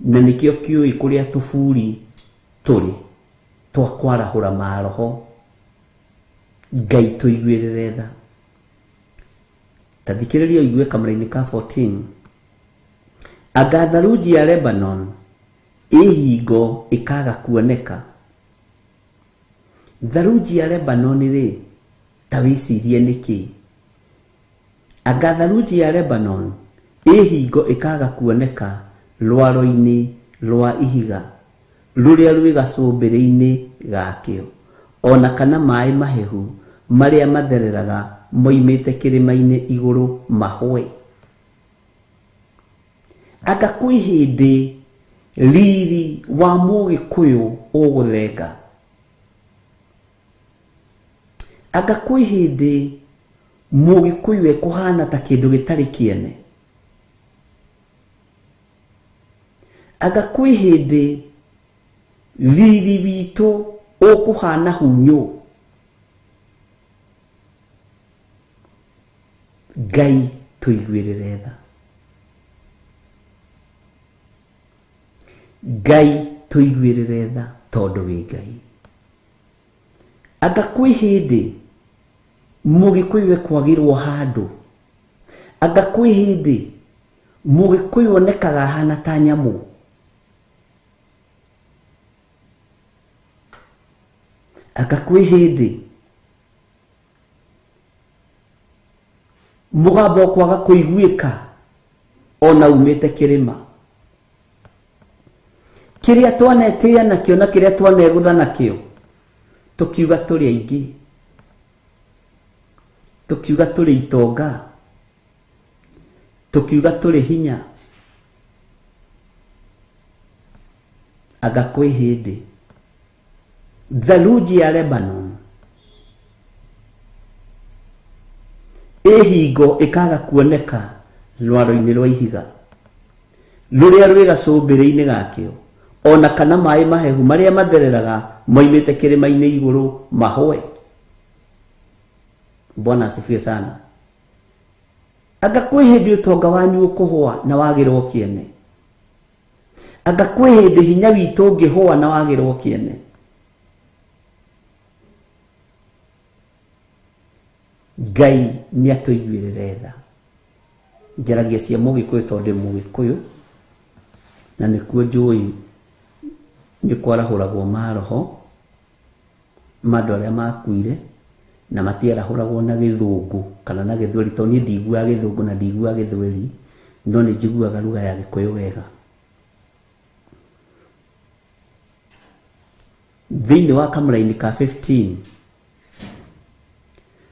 na nĩkĩo kĩũĩ kũrĩa tũburi tũrĩ twa kwarahũra maroho. Ngai tũiguĩrĩre tha. Ta thikĩrĩria ũigue kamũraini ka 14. Anga tharunji ya Lebanon ĩ hingo ĩkaga kuoneka. Tharunji ya Lebanon rĩ, ta wĩcirie nĩkĩ? Anga tharunji ya Lebanon ĩ hingo ĩkaga kuoneka rwaro-inĩ rwa ihiga rũrĩa rwĩ gacũmbĩrĩ-inĩ gakĩo, ona kana maĩ mahehu marĩa mathereraga moimĩte kĩrĩma-inĩ igũrũ mahwe. Anga kwĩ hĩndĩ riri wa Mũgĩkũyũ ũgũthenga. Anga kwĩ hĩndĩ Mũgĩkũyũ ekũhana ta kĩndũ gĩtarĩ kĩene? Anga kwĩ hĩndĩ riri witũ ũkũhana hunyũ? Ngai tũiguĩrĩre tha. Ngai tũiguĩrĩre tha tondũ wĩ Ngai. Anga kwĩ hĩndĩ Mũgĩkũyũ ekwagĩrwo handũ? Anga kwĩ hĩndĩ Mũgĩkũyũ onekaga ahana ta nyamũ? Anga kwĩ hĩndĩ mũgambo ũkwaga kũiguĩka ona umĩte kĩrĩma? Kĩrĩa twanetĩĩa nakĩo na kĩrĩa twanegũtha nakĩo, tũkiuga tũrĩ aingĩ, tũkiuga tũrĩ itonga, tũkiuga tũrĩ hinya. Anga kwĩ hĩndĩ tharunji ya Lebanon ĩ hingo ĩkaga kuoneka rwaro-inĩ rwa ihiga rũrĩa rwĩ gacũmbĩrĩ-inĩ gakĩo, ona kana maĩ mahehu marĩa mathereraga moimĩte kĩrĩma-inĩ igũrũ mahũe? Bwana asifiwe sana. Anga kwĩ hĩndĩ ũtonga wanyu ũkũhũa na wagĩrwo kĩene? Anga kwĩ hĩndĩ hinya witũ ũngĩhũa na wagĩrwo kĩene? Ngai nĩ atũiguĩrĩre tha. Njaragia cia Mũgĩkũyũ tondũ ndĩ Mũgĩkũyũ, na nĩkuo njũĩ nĩ kwarahũragwo maroho ma andũ arĩa makuire, na matiarahũragwo na gĩthũngũ kana na gĩthweri, tondũ niĩ ndiguaga gĩthũngũ na ndiguaga gĩthweri, no nĩ njiguaga lugha ya Gĩkũyũ wega. Thĩinĩ wa kamũraini ka 15,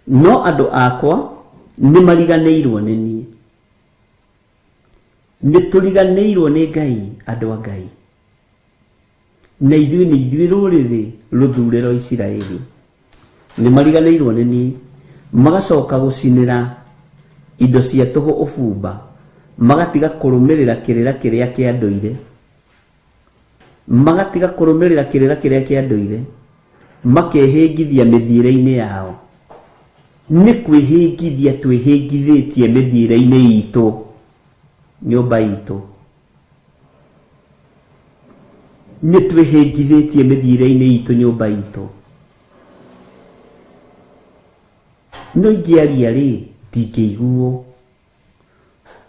no andũ akwa nĩ mariganĩirwo nĩ niĩ. Nĩ tũriganĩirwo nĩ Ngai, andũ a Ngai. Na ithuĩ nĩ ithuĩ rũrĩrĩ rũthure rwa Isiraeli. Nĩ mariganĩirwo nĩ niĩ, magacoka gũcinĩra indo cia tũhũ ũbumba, magatiga kũrũmĩrĩra kĩrĩra kĩrĩa kĩa ndũire. Magatiga kũrũmĩrĩra kĩrĩra kĩrĩa kĩa ndũire, makehĩngithia mĩthiĩre-inĩ yao. Nĩ kwĩhĩngithia twĩhĩngithĩtie mĩthiĩre-inĩ itũ, nyũmba itũ. Nĩ twĩhĩngithĩtie mĩthiĩre-inĩ itũ, nyũmba itũ. No ingĩaria rĩ, ndingĩiguo.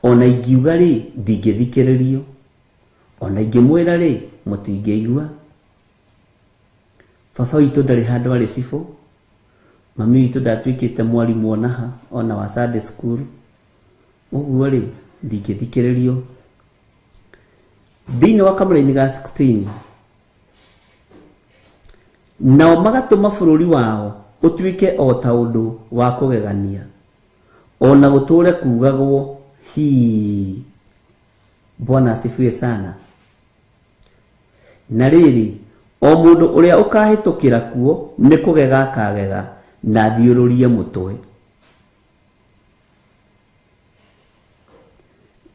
Ona ingiuga rĩ, ndingĩthikĩrĩrio. Ona ingĩmwĩra rĩ, mũtingĩigua. Baba witũ ndarĩ handũ arĩ cibũ. Mami witũ ndatuĩkĩte mwarimũ onaha, ona wa Sunday school. Ũguo rĩ, ndingĩthikĩrĩrio. Thĩinĩ wa kamũraini ga 16, nao magatũma bũrũri wao ũtuĩke o ta ũndũ wa kũgegania, ona gũtũũre kuugagwo hii. Bwana asifiwe sana. Na rĩrĩ, o mũndũ ũrĩa ũkahĩtũkĩra kuo nĩ kũgega akagega na athiũrũrie mũtwe.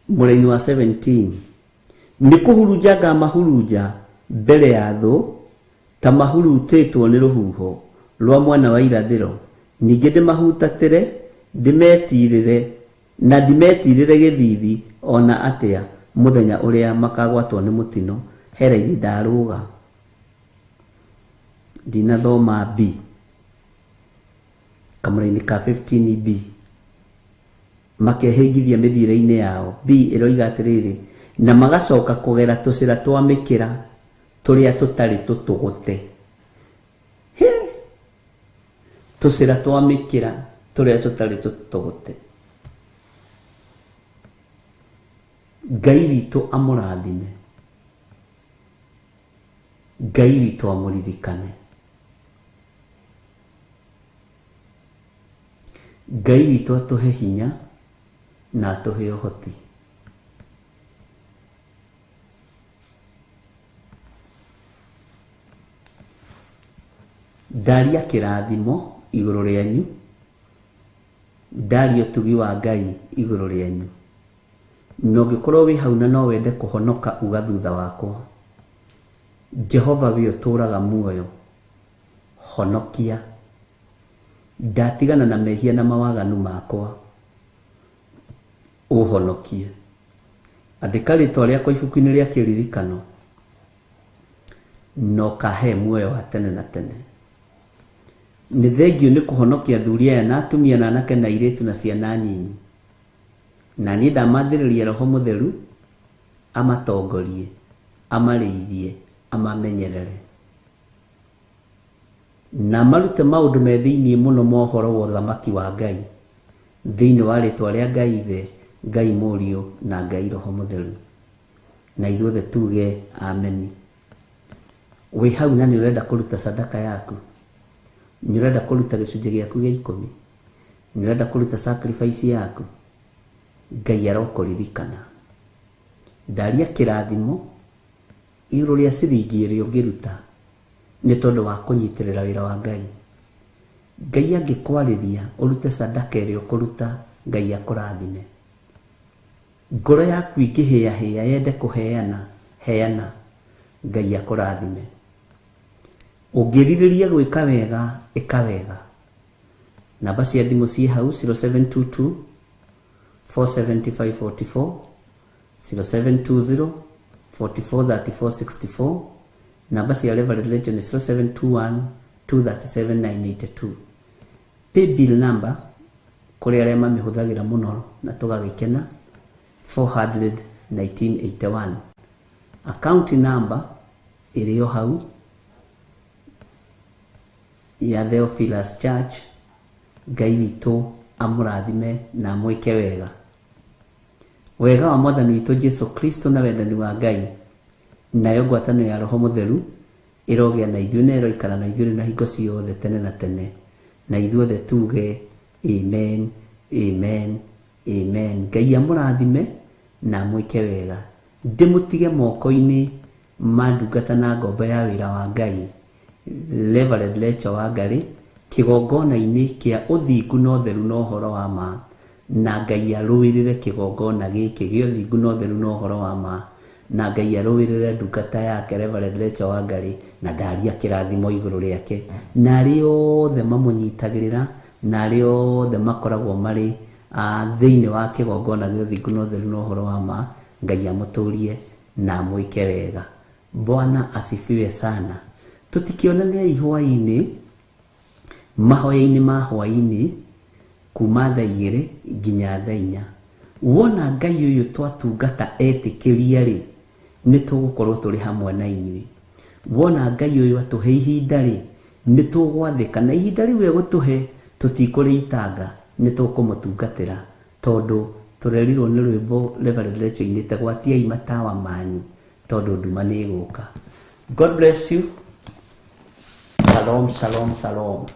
Mũraini wa 17, nĩ kũhurunja ngamahurunja mbere ya thũ ta mahurutĩtwo nĩ rũhuho rwa mwena wa irathĩro, ningĩ ndĩmahutatĩre, ndĩmetirĩre na ndimetirĩre gĩthithi ona atĩa mũthenya ũrĩa makagwatwo nĩ mũtino. Heraini ndarũga, ndinathoma B, kamũraini ka 15B. Makehĩngithia mĩthiĩre-inĩ yao. B ĩroiga atĩrĩrĩ, na magacoka kũgera tũcĩra twa mĩkĩra tũrĩa tũtarĩ tũtũgũte. Hĩ! Tũcĩra twa mĩkĩra tũrĩa tũtarĩ tũtũgũte. Ngai witũ amũrathime. Ngai witũ amũririkane. Ngai witũ atũhe hinya na atũhe ũhoti. Ndaria kĩrathimo Igũrũ rĩanyu, ndaria ũtugi wa Ngai igũrũ rĩanyu. Na ũngĩkorwo wĩ hau na no wende kũhonoka, uga thutha wakwa: Jehova we ũtũũraga muoyo, honokia. Ndatigana na mehia na mawaganu makwa, ũhonokie. Andĩka rĩtwa rĩakwa ibuku-inĩ rĩa kĩririkano na ũkahe muoyo wa tene na tene. Nĩ thengio nĩ kũhonokia athuri aya na atumia na anake na airĩtu na ciana nyinyi. Na niĩ ndamathĩrĩria Roho Mũtheru amatongorie, amarĩithie, amamenyerere na marute maũndũ me thĩinĩ mũno ma ũhoro wa ũthamaki wa Ngai, thĩinĩ wa rĩtwa rĩa Ngai Ithe, Ngai Mũriũ na Ngai Roho Mũtheru. Na ithuothe tuge ameni. Wĩ hau na nĩ ũrenda kũruta sadaka yaku, nĩ ũrenda kũruta gĩcunjĩ gĩaku gĩa 10, nĩ ũrenda kũruta sacrifice yaku, Ngai arokũririkana. Ndaria kĩrathimo igũrũ rĩa ciringi ĩrĩa ũngĩruta nĩ tondũ wa kũnyitĩrĩra wĩra wa Ngai. Ngai angĩkwarĩria ũrute sadaka ĩrĩa ũkũruta, Ngai akũrathime. Ngoro yaku ingĩhĩahĩa yende kũheana, heana, Ngai akũrathime. Ũngĩrirĩria gwĩka wega, ĩka wega. Namba cia thimũ ciĩ hau 0722 47544, 0720 443464. Namba cia Reverend Rachel nĩ 0721 237 982. Paybill number kũrĩ arĩa mamĩhũthagĩra mũno na tũgagĩkena 400 1981. Account number ĩrĩ o hau ya Theophilus Church. Ngai witũ amũrathime na amwĩke wega. Wega wa Mwathani witũ Jesu Kristo na wendani wa Ngai nayo ngwatanĩro ya Roho Mũtheru ĩrogĩa na ithuĩ na ĩroikara na ithuĩ na hingo ciothe tene na tene. Na ithuothe tuge amen, amen, amen. Ngai amũrathime na amwĩke wega. Ndĩmũtige moko-inĩ ma ndungata na ngombo ya wĩra wa Ngai Reverend Rachel Wangari, kĩgongona-inĩ kĩa ũthingu na ũtheru na ũhoro wa ma. Na Ngai arũĩrĩre kĩgongona gĩkĩ gĩa ũthingu na ũtheru na ũhoro wa ma. Na Ngai arũĩrĩre ndungata yake Reverend Rachel Wangari, na ndaria kĩrathimo igũrũ rĩake na arĩa othe mamũnyitagĩrĩra na arĩa othe makoragwo marĩ thĩinĩ wa kĩgongona gĩa ũthingu na ũtheru na ũhoro wa ma. Ngai amũtũrie na amwĩke wega. Bwana asifiwe sana. Tũtikĩonania hwaĩ-inĩ, mahoya-inĩ ma hwaĩ-inĩ kuma thaa 2 nginya thaa 4. Wona Ngai ũyũ twatungata etĩkĩria rĩ, nĩ tũgũkorwo tũrĩ hamwe na inyuĩ. Wona Ngai ũyũ atũhe ihinda rĩ, nĩ tũgwathĩka, na ihinda rĩu egũtũhe tũtikũrĩitanga, nĩ tũkũmũtungatĩra, tondũ tũrerirwo nĩ rwĩmbo Reverend Rachel inĩte gwatiai matawa manyu tondũ nduma nĩ ĩgũka. God bless you. Shalom, shalom, shalom.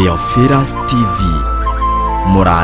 Theophilus TV, mũrata.